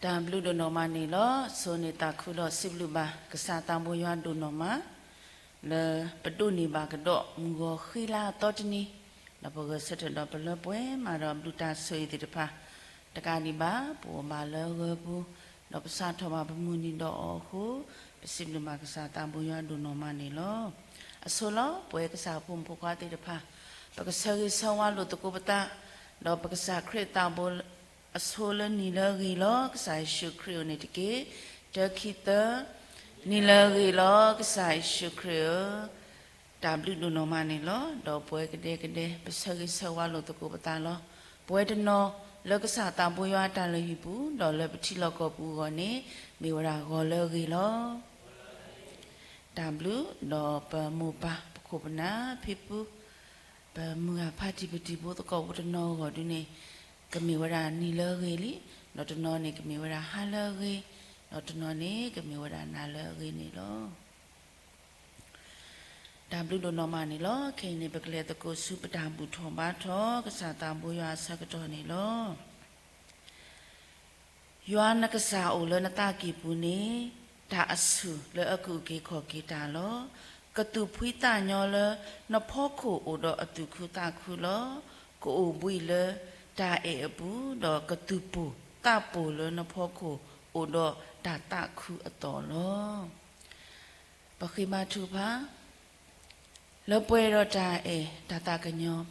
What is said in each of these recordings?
တၢ်ဘျုးဒိၣ်နီၢ်မးန့ၣ်လီၤ. ဆိၣ်ဂ့ၤသးခုဒီးစံးဘျုးဘၣ်ကစၢ်သးဘိယွၤဒိၣ်နီၢ်မး လၢပဒိးန့ၢ်ဘၣ်ကဒီးမုၢ်ဂီၤဃံလၤအသီတနံၤ, ဒီးပဂဲၤဆၢထၢၣ်ဒီးပလၢပှဲၤမးဒီးဘျုးတၢ်ဆိၣ်ဂ့ၤသ့ၣ်တဖၣ် တကးဒံးဘၣ် ပအိၣ်ဘၣ်လၢဂၢၤပူၤ, ဒီးပစးထီၣ်ဘၣ်ပမုၢ်နံၤဒီးအီၤအဃိ, ပစံးဘျုးဘၣ်ကစၢ်သးဘိယွၤဒိၣ်နီၢ်မးန့ၣ်လီၤ. အဆိလီၤ ပဝဲကစၢ်ဖိမုၣ်ဖိခွါသ့ၣ်တဖၣ်, ပကဆၢဂ့ၤဆၢဝါလိာ်သကိးပသး, ဒီးပကစၢ်ခရံာ်သးဘိ အဆိလၢနံၤလၢအဂ့ၤလီၤ ကစၢ်ယ့ၣ်ၡူးခရံာ်ဧၢန့ၣ်တက့ၢ်. တၢ ခံ သၢ, နံၤလၢအဂ့ၤလီၤ ကစၢ်ယ့ၣ်ၡူးခရံာ်ဧၢ, တၢ်ဘျုးဒိၣ်နီၢ်မးန့ၣ်လီၤ. ဒီးပဝဲကဒဲကဒဲ ပဆၢဂ့ၤဆၢဝါလိာ်သကိးပသးလီၤ. ပဝဲတနီၤလၢကစၢ်သးဘိယွၤအတၢ်လုၢ်ဟံၣ်ပူၤ, ဒီးလၢပထံလီၢ်ကီၢ်ပူၤအဂီၢ်န့ၣ် မ့ၢ်ဝဲဒၣ်ဂီၤလၢအဂ့ၤလီၤ. တၢ်ဘျုး, ဒီးပမိၢ်ပၢ်ပခိၣ်ပနၢ်ဖံဖု ပမုၢ်ဂၤဖါတံၢ်ပတံၤဖိသကိးဖိတနီၤအဂီၢ်ဒုန့ၣ် ကမ့ၢ်ဝဲဒၣ်နံၤလၢအဂ့ၤလံ, ဒီးတနီၤန့ၣ်ကမ့ၢ်ဝဲဒၣ်ဟါလၢအဂ့ၤ, ဒီးတနီၤန့ၣ်ကမ့ၢ်ဝဲဒၣ်နၤလၢအဂ့ၤန့ၣ်လီၤ. တၢ်ဘျုးဒိၣ်နီၢ်မးန့ၣ်လီၤ. ခဲအံၤန့ၣ် ပကလဲၤသကိးဆူပတၢ်ဘူၣ်ထီၣ်ဘါထီၣ် ကစၢ်သးဘိယွၤအဆၢကတီၢ်န့ၣ်လီၤ. ယွၤနကစၢ်အိၣ်လၢနသးကံၢ်ပူၤန့ၣ် တၢ်အဆူၣ်လၢအကအုၣ်က့ၤခီၣ်က့ၤတၢ်လီၤ. ကသူၣ်ဖှံသးညီလၢနဖီခိၣ်အိၣ်ဒီးအသူၣ်ခုသးခုလီၤ. ကအိၣ်ဘှံးလၢတၢ်အဲၣ်အပူၤ, ဒီးကသူၣ်ပိၢ်သးပိၢ်လၢနဖီခိၣ်အိၣ်ဒီးတၢ်သးခုအသိးလီၤ. ပဃ့ဘါထုကဖၣ် လၢပှဲၤဒီးတၢ်အဲၣ်တၢ်သးကညီၤ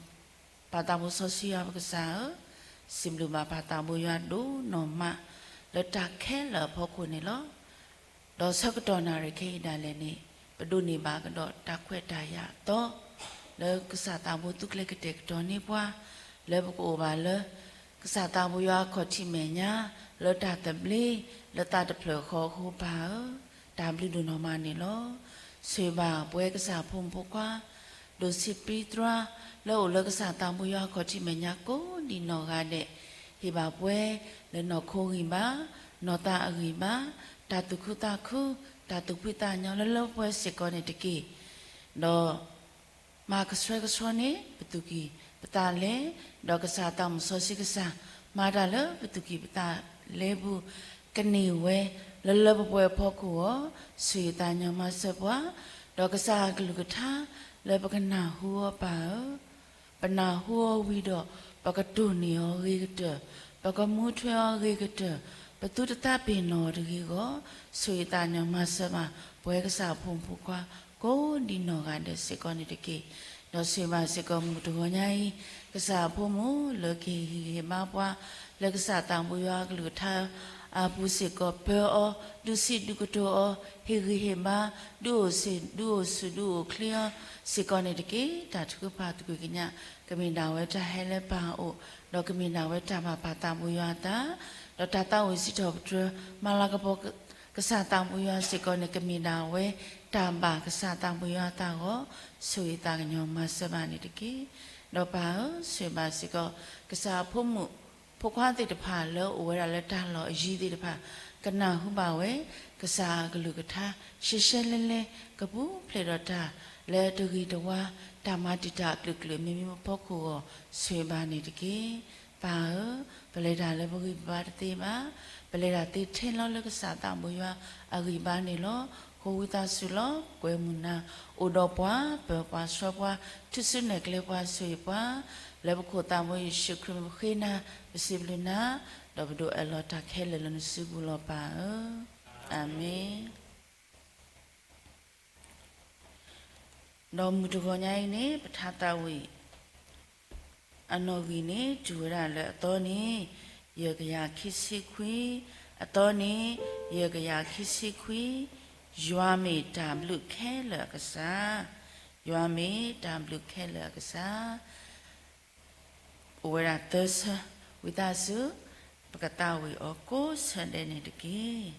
ပၢ်သးဘိစီဆှံယွၤပကစၢ်ဧၢ, စံးဘျုးဘၣ်ပၢ်သးဘိယွၤဒိၣ်နီၢ်မး လၢတၢ်ခဲလၢာ်အဖီခိၣ်န့ၣ်လီၤ. ဒီးဆၢကတီၢ်နၣ်ရံၣ်ခဲအံၤဒၣ်လဲာ်န့ၣ် ပဒိးန့ၢ်ဘၣ်ကဒီးတၢ်ခွဲးတၢ်ယာ်အသီ လၢကစၢ်သးဘိသူကျဲကတဲာ်ကတီၤန့ၢ်ပှၤ လၢပကအိၣ်ဘၣ်လၢ ကစၢ်သးဘိယွၤအခီၣ်ထံးမဲာ်ညါ လၢတၢ်သဘျ့ လၢသးတဖျၢၣ်ဃီအဃိပၢ်ဧၢ, တၢ်ဘျုးဒိၣ်နီၢ်မးန့ၣ်လီၤ. ဆိၣ်ဂ့ၤဘၣ်ပဝဲကစၢ်ဖိမုၣ်ဖိခွါ ဒိၣ်ဆံးပံသရၣ် လၢအိၣ်လၢကစၢ်သးဘိယွၤအခီၣ်ထံးမဲာ်ညါကိးဒံးနီၢ်ဂၤဒဲး, ဟ့ၣ်ဘၣ်ပှၤ လၢနီၢ်ခိဂံၢ်ဘါ နီၢ်သးအဂံၢ်ဘါ တၢ်သူၣ်ခုသးခု တၢ်သူၣ်ဖှံသးညီလၢလၢပှဲၤပှဲၤစ့ၢ်ကီးန့ၣ်တက့ၢ်. ဒီး မၤကဆှဲကဆှီန့ၢ် ပသူၣ်ကံၢ်ပသးလဲ, ဒီးကစၢ်သးမုၣ်စီဆှံကစၢ် မၤတၢ်လၢပသူၣ်ကံၢ်ပသးလဲပူၤ ကန့ၢ်ဝဲ လၢလၢပှဲၤပှဲၤအဖီခိၣ်အဂီၢ် ဆိၣ်ဂ့ၤသးကညီၤမၤစၢၤပှၤ, ဒီးကစၢ်အကလုၢ်ကထါ လၢပကနၢ်ဟူအီၤပၢ်ဧၢ, ပနၢ်ဟူအီၤဝံၤဒီး ပကတိၢ်န့ၢ်အီၤဂ့ၤကတၢၢ်, ပကမူထွဲအီၤဂ့ၤကတၢၢ်, ပသုတသးပ့ၤနီၣ်အီၤတဂ့ၤအဂီၢ် ဆိၣ်ဂ့ၤသးကညီၤမၤစၢၤဘၣ် ပဝဲကစၢ်အဖိမုၣ်ဖိခွါ ကိးဒံးနီၢ်ဂၤဒဲးစ့ၢ်ကီးန့ၣ်တက့ၢ်. ဒီးဆိၣ်ဂ့ၤဘၣ်စ့ၢ်ကီးမုၢ်တဂီၤညါအံၤ ကစၢ်အဖိမုၣ်လၢကဟ့ၣ်ဂံၢ်ဟ့ၣ်ဘါပှၤ လၢကစၢ်သးဘိယွၤအကလုၢ်ကထါအပူၤစ့ၢ်ကီး ပၢအီၤ ဒုးစံးဒုးကတိၤအီၤ ဟ့ၣ်ဂံၢ်ဟ့ၣ်ဘါ ဒုးအိၣ်ဆ့ၣ်ဒုးအိၣ်ဆူၣ်ဒုးအိၣ်ချ့အီၤစ့ၢ်ကီးန့ၣ်တက့ၢ်. တၢ်ထုကဖၣ်သကွံာ်ကညး ကမ့ၢ်ဒၣ်ဝဲတၢ်ဟဲလၢပၢ်အအိၣ် ဒီးကမ့ၢ်ဒၣ်ဝဲတၢ်ဘၣ်ပၢ်သးဘိယွၤအသး, ဒီးတၢ်သးဝံၣ်စံးထီၣ်ပတြၢၤ မၤလၤကပီၤ ကစၢ်သးဘိယွၤစ့ၢ်ကီးန့ၣ် ကမ့ၢ်ဒၣ်ဝဲတၢ်ဘၣ်ကစၢ်သးဘိယွၤအသးအဂီၢ် ဆိၣ်ဂ့ၤသးကညီၤမၤစၢၤဘၣ်န့ၣ်တက့ၢ်. ဒီးပၢ်ဧၢ ဆိၣ်ဂ့ၤဘၣ်စ့ၢ်ကီး ကစၢ်အဖိမုၣ် ဖိခွါသ့ၣ်တဖၣ်လၢအိၣ်ဝဲဒၣ်လၢတၢ်လီၢ်အယံၤသ့ၣ်တဖၣ် ကနၢ်ဟူဘၣ်ဝဲ ကစၢ်အကလုၢ်ကထါ ရှဲရှဲလဲလဲ ကပူၤဖျဲးဒီးတၢ်လၢတဂ့ၤတဝါ တၢ်မၤတံာ်တာ်အကလုာ်ကလုာ်မ့မ့ၢ်ပဖီခိၣ်အဂီၢ် ဆိၣ်ဂ့ၤဘၣ်န့ၣ်တက့ၢ်. ပၢ်ဧၢ, ပလဲၤတၢ်လၢပဂံၢ်ပဘါတသ့ဘၣ်. ပလဲၤတၢ်သ့ထဲလီၤလၢကစၢ်သးဘိယွၤအဂံၢ်ဘါန့ၣ်လီၤ. ဃိဝံသးစူၤလီၤ. ကွဲမုာ်နၤ, အိၣ်ဒီးပှၤ, ပၢၤပှၤဆှၢပှၤ, ထုးစုနဲၣ်ကျဲပှၤ ဆိၣ်ဂ့ၤပှၤ, လၢပခိၣ်သးဘိယ့ၣ်ၡူးခရံာ်မ့ၢ်ပဃ့နၤ, ပစံးဘျုးနၤ, ဒီးပဒိးအၢၣ်လီၤတၢ်ခဲလၢာ်လၢနစုပူၤလီၤပၢ်ဧၢ. အၤမ့ၣ်. ဒီးမုၢ်တဂီၤညါအံၤန့ၣ် ပထါသးဝံၣ် အနီၣ်ဂံၢ်န့ၣ် တုၤဝဲဒၣ်လၢအသီန့ၣ် ယဲၢ်ကယၤခံဆံခွံ, အသီန့ၣ် ယဲၢ်ကယၤခံဆံခွံ, ယွၤမ့ၢ်တၢ်ဘျုးခဲလၢာ်အကစၢ်, ယွၤမ့ၢ်တၢ်ဘျုးခဲလၢာ်အကစၢ်. အိၣ်ဝဲဒၣ်သၢဆၢ ဝံသးစူၤ ပကသးဝံၣ်အီၤကိးဆၢဒဲးန့ၣ်တက့ၢ်.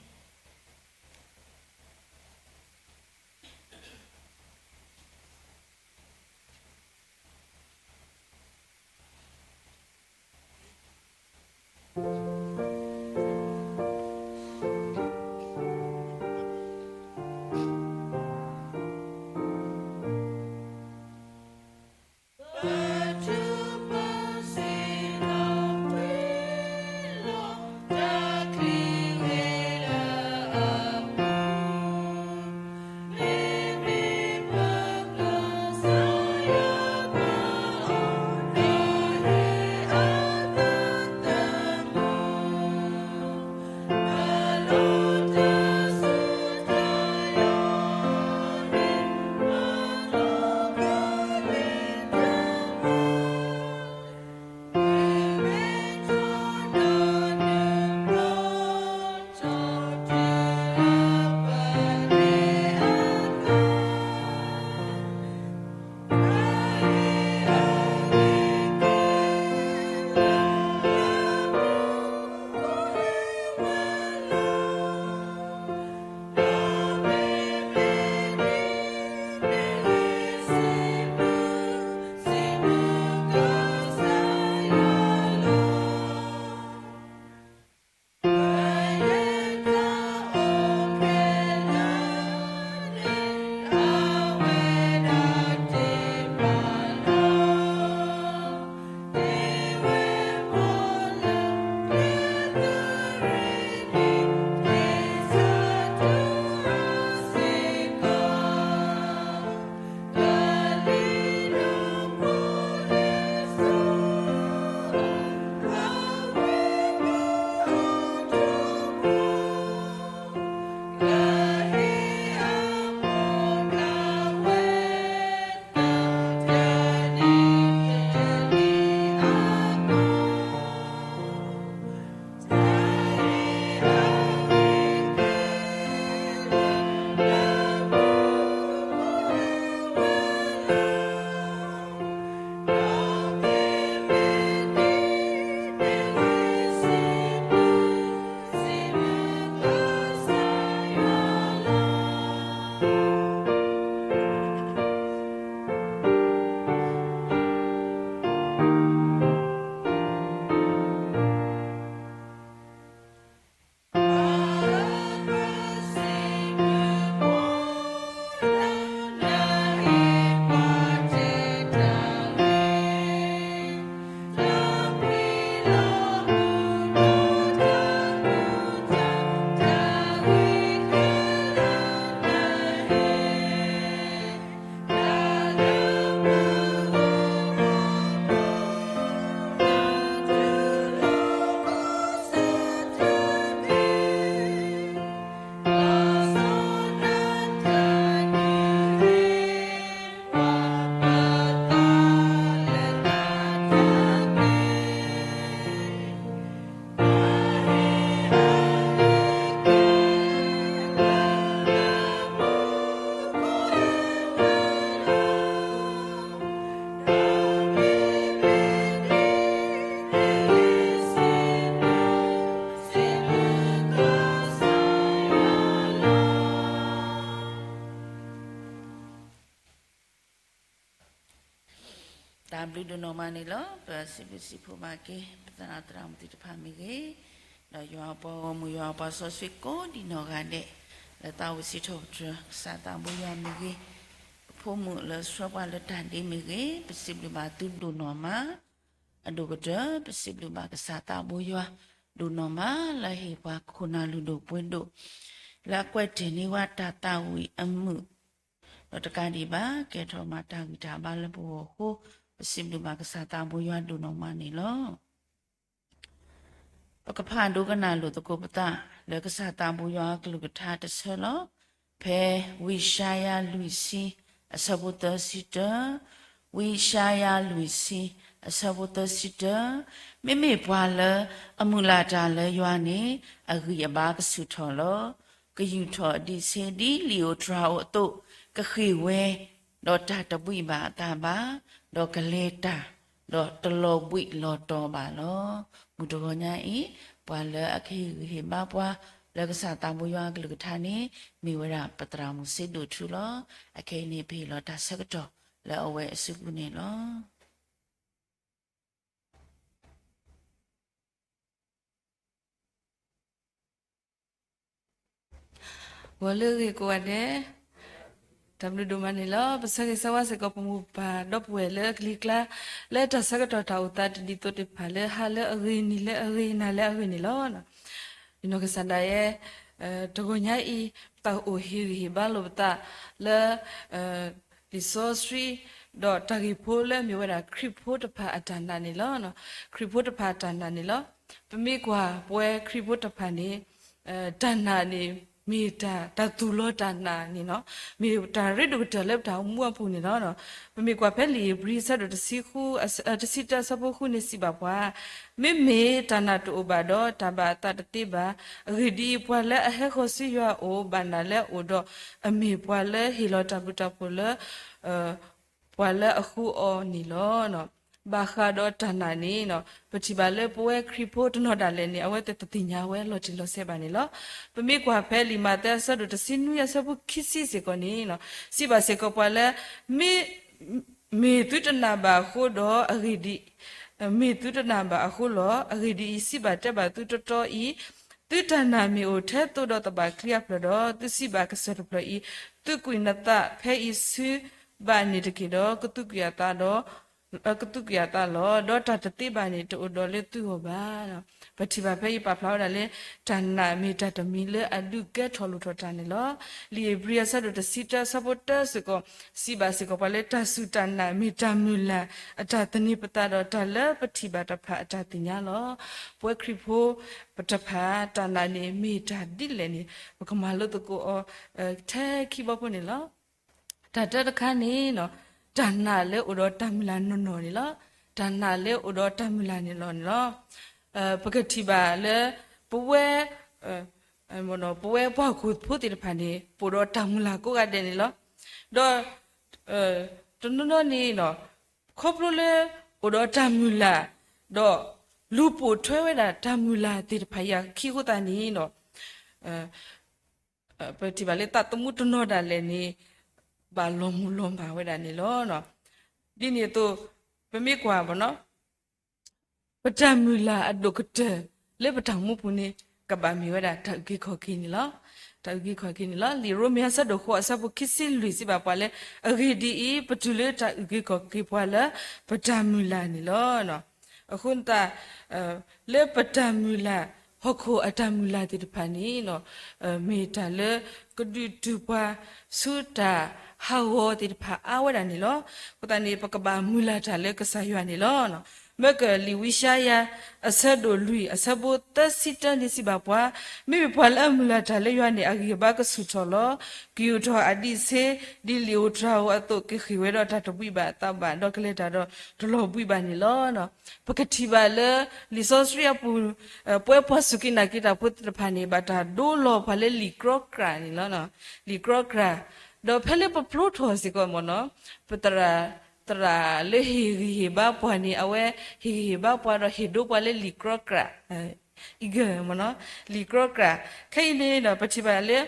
ဘျုးဒိၣ်နီၢ်မးန့ၣ်လီၤ. ပစံးဘျုးစံးဖှိၣ်ဘၣ်က့ၤ ပသရၣ်သရၣ်မုၣ်သ့ၣ်တဖၣ်မ့ၢ်ဂ့ၤ, ဒီးယွၤအပှၤဂီၢ်မုၢ် ယွၤအပှၤစီဆှံကိးဒံနီၢ်ဂၤဒဲး, လၢသးဝံၣ်စံးထီၣ်ပတြၢၤ ကစၢ်သးဘိယွၤမ့ၢ်ဂ့ၤ, ပဖိမုၣ်လၢဆှၢပှၤလၢတၢ်ဒ့မ့ၢ်ဂ့ၤ, ပစံးဘျုးဘၣ်သုဒိၣ်နီၢ်မး. အဒိၣ်ကတၢၢ် ပစံးဘျုးဘၣ်ကစၢ်သးဘိယွၤဒိၣ်နီၢ်မး လၢအဟ့ၣ်ပှၤခိၣ်နၢ်လုၢ်ဒိၣ်ပှ့ၤဒိၣ်, လၢအကွဲးတ့ၢ်န့ၢ်ဝဲတၢ်သးဝံၣ်အမုာ်, ဒီးတကးဒံးဘၣ် ကဲထီၣ်မၤတၢ်ဂံၢ်တၢ်ဘါလၢပဂီၢ်အဃိ, ပစံးဘျုးဘၣ်ကစၢ်သးဘိယွၤဒိၣ်နီၢ်မးန့ၣ်လီၤ. ပကဖးဒိကနၣ်လိာ်သကိးပသး လၢကစၢ်သးဘိယွၤအကလုၢ်ကထါတဆၢလီၤ. ဖဲဝံယၡါယၤလွံၢ်ဆံ အဆၢဖိသၢဆံတၢ, ဝံယၡါယၤလွံၢ်ဆံ အဆၢဖိသၢဆံတၢ, မ့မ့ၢ်ပှၤလၢအမုၢ်လၢ်တၢ်လၢယွၤန့ၣ် အဂံၢ်အဘါကဆူၣ်ထီၣ်လီၤ. ကယူာ်ထီၣ်အဒံးဆှံဒ်လံာ်ဧိၤတြၤဧိၤအသိး, ကဃ့ၢ်ဝဲ, ဒီးတၢ်တဘှံးဘၣ်အသးဘၣ်, ဒီးကလဲၤတၢ်, ဒီးတလီၤဘှံးလီၤတီၤဘၣ်လီၤ. မုၢ်တဂီၤညါအံၤ, ပှၤလၢအကဟ့ၣ်ဂံၢ်ဟ့ၣ်ဘါပှၤ လၢကစၢ်သးဘိယွၤအကလုၢ်ကထါန့ၣ် မ့ၢ်ဝဲဒၣ်ပသရၣ်မုၣ်စ့ဒိၣ်ထူလီၤ. အခဲအံၤန့ၣ် ပဟ့ၣ်လီၤတၢ်ဆၢကတီၢ်လၢအဝဲအစုပူၤန့ၣ်လီၤ. ဂီၤလၢအဂ့ၤကိးဂၤဒဲး, တၢ်ဘျုးဒိၣ်မးန့ၣ်လီၤ. ပဆၢဂ့ၤဆၢဝါစ့ၢ်ကီး ပမိၢ်ပၢ်ဒီပုၢ်ဝဲၢ်လၢအကလံၤကျါ, လၢတၢ်ဆၢကတီၢ်တၢ်အိၣ်သးတဒ်သိးသ့ၣ်တဖၣ် လၢဟါလၢအဂ့ၤ နံၤလၢအဂ့ၤ နၤလၢအဂ့ၤန့ၣ်လီၤ. ယနီၢ်ကစၢ်ဒၣ်ယဲ တဂီၤညါအံၤ ပသးအိၣ်ဟ့ၣ်ဂံၢ်ဟ့ၣ်ဘါလိာ်ပသး လၢ လံာ်စီဆှံ ဒီးတၢ်ဂ့ၢ်ဖိလၢအမ့ၢ်ဝဲဒၣ် ခရံာ်ဖိတဖၣ်အတၢ်နာ်န့ၣ်လီၤ. ခရံာ်ဖိတဖၣ်အတၢ်နာ်န့ၣ်လီၤ. ပမ့ၢ်ကွၢ်ပဝဲခရံာ်ဖိတဖၣ်န့ၣ် တၢ်နာ်န့ၣ် မ့ၢ်တၢ် တၢ်သူၣ်လီၤတၢ်နာ်န့ၣ်လီၤ. မ့ၢ်တၢ်ရ့ဒိၣ်ကတၢၢ်လၢပတၢ်အိၣ်မူအပူၤန့ၣ်လီၤ. ပမ့ၢ်ကွၢ်ဖဲလံာ်ဧ့ၤဘြံၤ အဆၢဒိၣ်တဆံဃု, တဆံတၢ အဆၢဖိဃုန့ၣ်စံးဘၣ်ပှၤ, မ့မ့ၢ်တၢ်နာ်တအိၣ်ဘၣ်ဒီး တၢ်ဘၣ်အသးတသ့ဘၣ်. အဂ့ၢ်ဒ်အံၤ, ပှၤလၢအဟဲဃီၤဆူယွၤအအိၣ် ဘၣ်နာ်လၢအအိၣ်ဒီး အမ့ၢ်ပှၤလၢဟ့ၣ်လီၤတၢ်ဘျုးတၢ်ဖှိၣ်လၢ ပှၤလၢအဃုအီၤန့ၣ်လီၤ. ဘၣ်ဃးဒီးတၢ်နာ်န့ၣ် ပထံၣ်ဘၣ်လၢပဝဲခရံာ်ဖိတနီၤဒၣ်လဲာ်န့ၣ် အဝဲသ့ၣ်တသ့ၣ်ညါဝဲလီၤတံၢ်လီၤဆဲးဘၣ်န့ၣ်လီၤ. ပမ့ၢ်ကွၢ်ဖဲလံာ်မးသဲအဆၢဒိၣ်တဆံနွံအဆၢဖိခံဆံစ့ၢ်ကီးန့ၣ် စံးဘၣ်စ့ၢ်ကီးပှၤလၢ မ့ၢ် မ့ၢ်သုတနာ်ဘၣ်အဃိဒီး အဂ့ၢ်ဒ် မ့ၢ်သုတနာ်ဘၣ်အဃိလီၤ. အဂ့ၢ်ဒ်အံၤ, စံးဘၣ်တဲဘၣ်သုတီတီအံၤ, သုတၢ်နာ်မ့ၢ်အိၣ်ထဲသိးဒီးသဘၣ်ချံအဖျၢၣ်ဒီး, သုစံးဘၣ်ကစၢၢ်တဖျၢၣ်အံၤ, သုးကွံာ်နသးဖဲအံၤဆူဘၣ်န့ၣ်တက့ၢ်ဒီး, ကသူးကွံာ်အသးဒီး ကသူးကွံာ်အသးလီၤ. ဒီးတၢ်တသ့ဘၣ်န့ၣ် တအိၣ်ဒီးလၢသုဂီၢ်ဘၣ်. ပထံၣ်ဘၣ်ဖဲအံၤပာ်ဖျါဝဲဒၣ်လၢ တၢ်နာ်မ့ၢ်တၢ်တမံၤလၢအဒုးကဲထီၣ်လိၣ်ထီၣ်တၢ်န့ၣ်လီၤ. လံာ်ဧ့ၤဘြံၤအဆၢဒိၣ်တဆံတၢအဆၢဖိတၢစ့ၢ်ကီး စံးဘၣ်စ့ၢ်ကီးပှၤလၢ တၢ်စူၢ်တၢ်နာ်မ့ၢ်တၢ်မုၢ်လၢ်အတၢ်သန့ၤပသးဒီး တၢ်လၢပထံၣ်ဘၣ်တဖၣ်အတၢ်သ့ၣ်ညါလီၤ. ပဝဲခရံာ်ဖိတဖၣ် တၢ်နာ်န့ၣ်မ့ၢ်တၢ်ဒ်လဲၣ်န့ၣ် ပကမၤလိသကိးအီၤ ထဲခံဘီဖိန့ၣ်လီၤ. တၢ်တၢတခါန့ၣ် တၢ်နာ်လၢအိၣ်ဒီးတၢ်မုၢ်လၢ်နီၢ်နီၢ်န့ၣ်လီၤ. တၢ်နာ်လၢအိၣ်ဒီးတၢ်မုၢ်လၢ်န့ၣ်လီၤန့ၣ်လီၤ. ပကထံၣ်ဘၣ်လၢ ပဝဲ ပဝဲပှၤဟီၣ်ခိၣ်ဖိသ့ၣ်တဖၣ်န့ၣ် ပအိၣ်ဒီးတၢ်မုၢ်လၢ်ကိးဂၤဒဲးန့ၣ်လီၤ. ဒီး တနီၤနီၤန့ၣ် ခီဖျိလၢ အိၣ်ဒီးတၢ်မုၢ်လၢ် ဒီး လူၤပိာ်ထွဲဝဲဒၣ်တၢ်မုၢ်လၢ်သ့ၣ်တဖၣ်အံၤအခံအဃိသတးန့ၣ် ပထံၣ်ဘၣ်လၢသးသမူတနီၤဒၣ်လဲာ်န့ၣ် ဘၣ်လီၤမုၢ်လီၤမၢ်ဝဲဒၣ်န့ၣ်လီၤ. ဒ်န့ၣ်အသိး ပမ့ၢ်ကွၢ် ပတၢ်မုၢ်လၢ်အဒိၣ်ကတၢၢ်လၢပတၢ်အိၣ်မူပူၤန့ၣ် ကဘၣ်မ့ၢ်ဝဲဒၣ်တၢ်အုၣ်က့ၤခီၣ်က့ၤန့ၣ်လီၤ. တၢ်အုၣ်က့ၤခီၣ်က့ၤန့ၣ်လီၤ. လံာ်ရိမ့ၤအဆၢဒိၣ်ဃိးအဆၢဖိခံဆံလွံၢ်စံးဘၣ်ပှၤလၢ အဂ့ၢ်ဒ်အံၤ, ပတုၤလၢတၢ်အုၣ်က့ၤခီၣ်က့ၤပှၤလၢပတၢ်မုၢ်လၢ်န့ၣ်လီၤ. အဃိသတး လၢပတၢ်မုၢ်လၢ် ဟီၣ်ခိၣ်အတၢ်မုၢ်လၢ်သ့ၣ်တဖၣ်န့ၣ် မ့ၢ်တၢ်လၢ ကဒုးတုၤပှၤဆူတၢ်ဟးဂီၤသ့ၣ်တဖၣ်အါဝဲဒၣ်န့ၣ်လီၤ. အဃိသတးန့ၣ် ပကဘၣ်မုၢ်လၢ်တၢ်လၢကစၢ်ယွၤန့ၣ်လီၤ. မ့ၢ်ကလံာ်ဝံယၡါယၤ အဆၢဒိၣ်လွံၢ် အဆၢဖိသၢဆံတၢန့ၣ်စံးဘၣ်ပှၤ, မ့မ့ၢ်ပှၤလၢအမုၢ်လၢ်တၢ်လၢယွၤန့ၣ် အဂံၢ်အဘါကဆူၣ်ထီၣ်လီၤ. ကယူာ်ထီၣ်အဒံးဆှံ ဒ်လံာ်ဧိၤတြၤဧိၤအသိး ကဃ့ၢ်ဝဲဒီးတၢ်တဘှံးဘၣ်အသးဘၣ် ဒီးကလဲၤတၢ်ဒီးတလီၤဘှံးဘၣ်န့ၣ်လီၤ. ပကထံၣ်ဘၣ်လၢ လံာ်စီဆှံအပူၤ ပဝဲပှၤစူၢ်က့ၤနာ်က့ၤတၢ်ဖိသ့ၣ်တဖၣ်န့ၣ် ဘၣ်တၢ်ဒိလီၤပှၤလၢလံာ်ကြီကြၢ်န့ၣ်လီၤ. လံာ်ကြီကြၢ်, ဒီးဖဲလၢပဖျိထီၣ်စ့ၢ်ကီးမ့ၢ်နီၤ ပသရၣ် သရၣ်လၢဟ့ၣ်ဂံၢ်ဟ့ၣ်ဘါပှၤန့ၣ် အဝဲဟ့ၣ်ဂံၢ်ဟ့ၣ်ဘါပှၤဒီးဟ့ၣ်ဒိပှၤလၢလံာ်ကြီကြၢ် အံၤဂၢၢ်မ့ၢ်နီၤ လံာ်ကြီကြၢ်. ခဲအံၤန့ၣ်ဒီး ပထံၣ်ဘၣ်လၢ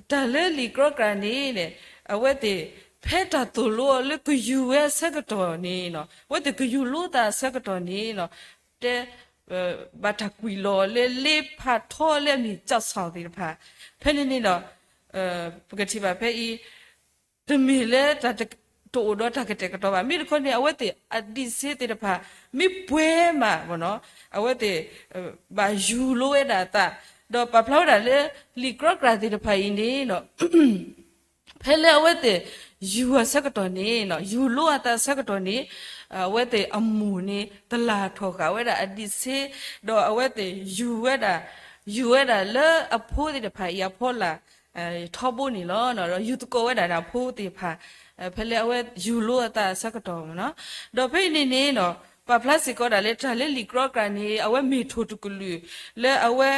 တၢ်လၢလံာ်ကြီကြၢ်န့ၣ် အဝဲသ့ၣ် ဖဲတၢ်သိၣ်လိအီၤလၢကယူၤဝဲအဆၢကတီၢ်န့ၣ်, အဝဲသ့ၣ်ကယူၤလိအသးအဆၢကတီၢ်န့ၣ်, တဲ ဘၣ်တၢ်ကွံာ်လီၤလၢ လ့ဖးထီလၢအမ့ၢ် ကျောက်ဆောင် သ့ၣ်တဖၣ်, ဖဲန့ၣ်န့ၣ်ဒီး ပကထံၣ်ဘၣ်ဖဲအံၤ တမ့ၢ်လၢတၢ်တအိၣ်ဒီးတၢ်ကတဲာ်ကတီၤဘၣ်. မ့ၢ်တခီန့ၣ် အဝဲသ့ၣ်အဒံးဆ့သ့ၣ်တဖၣ် မ့ၢ်ပှဲၤမး အဝဲသ့ၣ် ဘၣ်ယူၤလိဝဲဒၣ်အသး, ဒီးပာ်ဖျါဝဲဒၣ်လၢ လံာ်ကြီကြာ်သ့ၣ်တဖၣ်အံၤန့ၣ် ဖဲလၢအဝဲသ့ၣ်ယူၤအဆၢကတီၢ်န့ၣ်, ယူၤလိအသးအဆၢကတီၢ်န့ၣ်, အဝဲသ့ၣ်အမိၢ်န့ၣ် တလၢ်ထီၣ်ဃာ်ဝဲဒၣ်အဒံးဆ့, ဒီးအဝဲသ့ၣ်ယူၤဝဲဒၣ်, ယူၤဝဲဒၣ်လၢအဖိသ့ၣ်တဖၣ်အံၤအဖီလာ် ထီဘိန့ၣ်လီၤ. ဒီးယူၤသကိးဝဲဒၣ်ဒီးအဖိသ့ၣ်တဖၣ် ဖဲလၢအဝဲယူၤလိအသးအဆၢကတီၢ်မ့ၢ်နီၤ. ဒီးဖဲအံၤန့ၣ်န့ၣ် ပာ်ဖျါစ့ၢ်ကီးဒၣ်လၢတၢ်လၢလံာ်ကြီကြာ်န့ၣ် အဝဲမ့ၢ်ထိၣ်တကလုာ် လၢအဝဲ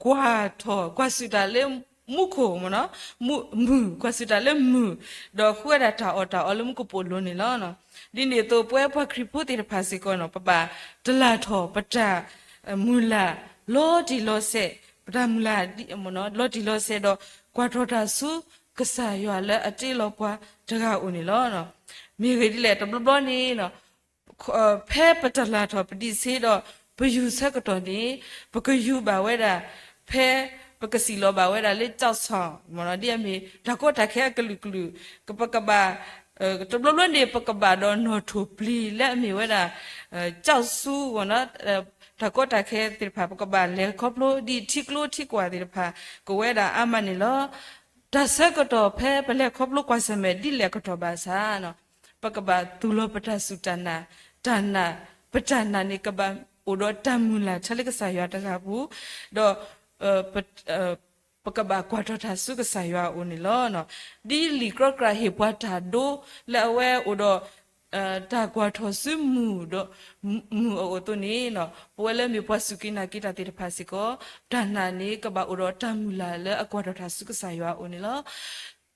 ကွၢ်ထီၣ်ကွၢ်စူၣ်တၢ်လၢမူခိၣ်မ့ၢ်နီၤ, မုၢ် ကွၢ်စူၣ်တၢ်လၢမုၢ်, ဒီးဃုဝဲဒၣ်တၢ်အီၣ်တၢ်အီလၢမူကပိာ်လိၤန့ၣ်လီၤ. ဒ်န့ၣ်အသိး ပဝဲပှၤခရံာ်ဖိသ့ၣ်တဖၣ်စ့ၢ်ကီးန့ၣ် ပဘၣ်တလၢ်ထီၣ်ပတၢ်မုၢ်လၢ် လီၤတံၢ်လီၤဆဲး, ပတၢ်မုၢ်လၢ် လီၤတံၢ်လီၤဆဲးဒီး ကွၢ်ထီၣ်တၢ်ဆူကစၢ်ယွၤလၢအတ့လီၤပှၤတဂၤအအိၣ်န့ၣ်လီၤ. မ့ၢ်ဂ့ၢ်ဒ်လဲၣ် တဘျီဘျီန့ၣ် ဖဲပတလၢ်ထီၣ်ပဒံးဆ့ဒီး ပယူၤဆၢကတီၢ်န့ၣ် ပကယူၤဘၣ်ဝဲဒၣ် ဖဲပကစံၣ်လီၤဘၣ်ဝဲဒၣ်လၢ ကျောက်ဆောင် မ့ၢ်နီၤ, ဒ်အမ့ၢ်တၢ်ကီတၢ်ခဲအကလုာ်ကလုာ်, ပကဘၣ် တဘျီဘျီန့ၣ် ပကဘၣ်ဒီးနီၣ်ထိၣ်ပျံၤလၢအမ့ၢ်ဝဲဒၣ် ကျောက်စု မ့ၢ်နီၤ, တၢ်ကီတၢ်ခဲသ့ၣ်တဖၣ် ပကဘၣ်လဲၤခီဖျိဒ်ထံကျိထံကွၢ်သ့ၣ်တဖၣ် ကဝဲဒၣ်အါမးန့ၣ်လီၤ. တၢ်ဆၢကတီၢ်ဖဲပလဲၤခီဖျိကွၢ်ဆၢၣ်မဲာ်ဒ်လဲၣ်ကတီၢ်ဘၣ်ဆၣ် ပကဘၣ်သူၣ်လီၤပတၢ်စူၢ်တၢ်နာ်, တၢ်နာ်, ပတၢ်နာ်န့ၣ် ကဘၣ်အိၣ်ဒီးတၢ်မုၢ်လၢ်ထဲလၢကစၢ်ယွၤတဂၤအပူၤ, ဒီး ပကဘၣ်ကွၢ်ထီၣ်တၢ်ဆူကစၢ်ယွၤအအိၣ်န့ၣ်လီၤ. ဒ်လံာ်ကြီကြာ်ဟ့ၣ်ပှၤတၢ်ဒိ လၢအဝဲအိၣ်ဒီး တၢ်ကွၢ်ထီၣ်ဆူမုၢ်ဒီး မုၢ်အအိၣ်အသိးန့ၣ်, ပဝဲလၢမ့ၢ်ပှၤစူၢ်က့ၤနာ်က့ၤတၢ်သ့ၣ်တဖၣ်စ့ၢ်ကီး တၢ်နာ်န့ၣ် ကဘၣ်အိၣ်ဒီးတၢ်မုၢ်လၢ်လၢအကွၢ်ထီၣ်တၢ်ဆူကစၢ်ယွၤအအိၣ်န့ၣ်လီၤ.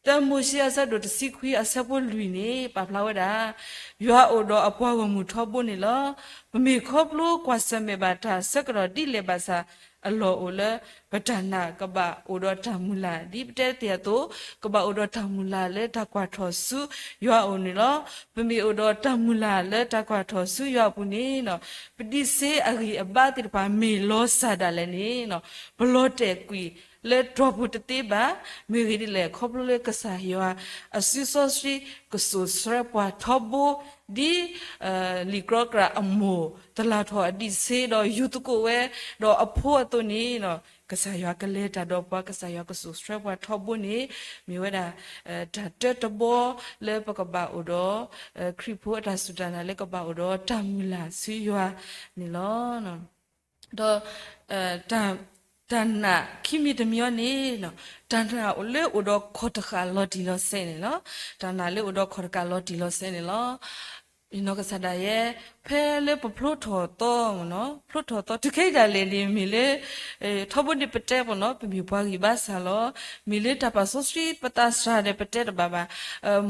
တၢမိၤၡ့အဆၢဒိၣ်တဆံခွံအဆၢဖိလွံၢ်န့ၣ် ပာ်ဖျါဝဲဒၣ်, ယွၤအိၣ်ဒီးအပှၤဂီၢ်မုၢ်ထီဘိန့ၣ်လီၤ. ပမ့ၢ်ခီဖျိကွၢ်ဆၢၣ်မဲာ်ဘၣ်တၢ်ဆၢကတီၢ်ဒ်လဲၣ်ဘၣ်ဆၣ် အလီၢ်အိၣ်လၢ ပတၢ်နာ်ကဘၣ်အိၣ်ဒီးတၢ်မုၢ်လၢ် ဒ်ပတဲတ့ၢ်အသိး, ကဘၣ်အိၣ်ဒီးတၢ်မုၢ်လၢ်လၢတၢ်ကွၢ်ထီၣ်ဆူယွၤအအိၣ်န့ၣ်လီၤ. ပမ့ၢ်အိၣ်ဒီးတၢ်မုၢ်လၢ်လၢတၢ်ကွၢ်ထီၣ်ဆူယွၤအပူၤန့ၣ်, ပဒံးဆ့အဂံၢ်အဘါသ့ၣ်တဖၣ်မ့ၢ်လီၤစၢ်ဒၣ်လဲာ်န့ၣ်, ပလီၤတဲာ်ကွံာ်လၢတြီၤပူၤတသ့ဘၣ်. မ့ၢ်ဂ့ၢ်ဒ်လဲၣ် ခီဖျိလၢကစၢ်ယွၤအစုစီဆှံကစိာ်ဆှၢပှၤထီဘိ, ဒ် လံာ်ကြီကြာ်အမိၢ် တလၢ်ထီၣ်အဒံးဆ့ဒီးယူၤသကိးဝဲ ဒီးအဖိအသိးန့ၣ်, ကစၢ်ယွၤကလဲၤတၢ်ဒီးပှၤ ကစၢ်ယွၤကစိာ်ဆှၢပှၤထီဘိန့ၣ်, မ့ၢ်ဝဲဒၣ် တၢ်တၢတဘီလၢပကဘၣ်အိၣ်ဒီး ခရံာ်ဖိအတၢ်စူၢ်တၢ်နာ်လၢကဘၣ်အိၣ်ဒီးတၢ်မုၢ်လၢ်ဆူယွၤန့ၣ်လီၤ. ဒီး တၢ်နာ်ခံမံၤတမံၤအံၤန့ၣ်, တၢ်နာ်လၢအိၣ်ဒီးခီၣ်တဃာ်လီၤတံၢ်လီၤဆဲးန့ၣ်လီၤ. တၢ်နာ်လၢအိၣ်ဒီးခီၣ်တဃာ်လီၤတံၢ်လီၤဆဲးန့ၣ်လီၤ. ယနီၢ်ကစၢ်ဒၣ်ယဲ ဖဲလၢပဖျိထီၣ်သီမ့ၢ်နီၤ, ဖျိထီၣ်သီတုၤခဲအံၤဒၣ်လဲာ်န့ၣ် မ့ၢ်လၢ ထီဘိန့ၣ်ပတဲပနီၤ ပမ့ၢ်ပှၤဂံၢ်ဘါစၢ်လီၤ. မ့ၢ်လၢတၢ်ပာ်စီဆှံပသးစၢ်ဒီးပတဲတဘၣ်ဘၣ်.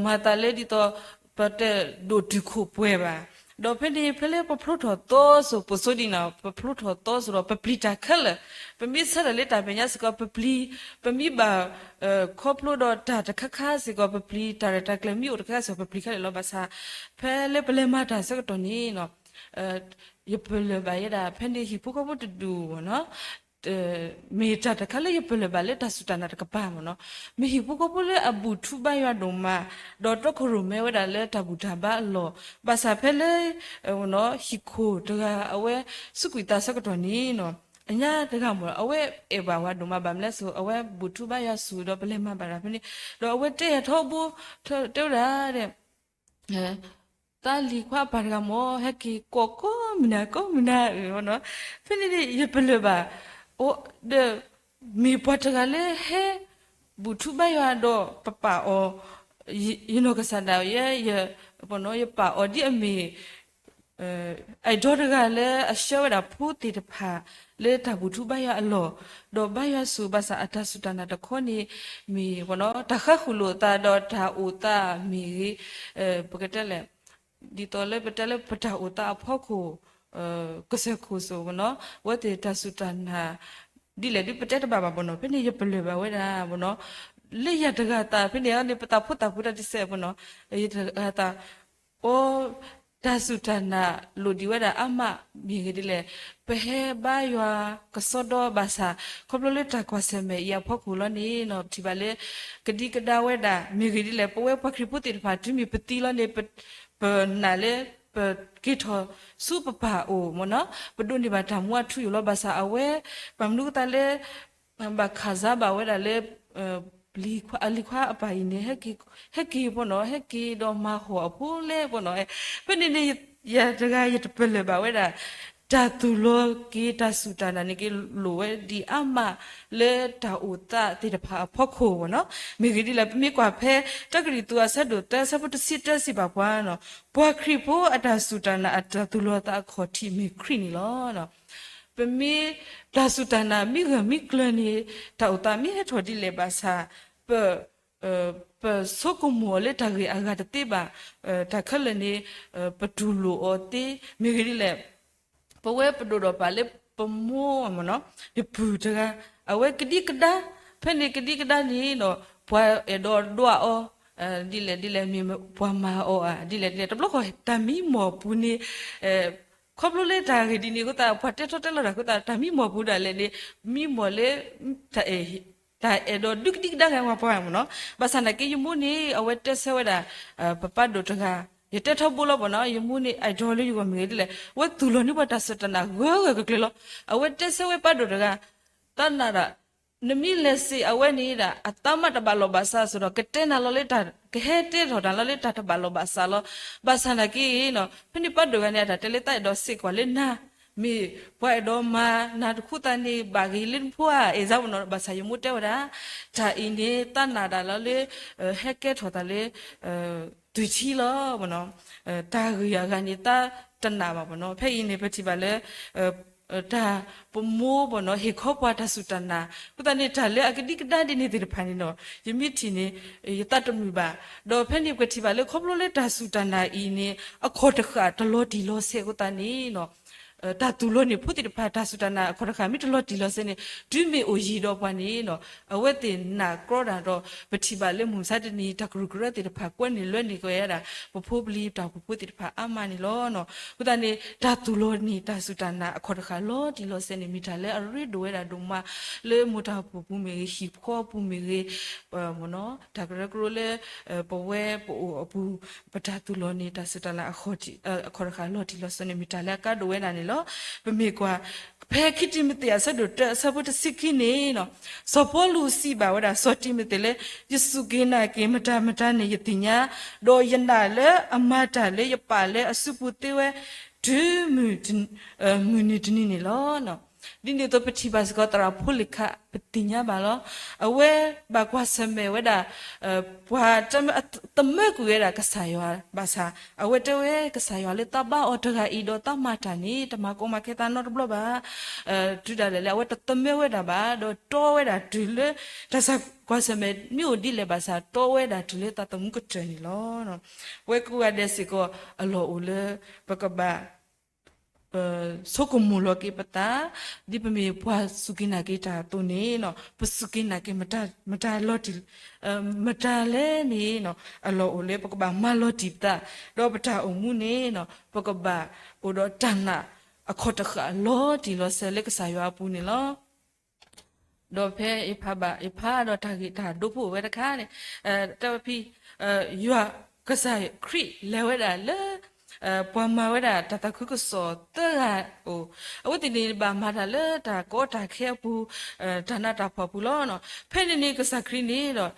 မၤသးလၢဒ်သိး ပတဒိၣ်တုာ်ခိၣ်ပှဲၤဘၣ်. ဒီးဖဲန့ၣ် ဖဲလၢပဖျိထီၣ်သီစိၤ ပိာ်စိဒံးနီၤ ပဖျိထီၣ်သီစိၤဒီး ပပျံၤတၢ်ခဲလၢာ်, ပမ့ၢ်ဆၢထၢၣ်လၢတၢ်မဲာ်ညါစ့ၢ်ကီး ပပျံၤ, ပမ့ၢ်ဘၣ် ခီဖျိဒီးတၢ်တခါခါစ့ၢ်ကီး ပပျံၤ, တၢ်ရဲၣ်တၢ်ကျဲၤမ့ၢ်အိၣ်တခါခါစ့ၢ်ကီး ပပျံၤခဲလၢာ်လီၤ. ဘၣ်ဆၣ် ဖဲလၢပလဲၤမၤတၢ်ဆၢကတီၢ်န့ၣ် ယပလၢၢ်ဘၣ်ယဲဒၣ် ဖဲန့ၣ်ဟံၣ်ဖိဃီဖိတဒူၣ်မ့ၢ်နီၤ, မ့ၢ်တၢ်တခါလၢယပလၢၢ်ဘၣ်လၢတၢ်စူၢ်တၢ်နာ်တကပၤမ့ၢ်နီၤ, မ့ၢ်ဟံၣ်ဖိဃီဖိလၢအဘူၣ်ထူဘါယွၤဒိၣ်မး, ဒီးတီခိၣ်ရိၣ်မဲဝဲဒၣ်လၢတၢ်ဘူၣ်တၢ်ဘါအလီၢ်, ဘၣ်ဆၣ်ဖဲလၢ ဟံၣ်ခိၣ်တဂၤအဝဲ စူးကွံာ်သးဆၢကတီၢ်န့ၣ်နီၤ, အညါတဂၤမ့ၢ် အဝဲအဲၣ်ဘၣ်ဝဲဒိၣ်မး ဘၣ်မနုၤလဲၣ်စိၤ အဝဲဘူၣ်ထူဘါယွၤဆူၣ်ဒီးပလဲၤမၤဘၣ်တၢ်ဖဲန့ၣ်, ဒီးအဝဲတဲယၤထီဘိ တဲဝဲဒၣ် သးလံၤခွါအပၢ်တဂၤမ့ၢ် ဟဲက့ၤကိးကိးမုၢ်နၤကိးမုၢ်နၤ, ဖဲန့ၣ်န့ၣ် ယပလၢၢ်ဘၣ်, ဒီး မ့ၢ်ပှၤတဂၤလၢဟဲ ဘူၣ်ထူဘါယွၤဒီးပပာ်အီၤ, ယနီၢ်ကစၢ်ဒၣ်ယဲ ယပာ်အီၤဒ်အမ့ၢ် idol တဂၤလၢအဆှၢဝဲဒၣ်ဖိသ့ၣ်တဖၣ် လၢတၢ်ဘူၣ်ထူဘါယွၤအလီၢ်, ဒီးဘါယွၤဆူၣ်ဘၣ်ဆၣ်အတၢ်စူၢ်တၢ်နာ်တခီန့ၣ် မ့ၢ် တၢ်ဃါဃုာ်လိာ်သးဒီးတၢ်အိၣ်သးမ့ၢ်ဂ့ၤ, ပကတဲလဲၣ် ဒ်သိးလၢပတဲလၢပတၢ်အိၣ်သးအဖီခိၣ် ကစၢၢ်ခိၣ်စိၤမ့ၢ်နီၤ, အဝဲသ့ၣ်တၢ်စူၢ်တၢ်နာ် ဒ်လဲၣ်ဒ်ပတဲတဘၣ်ဘၣ်မ့ၢ်နီၤ, ဖဲန့ၣ်ယပလၢၢ်ဘၣ်ဝဲဒၣ်မ့ၢ်နီၤ, လၢယၤတဂၤသးဖဲန့ၣ်န့ၣ် ပသးဖိသးဖိတၢ်တစဲးဖိနီၤ, ယၤတဂၤသး အိၣ် တၢ်စူၢ်တၢ်နာ်လိၣ်ဒံးဝဲဒၣ်အါမး မ့ၢ်ဂ့ၢ်ဒ်လဲၣ်, ပဟဲဘါယွၤကစီဒီဘၣ်ဆၣ် ခီဖျိလၢတၢ်ကွၢ်ဆၢၣ်မဲာ်အံၤအဖီခိၣ်လီၤန့ၣ်နီၤ ပထံၣ်ဘၣ်လၢ ကဒံကဒါဝဲဒၣ် မ့ၢ်ဂ့ၢ်ဒ်လဲၣ်, ပဝဲပှၤခရံာ်ဖိသ့ၣ်တဖၣ် တုၤမ့ၢ်ပသံလီၤန့ၣ် ပနာ်လၢ ပက့ၤထီၣ်ဆူပပၢ်အအိၣ်မ့ၢ်နီၤ, ပဒိးန့ၢ်ဘၣ်တၢ်မူအထူအယိာ်လီၤ. ဘၣ်ဆၣ်အဝဲ ဘၣ်မနုၤအသးလၢ ဘၣ်ခးစါဘၣ်ဝဲဒၣ်လၢ အလံၤခွါအပၢ်အံၤန့ၣ် ဟဲက့ၤဖိနီၤ, ဟဲက့ၤဒီးမၤဟီၣ်အဖိလဲၣ်ဖိနီၤ, ဖဲန့ၣ်န့ၣ် ယၤတဂၤယတပလၢၢ်ဘၣ်ဝဲဒၣ် တၢ်သူၣ်လီၤက့ၤတၢ်စူၢ်တၢ်နာ်န့ၣ်က့ၤလိၣ်ဝဲဒံးအါမး လၢတၢ်အိၣ်သးသ့ၣ်တဖၣ်အဖီခိၣ်မ့ၢ်နီၤ, မ့ၢ်ဂ့ၢ်ဒ်လဲၣ်, ပမ့ၢ်ကွၢ်ဖဲ တၢကရံၣ်သူးအဆၢဒိၣ်သၢအဆၢဖိတဆံတၢစံးဘၣ်ပှၤ, ပှၤခရံာ်ဖိအတၢ်စူၢ်တၢ်နာ်အတၢ်သူၣ်လီၤသးအခီၣ်ထံးမ့ၢ်ခရံာ်န့ၣ်လီၤ. ပမ့ၢ်တၢ်စူၢ်တၢ်နာ်မ့ၢ်ဂၢၢ်မ့ၢ်ကျၢၤန့ၣ် တၢ်အိၣ်သးမ့ၢ်ဟဲထီၣ်ဒ်လဲၣ်ဘၣ်ဆၣ် ပ ပဆိကမိၣ်အီၤလၢတၢ်ဂ့ၢ်အဂၤတသ့ဘၣ်, တၢ်ခဲလၢာ်န့ၣ် ပတူၢ်လိာ်အီၤသ့, မ့ၢ်ဂ့ၢ်ဒ်လဲၣ်, ပဝဲပဒိၣ်ဒီးပာ်လၢပမိၢ်မ့ၢ်နီၤ, ယပုၢ်တဂၤ အဝဲကဒံကဒါ, ဖဲန့ၣ်ကဒံကဒါန့ၣ်ဒီး ပှၤအဲၣ်ဒိးဒွးအီၤ ဒ်လဲၣ်ဒ်လဲၣ်မ့ၢ် ပှၤမၤအီၤဧါ ဒ်လဲၣ်ဒ်လဲၣ် တဘျီဃီတၢ်မံမီၢ်ပူၤန့ၣ် ခီဖျိလၢတၢ်ဂ့ၢ်ဒ်န့ၣ်အဃိသတး ပှၤတဲထီၣ်တဲလီၤတၢ်အဃိသတး တၢ်မံမီၢ်ပူၤဒၣ်လဲာ်န့ၣ် မံမီၢ်လၢ တၢ်အဲၣ်ဒိးဒုးကဒံကဒါဂ့ၤပှၤပှၤမ့ၢ်နီၤ, ဘၣ်ဆၣ်နာ်က့ယမိၢ်န့ၣ် အဝဲတဲဆၢဝဲဒၣ် ပပၢ်ဒိၣ်တဂၤ, ယတဲထီဘိလီၤပှၤနီၤ, ယမိၢ်န့ၣ် idol လၢယဂီၢ်မ့ၢ်ဂ့ၤဒ်လဲၣ်, အဝဲသူၣ်လီၤန့ၢ်ပှၤတၢ်စူၢ်တၢ်နာ်ဂၢၢ်ဂၢၢ်ကျၢၤကျၢၤလီၤ. အဝဲတဲဆၢဝဲပၢ်ဒိၣ်တဂၤ, တၢ်နာ်ဒၣ် နမ့ၢ်လဲၤစ့ၢ်အဝဲန့ၣ်ဒၣ် အသးမးတဘၣ်လိာ်ဘၣ်စးအသိးဒီး ကတဲနၤလီၤလၢတၢ် ကဟဲတဲထီၣ်တၢ်လီၤလၢတၢ်တဘၣ်လိာ်ဘၣ်စးလီၤ. ဘၣ်ဆၣ်နာ်က့နီၤ ဖဲန့ၣ်ပၢ်ဒိၣ်ဂၤန့ၣ် အတၢ်တဲလၢတၢ်အဲၣ်ဒိးစ့ၢ်ကီးလၢနၤ မ့ၢ်ပှၤအဲၣ်ဒိးမၤနၤတခူသးန့ၣ် ဘၣ်ဂ့ၤလၢနဖိဧါ အဲၣ်စၢ်ပနီၤ, ဘၣ်ဆၣ်ယမိၢ်တဲဝဲဒၣ် တၢ်အံၤန့ၣ် သးနာ်ဒၣ်လီၤလၢ ဟဲကဲထီၣ်သးလၢ သွံၣ်ထံလီၤပနီၤ, တၢ်ဂ့ၢ်အဂၤန့ၣ် သးတနာ်ဘၣ်ပနီၤ. ဖဲအံၤန့ၣ် ပထံၣ်ဘၣ်လၢ တၢ်ပမိၢ်ပနီၤ ဟ့ၣ်ခီပှၤတၢ်စူၢ်တၢ်နာ် အဃိသတးန့ၣ် တၢ်လၢအကဒံကဒါဒ်န့ၣ်သ့ၣ်တဖၣ်န့ၣ်နီၤ ယမ့ၢ်ထံၣ်န့ၣ် ယသးတမုာ်ဘၣ်. ဒီးဖဲန့ၣ်ပထံၣ်ဘၣ်လၢ ခီဖျိလၢတၢ်စူၢ်တၢ်နာ်အံၤန့ၣ် အခီၣ်တဃာ်တလီၤတံၢ်လီၤဆဲးအဃိသတးန့ၣ်နီၤ တၢ်သူၣ်လီၤန့ၢ်ဖိသ့ၣ်တဖၣ် တၢ်စူၢ်တၢ်နာ်အခီၣ်တဃာ်မ့ၢ်တလီၤတံၢ်လီၤဆဲးန့ၣ် တုၤမ့ၢ်အိၣ်ယံၤဒီးပှၤန့ၣ်နီၤ အဝဲသ့ၣ်နာ်ကြီဒၣ်ဒီး ပထံၣ်ဘၣ်လၢမုၢ်မဆါတနံၤ တၢ်ကရူၢ်ကရၢသ့ၣ်တဖၣ် ကွဲန့ၢ်လွဲန့ၢ်က့ၤဝဲဒၣ် ပဖိပလံၤတၢ်အိၣ်ဖှိၣ်ဖိသ့ၣ်တဖၣ်အါမးန့ၣ်လီၤ. အဃိသတးန့ၣ် တၢ်သူၣ်လီၤန့ၢ်တၢ်စူၢ်တၢ်နာ်အခီၣ်တဃာ်လီၤတံၢ်လီၤဆဲးန့ၣ် မ့ၢ်တၢ်လၢအရ့ဒိၣ်ဝဲဒၣ်ဒိၣ်မး လၢမိၢ်တၢ်အိၣ်ဖှိၣ်အပူၤမ့ၢ်ဂ့ၤ ဟံၣ်ဖိအပူၤမ့ၢ်ဂ့ၤ တၢ်ကရၢကရိလၢ ပဝဲပအိၣ်အပူၤ ပတၢ်သူၣ်လီၤန့ၢ်တၢ်စူၢ်တၢ်နာ် အခီၣ်တဃာ်လီၤတံၢ်လီၤဆဲးန့ၣ် မ့ၢ်တၢ်လၢအကါဒိၣ်ဝဲဒၣ်န့ၣ်လီၤ. ပမ့ၢ်ကွၢ် ဖဲခံတံၤမသ့းအဆၢဒိၣ်တၢအဆၢဖိတဆံခံန့ၣ်နီၤ စီၤပီလူးစံးဘၣ်ဝဲဒၣ် စီၤတံၤမသ့းလၢ ယစူၢ်က့ၤနာ်က့ၤမတၤမတၤန့ၣ် ယသ့ၣ်ညါ, ဒီးယနာ်လၢအမၤတၢ်လၢယပၢ်လၢအစုပူၤသ့ဝဲ တုၤမုၢ်နံၤတနံၤန့ၣ်လီၤ. ဒ်န့ၣ်အသိး ပထံၣ်ဘၣ်စ့ၢ်ကီးသရၣ်ဖိလ့ၣ်ခါ ပသ့ၣ်ညါဘၣ်လီၤ. အဝဲဘၣ်ကွၢ်ဆၢၣ်မဲာ်ဝဲဒၣ် ပှၤသမၢကွံာ်ဝဲဒၣ်ကစၢ်ယွၤဘၣ်ဆၣ် အဝဲတဲဝဲကစၢ်ယွၤလၢ သးဘါအီၤတဂၤအံၤဒီးသးမၤတၢ်န့ၣ် တမၤကီမၤခဲသးနီတဘျီဘၣ်. တုၤဒၣ်လဲာ်လၢအဝဲတသမၢဝဲဒၣ်ဘၣ် ဒီးတီဝဲဒၣ်တုၤလၢ တၢ်ကွၢ်ဆၢၣ်မဲာ်မ့ၢ်အိၣ်ဒ်လဲၣ်ဘၣ်ဆၣ် တီဝဲဒၣ်တုၤလၢသးသမူကတၢၢ်န့ၣ်လီၤ. ပဝဲကိးဂၤဒဲးစ့ၢ်ကီး အလီၢ်အိၣ်လၢ ပကဘၣ် ဆိကမိၣ်လီၤက့ၤပသး ဒ်ပမ့ၢ်ပှၤစူၢ်က့ၤနာ်က့ၤတၢ်အသိးန့ၣ် ပစူၢ်က့ၤနာ်က့ၤ မတၤလီၤတံၢ် မတၤလဲၣ်န့ၣ် အလီၢ်အိၣ်လၢပကဘၣ်မၤလီၤတံၢ်ပသး ဒီးပတၢ်အိၣ်မူန့ၣ် ပကဘၣ်အိၣ်ဒီးတၢ်နာ်အခီၣ်တဃာ်လီၤတံၢ်လီၤဆဲးလၢကစၢ်ယွၤအပူၤန့ၣ်လီၤ. ဒီးဖဲယဖးဘၣ် ယဖးဒီးတၢ်ဂ့ၢ်တၢ်ဒိဖိဝဲတခါန့ၣ် တၢ်ဖံ ယွၤကစၢ်ခရံာ်လဲၤဝဲဒၣ်လၢ ပှၤမၤဝဲဒၣ်တၢ်သးခုကစီၣ်သၢဂၤအိၣ် အဝဲသ့ၣ်န့ၣ်ဘၣ်မၤတၢ်လၢတၢ်ကီတၢ်ခဲအပူၤ တၢ်နးတၢ်ဖှီၣ်အပူၤလီၤ. ဖဲန့ၣ်န့ၣ် ကစၢ်ခရံာ်န့ၣ်ဒီး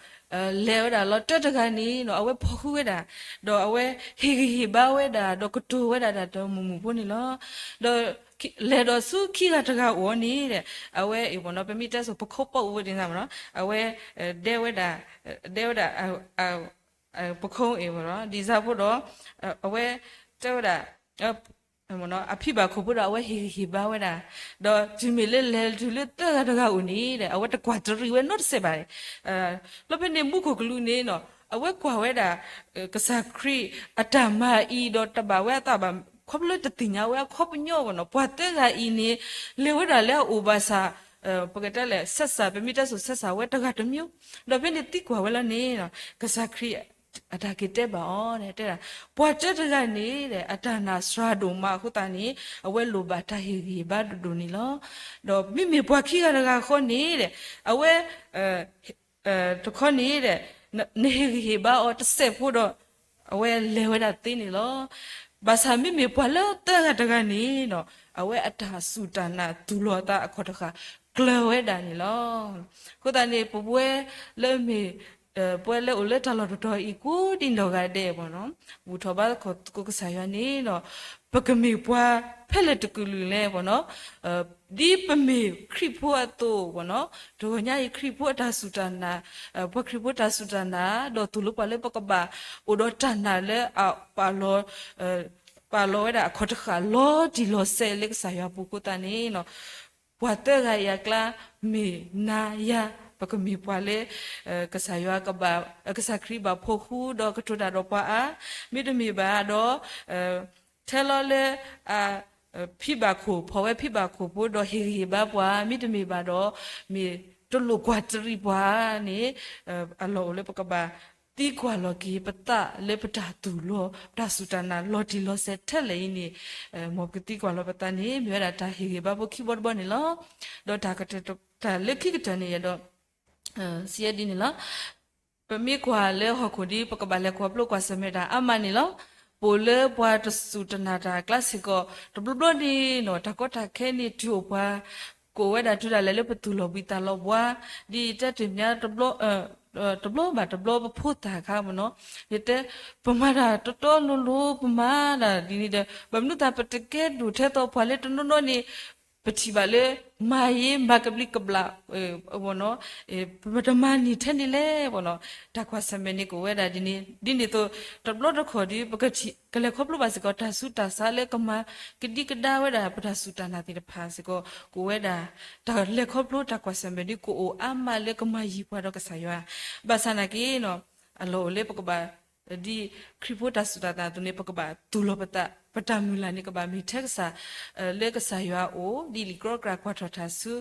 လဲၤဝဲဒၣ်လီၤ တၢတဂၤန့ၣ်ဒီး အဝဲဖီၣ်ဃုာ်ဝဲဒၣ် ဒီးအဝဲဟ့ၣ်ဂံၢ်ဟ့ၣ်ဘါဝဲဒၣ် ဒီးကတိၤဝဲဒၣ်တၢ်မုာ်မုာ်ဖိန့ၣ်လီၤ. ဒီးလဲၤဒီးဆူခံဂၤတဂၤအိၣ်န့ၣ် အဝဲအံၤမ့ၢ်နီၤ ပမ့ၢ်တဲစိၤ ပခိၣ်ပီၣ်အိၣ်ဝဲဒၣ်န့ၣ်မ့ၢ်နီၤ အဝဲ ဒဲဝဲဒၣ် ဒဲဝဲဒၣ် ပခိၣ်အံၤမ့ၢ်နီၤ ဒ်စၢ်ဖိဒီး အဝဲတဲဝဲဒၣ် အဖံဘၣ်ခိၣ်ဖိဒီး အဝဲဟ့ၣ်ဂံၢ်ဟ့ၣ်ဘါဝဲဒၣ် ဒီးတုၤမ့ၢ်လၢလဲၤတုၤလၢသၢဂၤတဂၤအိၣ်န့ၣ် အဝဲတကွၢ်တရံးဝဲနီတစဲးဘၣ်န့ၣ် လီၤဖဲန့ၣ်မူခိၣ်ကလူးန့ၣ်နီၤ အဝဲကွၢ်ဝဲဒၣ် ကစၢ်ခရံာ်အတၢ်မၤအံၤဒီးတဘၣ်ဝဲအသးဘၣ် ခီဖျိလၢတသ့ၣ်ညါဝဲအခီပညီဘၣ်နီၤ ပှၤသၢဂၤအံၤန့ၣ် လဲၤဝဲဒၣ်လၢအအိၣ်ဘၣ်ဆၣ် ပကတဲလဲၣ် ဆက်ဆံ, ပမ့ၢ်တဲစိၤ ဆက်ဆံဝဲတဂၤတမံၤ, ဒီးဖဲန့ၣ်သံကွၢ်ဝဲလီၤန့ၣ်, ကစၢ်ခရံာ်အတၢ်က့ၤတဲဘၣ်အီၤ တဲဒၣ်, ပှၤတၢတဂၤန့ၣ် အတၢ်နာ်စှၤဒိၣ်မးအဃိသတးန့ၣ် အဝဲလိၣ်ဘၣ်တၢ်ဟ့ၣ်ဂံၢ်ဟ့ၣ်ဘါဒိၣ်ဒိၣ်န့ၣ်လီၤ. ဒီးမ့မ့ၢ်ပှၤခံဂၤတဂၤဃီန့ၣ် အဝဲ တခီန့ၣ် နဟ့ၣ်ဂံၢ်ဟ့ၣ်ဘါအီၤတစဲးဖိဒီး အဝဲလဲၤဝဲဒၣ်သ့န့ၣ်လီၤ. ဘၣ်ဆၣ်မ့မ့ၢ်ပှၤလၢသၢဂၤတဂၤန့ၣ် အဝဲအတၢ်စူၢ်တၢ်နာ်တူၢ်လိာ်အသးအခီၣ်တဃၣ် ကျၢၤဝဲဒၣ်န့ၣ်လီၤ. အဃိသတးန့ၣ် ပဝဲလၢမ့ၢ် ပဝဲလၢအိၣ်လၢတၢ်လီၢ်တတီၤအံၤကိးဒံနီၢ်ဂၤဒဲး ဘူၣ်ထီၣ်ဘါသကိးကစၢ်ယွၤန့ၣ် ပကမ့ၢ်ပှၤဖဲလဲၣ်တကလုာ်လဲၣ် ဒ်ပမ့ၢ်ခရံာ်ဖိအသိး တဂီၤညါအံၤ ခရံာ်ဖိအတၢ်စူၢ်တၢ်နာ်, ပှၤခရံာ်ဖိတၢ်စူၢ်တၢ်နာ် ဒီးသိၣ်လိပှၤလၢပကဘၣ်အိၣ်ဒီးတၢ်နာ်လၢအပာ်လီၤဝဲဒၣ်အခီၣ်တဃၣ်လီၤတံၢ်လီၤဆဲးလၢကစၢ်ယွၤအပူၤအဃိသတးန့ၣ် ပှၤသၢဂၤအံၤအကျါ မ့ၢ်နၤယၤ ပကမ့ၢ်ပှၤလၢ ကစၢ်ယွၤကဘၣ် ကစၢ်ခရံာ်ဘၣ်ဖီဃူဒီးကတိၤတၢ်ဒီးပှၤအါ, မ့တမ့ၢ်ဘၣ်ဒီး ထဲလီၤလၢ ဖံဘၣ်ခိၣ် ဖီၣ်ဝဲဖံဘၣ်ခိၣ်ဖိဒီးဟ့ၣ်ဂံၢ်ဟ့ၣ်ဘါပှၤ မ့တမ့ၢ်ဘၣ်ဒီး မ့ၢ်တလိၣ်ကွၢ်တရံးပှၤန့ၣ် အလီၢ်အိၣ်လၢပကဘၣ်သံကွၢ်လီၤက့ၤပသးလၢပတၢ်သူၣ်လီၤ ပတၢ်စူၢ်တၢ်နာ်လီၤတံၢ်လီၤဆဲးထဲလဲၣ်အံၤန့ၣ် မ်ပကသံကွၢ်လီၤပသးန့ၣ် မ့ၢ်ဝဲဒၣ်တၢ်ဟ့ၣ်ဂံၢ်ဘါဖိခံဘီတဘီန့ၣ်လီၤ. ဒီးတၢ်ကတၢၢ် တၢ်လၢခံကတၢၢ်န့ၣ်ယဲဒီး စံးဒ်န့ၣ်လီၤ. ပမ့ၢ်ကွၢ်လၢဟီၣ်ခိၣ်ဒီး ပကဘၣ်လဲၤခီဖျိကွၢ်ဆၢၣ်မဲာ်တၢ်အါမးန့ၣ်လီၤ. ပအိၣ်လၢပှၤတစူၢ်တနာ်တၢ်အကျါစ့ၢ်ကီး တဘျီဘျီန့ၣ် တၢ်ကီတၢ်ခဲန့ၣ် တုၤအိၣ်ပှၤ ကအိၣ်ဝဲဒၣ်တုၤဒၣ်လဲာ်လၢပသူၣ်လီၤဘှံးသးလီၤဘှါ, ဒ်ယတဲတ့ၢ်မး တဘျီဘၣ်တဘျီပဖိသၣ်ခါမ့ၢ်နီၤ, ယတဲ ပမၤတၢ်တီတီလိၤလိၤ ပမၤတၢ်ဒ်န့ၣ်ဒီး ဘၣ်မနုၤသးပတကဲဒိၣ်ထဲသိးပှၤလၢတနီၤနီၤန့ၣ် ပထံၣ်ဘၣ်လၢ မၤယ့မၤကဘျံးကဘျၣ် ပတမၤန့ၢ်ထဲန့ၣ်လဲၣ် တၢ်ကွၢ်ဆၢၣ်မဲာ်န့ၣ်ကအိၣ်ဝဲဒၣ်ဒ်န့ၣ်, ဒ်န့ၣ်အသိး တဘျီတခီၣ်ဒီး ပကလဲၤခီဖျိဘၣ်စ့ၢ်ကီး တၢ်ဆူးတၢ်ဆါလၢကမၤကဒံကဒါဝဲဒၣ် ပတၢ်စူၢ်တၢ်နာ်သ့ၣ်တဖၣ်စ့ၢ်ကီး ကအိၣ်ဝဲဒၣ် တၢ်လဲၤခီဖျိတၢ်ကွၢ်ဆၢၣ်မဲာ်ဒီး ကအိၣ်အါမးလၢကမၤယံၤပှၤဒီးကစၢ်ယွၤ, ဘၣ်ဆၣ်နာ်က့ အလီၢ်အိၣ်လၢပကဘၣ် ဒ်ခရံာ်ဖိတၢ်စူၢ်တၢ်နာ်အသိးန့ၣ် ပကဘၣ်သူၣ်လီၤပသး, ပတၢ်မုၢ်လၢ်န့ၣ် ကဘၣ်မ့ၢ်ထဲကစၢ် လၢကစၢ်ယွၤအအိၣ် ဒ်လံာ်ကြီကြၢ်ကွၢ်ထီၣ်တၢ်ဆူ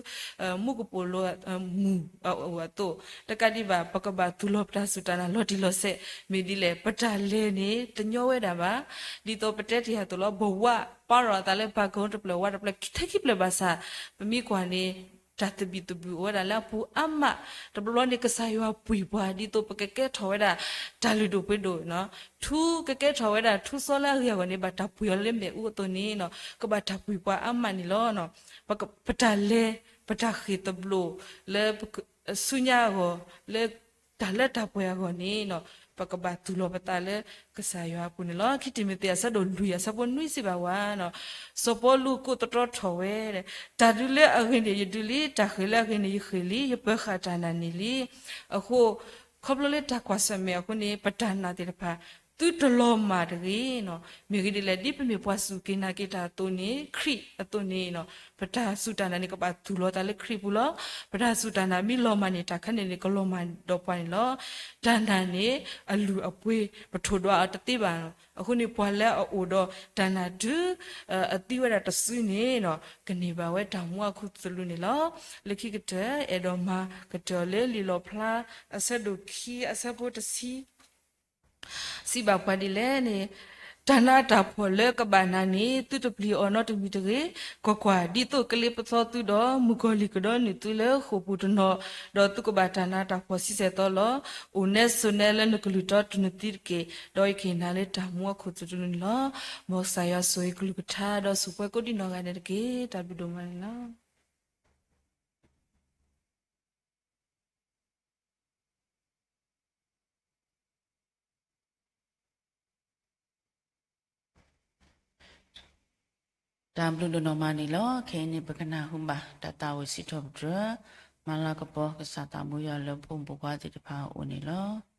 မူကပိာ်လိၤမုၢ်အအိၣ်အသိး, တကးဒံးဘၣ် ပကဘၣ်သူၣ်လီၤပတၢ်စူၢ်တၢ်နာ်လီၤတံၢ်လီၤဆဲး မ့ၢ်ဒ်လဲၣ် ပတၢ်လဲၤန့ၣ် တညီဝဲဒၣ်ဘၣ်. ဒ်သိးပတဲတ့ၢ်အသိးလီၤ ဘဝပာ်ထီၣ်အသးလၢပှၤကညီတဖျၢၣ်ဝဲတဖျၢၣ် ထဲခံဖျၢၣ်ဘၣ်ဆၣ် ပမ့ၢ်ကွၢ်န့ၣ် တၢ်သဘံၣ်သဘုၣ်အိၣ်ဝဲဒၣ်လၢအပူၤအါမး, တဘျီဘျီန့ၣ် ကစၢ်ယွၤပှ့ၤပှၤ ဒ်သိးပကကဲထီၣ်ဝဲဒၣ် တၢ်လုၢ်ဒိၣ်ပှ့ၤဒိၣ်, ထူကကဲထီၣ်ဝဲဒၣ်ထူစီလၢအဂ့ၤအဂီၢ်န့ၣ် ဘၣ်တၢ်ပှ့ၤအီၤလၢမဲာ်အူအသိးန့ၣ် ကဘၣ်တၢ်ပှ့ၤပှၤအါမးန့ၣ်လီၤ. ပတၢ်လဲၤ ပတၢ်ဃ့ၢ်သဘျိၣ်လၢ ဆူညါအဂီၢ် လၢတၢ်လၢတၢ်ပှဲၤအဂီၢ်န့ၣ် ပကဘၣ်သူၣ်လီၤပသးလၢကစၢ်ယွၤအပူၤန့ၣ်လီၤ. ခံတံၤမသ့း အဆၢဒိၣ်လွံၢ် အဆၢဖိနွံစံးဘၣ်ဝဲ, စီၤပီလူးကိးသတြီထီၣ်ဝဲ, တၢ်ဒုးလၢအဂ့ၤန့ၣ်ယဒုးလံ, တၢ်ဃ့ၢ်လၢအဂ့ၤန့ၣ်ယဃ့ၢ်လံ, ယပၢၤဃာ်တၢ်နာ်န့ၣ်လံ. အဃိ ခီဖျိလၢတၢ်ကွၢ်ဆၢၣ်မဲာ်အဃိန့ၣ် ပတၢ်နာ်သ့ၣ်တဖၣ် သုတလီၤမၢ်တဂ့ၤ. မ့ၢ်ဂ့ၤဒ်လဲၣ် ဒ်ပမ့ၢ်ပှၤစူၢ်က့ၤနာ်က့ၤတၢ်အသိးန့ၣ် ခရံာ်အသိးန့ၣ် ပတၢ်စူၢ်တၢ်နာ်န့ၣ် ကဘၣ်သူၣ်လီၤသးလၢခရံာ်ပူၤလီၤ. ပတၢ်စူၢ်တၢ်နာ်မ့ၢ်လီၤမၢ်န့ၣ် တၢ်ခဲန့ၣ်န့ၣ် ကလီၤမၢ်ဒီးပှၤန့ၣ်လီၤ. တၢ်နာ်န့ၣ် အလုၢ်အပှ့ၤ ပထိၣ်ဒွးအီၤတသ့ဘၣ်. အဃိန့ၣ် ပှၤလၢအအိၣ်ဒီးတၢ်နာ်တုၤ အသံဝဲဒၣ်တစုန့ၣ် ကန့ၢ်ဘၣ်ဝဲတၢ်မူအခိၣ်သလုးန့ၣ်လီၤ. လၢခံကတၢၢ် အဲၣ်ဒိးမၤကတၢၢ်အီၤလၢလံာ်လီၣ်ဖျါ အဆၢဒိၣ်ခံ အဆၢဖိတဆံ စံးဘၣ်ပှၤဒ်လဲၣ်န့ၣ်, တၢ်နးတၢ်ဖှီၣ်လၢကဘၣ်နၤန့ၣ် သုတပျံၤအီၤနီတမံၤတဂ့ၤ. ကွၢ်ကွၢ်, ဒ်သိးကလ့ပစီသုဒီး မုၣ်ကီၤလံၢ်ကဒီနုာ်သုလၢဃိာ်ပူၤတနီၤ, ဒီးသုကဘၣ်တၢ်နးတၢ်ဖှီၣ်ဆံဆဲၣ်သီလီၤ. အိၣ်နဲဆိးနဲလၢနကလုၢ်တီတနုာ်သံတက့ၢ်. ဒီးယကဟ့ၣ်နၤလၢတၢ်မူအခိၣ်သလုးန့ၣ်လီၤ. မ်ကစၢ်ယွၤဆိၣ်ဂ့ၤကလုၢ်ကထါ ဒီးဆိၣ်ပှဲၤကိးဒံနီၢ်ဂၤဒဲးတက့ၢ်. တၢ်ဘျုးဒိၣ်မးန့ၣ်လီၤ. တၢ်ဘျုးဒိၣ်နီၢ်မးန့ၣ်လီၤ. ခဲအံၤန့ၣ် ပကနၢ်ဟူဘၣ် တၢ်သးဝံၣ်စံးထီၣ်ပတြၢၤ မၤလၤကပီၤ ကစၢ်သးဘိယွၤလၢပအိၣ်မူပူၤကွၢ်သ့ၣ်တဖၣ်အအိၣ်န့ၣ်လီၤ.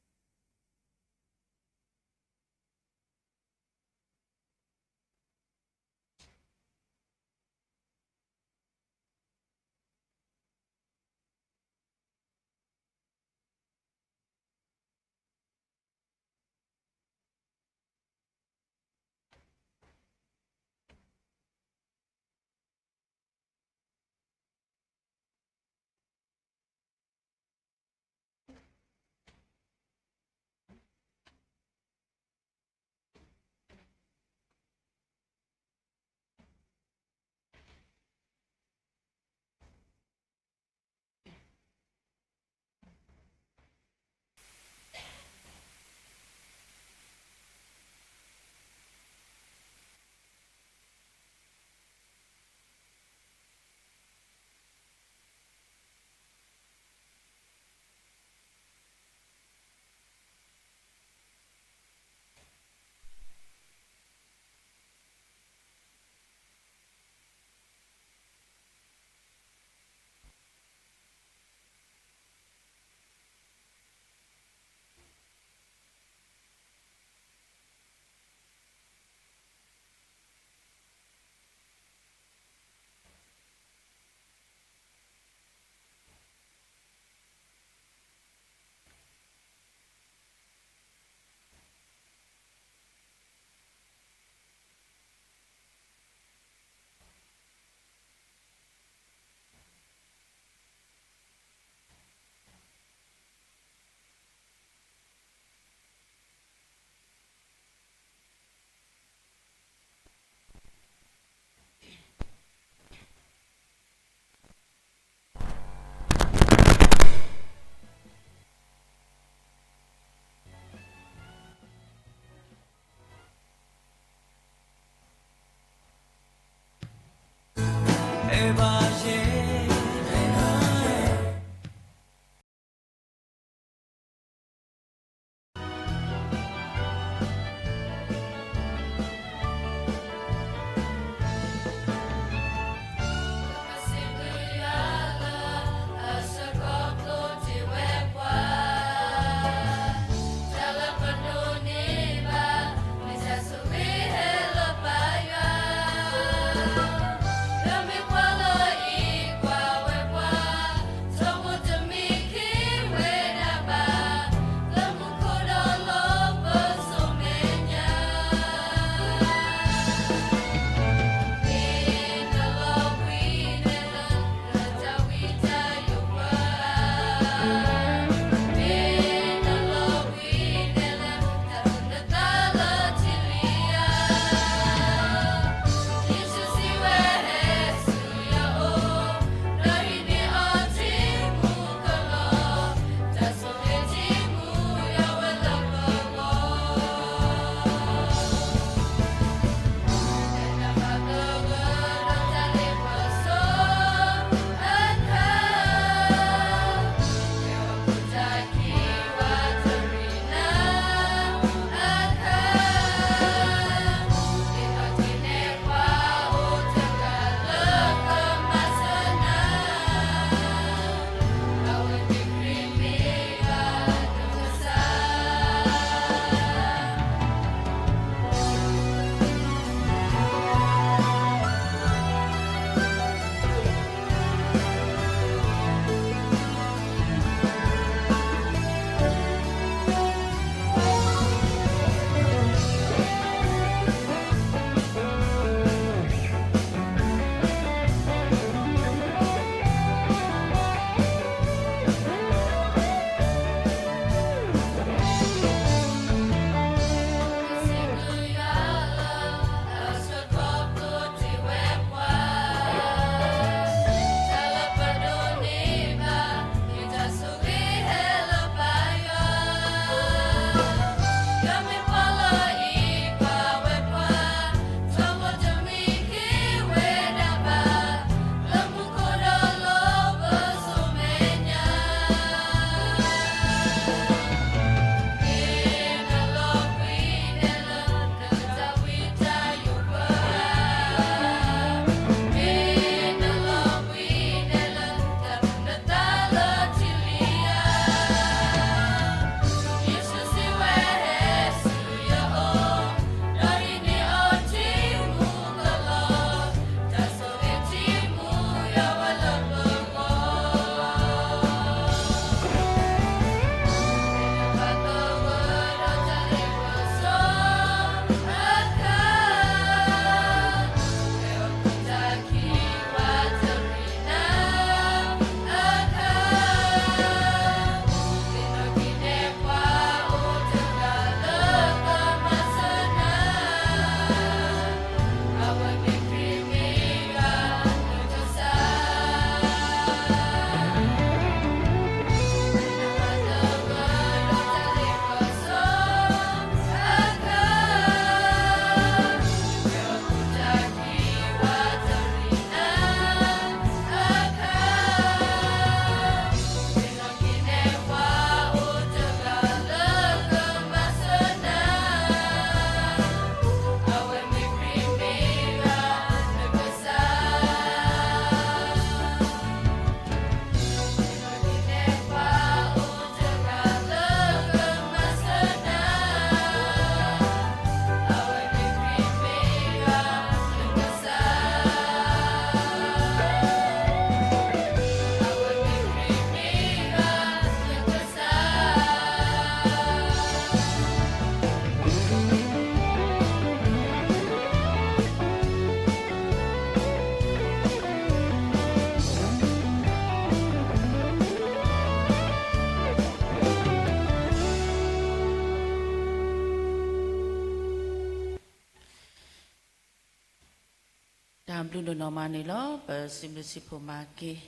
တၢ်ဘျုးဒိၣ်နီၢ်မးန့ၣ်လီၤ. ပစံးဘျုးစံးဖှိၣ်ဘၣ်က့ၤ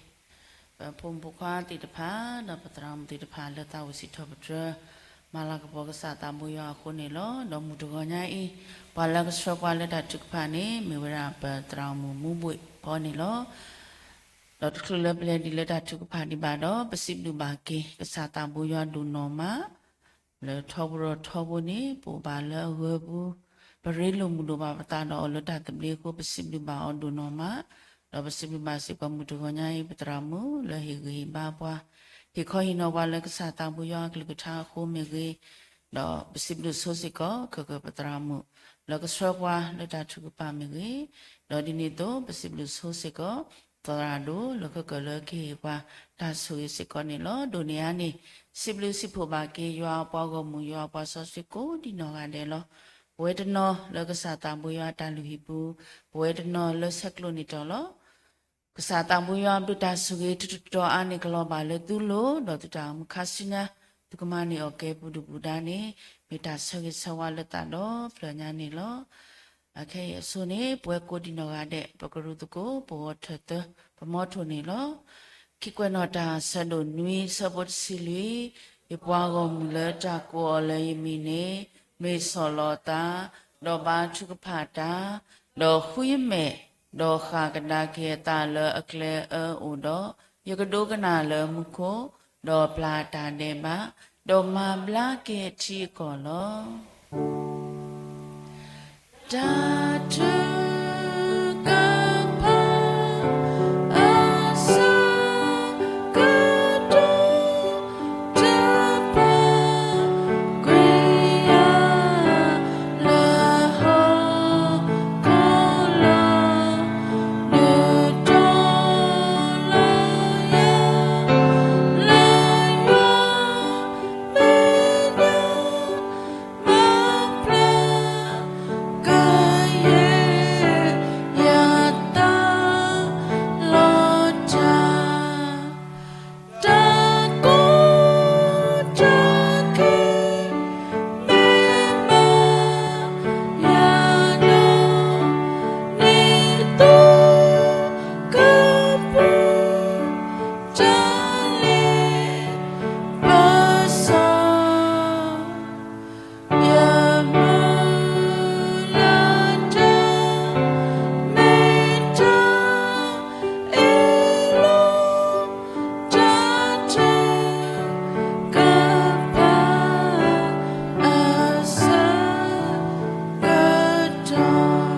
ပဖိမုၣ်ဖိခွါသ့ၣ်တဖၣ် ဒီးပသရၣ်မုၣ်သ့ၣ်တဖၣ်လၢသးအိၣ်စံးထီၣ်ပတြၢၤ မၤလၤကပီၤကစၢ်သးဘိယွၤအဃိန့ၣ်လီၤ. ဒီးမုၢ်တဂီၤညါအံၤ ပှၤလၢကဆှၢပှၤလၢတၢ်ထုကဖၣ်န့ၣ် မ့ၢ်ဝဲဒၣ်ပသရၣ်မုၣ်မူဘှ့ၣ်ဖီန့ၣ်လီၤ. ဒီးတချုးလၢပလဲၤဒံးလၢတၢ်ထုကဖၣ်ဒံးဘၣ်ဒီး ပစံးဘျုးဘၣ်က့ၤ ကစၢ်သးဘိယွၤဒိၣ်နီၢ်မး လၢထီဘိဒီးထီဘိန့ၣ် ပအိၣ်ဘၣ်လၢအဂၢၤပူၤ, ပရ့လိာ်မုာ်ဒိၣ်ဘၣ်ပသးဒီးအီၤလၢတၢ်သဘျ့အဃိ ပစံးဘျုးဘၣ်အီၤဒိၣ်နီၢ်မး, ဒီးပစံးဘျုးဘၣ်စ့ၢ်ကီးမုၢ်တဂီၤညါအံၤ ပသရၣ်မုၣ်လၢဟ့ၣ်ဂံၢ်ဟ့ၣ်ဘါပှၤ, ဟ့ၣ်ခီဟ့ၣ်နီၤပှၤလၢကစၢ်သးဘိယွၤအကလုၢ်ကထါအဃိမ့ၢ်ဂ့ၤ, ဒီးပစံးဘျုးဆိစ့ၢ်ကီး ခဲကၢၢ်ပသရၣ်မုၣ် လၢကဆှၢပှၤလၢတၢ်ထုကဖၣ်မ့ၢ်ဂ့ၤ, ဒီးဒ်န့ၣ်အသိး ပစံးဘျုးဆိစ့ၢ်ကီး သရၣ်ဒိၣ်လၢခဲကၢၢ်လၢကဟ့ၣ်ပှၤတၢ်ဆိၣ်ဂ့ၤစ့ၢ်ကီးန့ၣ်လီၤ. ဒိၣ်န့ၢ်အါန့ၣ် စံးဘျုးစံးဖှိၣ်ဘၣ်က့ၤ ယွၤအပှၤဂီၢ်မုၢ် ယွၤအပှၤစီဆှံကိးဒံနီၢ်ဂၤဒဲးလီၤ. ပဝဲတနီၤလၢကစၢ်သးဘိယွၤအတၢ်လုၢ်ဟံၣ်ပူၤ, ပဝဲတနီၤလၢဆဲးကျိးန့ၢ်တီၤလီၤ. ကစၢ်သးဘိယွၤအဘျုးတၢ်ဆိၣ်ဂ့ၤတတီၤအါန့ၣ် ကလီၤဘၣ်လၢသုလိၤ, ဒီးသုတၢ်အိၣ်မူခါဆူညါ သုကမၤန့ၢ်အီၣ်ကဲပူၤဒုၣ်ပူၤဒါန့ၣ် မ့ၢ်တၢ်ဆၢဂ့ၤဆၢဝါလၢသးဒီဖျၢၣ်ညါန့ၣ်လီၤ. အခဲအံၤအဆိန့ၣ် ပဝဲကိးဒံနီၢ်ဂၤဒဲး ပကရူၢ်သကိး ပဂီၤထၢၣ်သၢ ပမီထိၣ်န့ၣ်လီၤ. ခံကွဲးနီၣ်တၢ် ဆၢဒိၣ်နွံ ဆၢဖိတဆံလွံၢ်, ယပှၤဂီၢ်မုၢ်လၢတၢ်ကိးအီၤလၢယမံၤန့ၣ် မ့ၢ်ဆီၣ်လီၤသး, ဒီးဘါထုကဖ�ၣ်တၢ်, ဒီးဃုယမဲာ်, ဒီးဃၣ်ကဒါက့ၤအသးလၢအကျဲအၢအိၣ်ဒီး, ယကဒိကနၣ်လၢမူခိၣ်, ဒီးပျၢ်တၢ်ဒဲးဘး, ဒီးမၤဘျါက့ၤအထံအကီၢ်လီၤ. တၢ်ထုကဖၣ် အဆၢကတီၢ် တပာ်ကွံာ်ယၤ လၢဟီၣ်ခိၣ်လီၤ. နုာ်ထီၣ်လီၤယၤ လၢယွၤမဲာ်ညါ မၤဖျါကယဲၢ်ယသးလီၤတၢ်, တၢ်ကိးတၢ်ဂီၤ မ့ၢ်မၤယၤဒီး နံၣ်သိကပူၤ တၢ်လ့ပစီ ယမုၢ်လၢ်တၢ် မ့ၢ်တၢ်အ့ၣ်လိာ် တၢ်ထုကဖၣ် အဆၢကတီၢ်.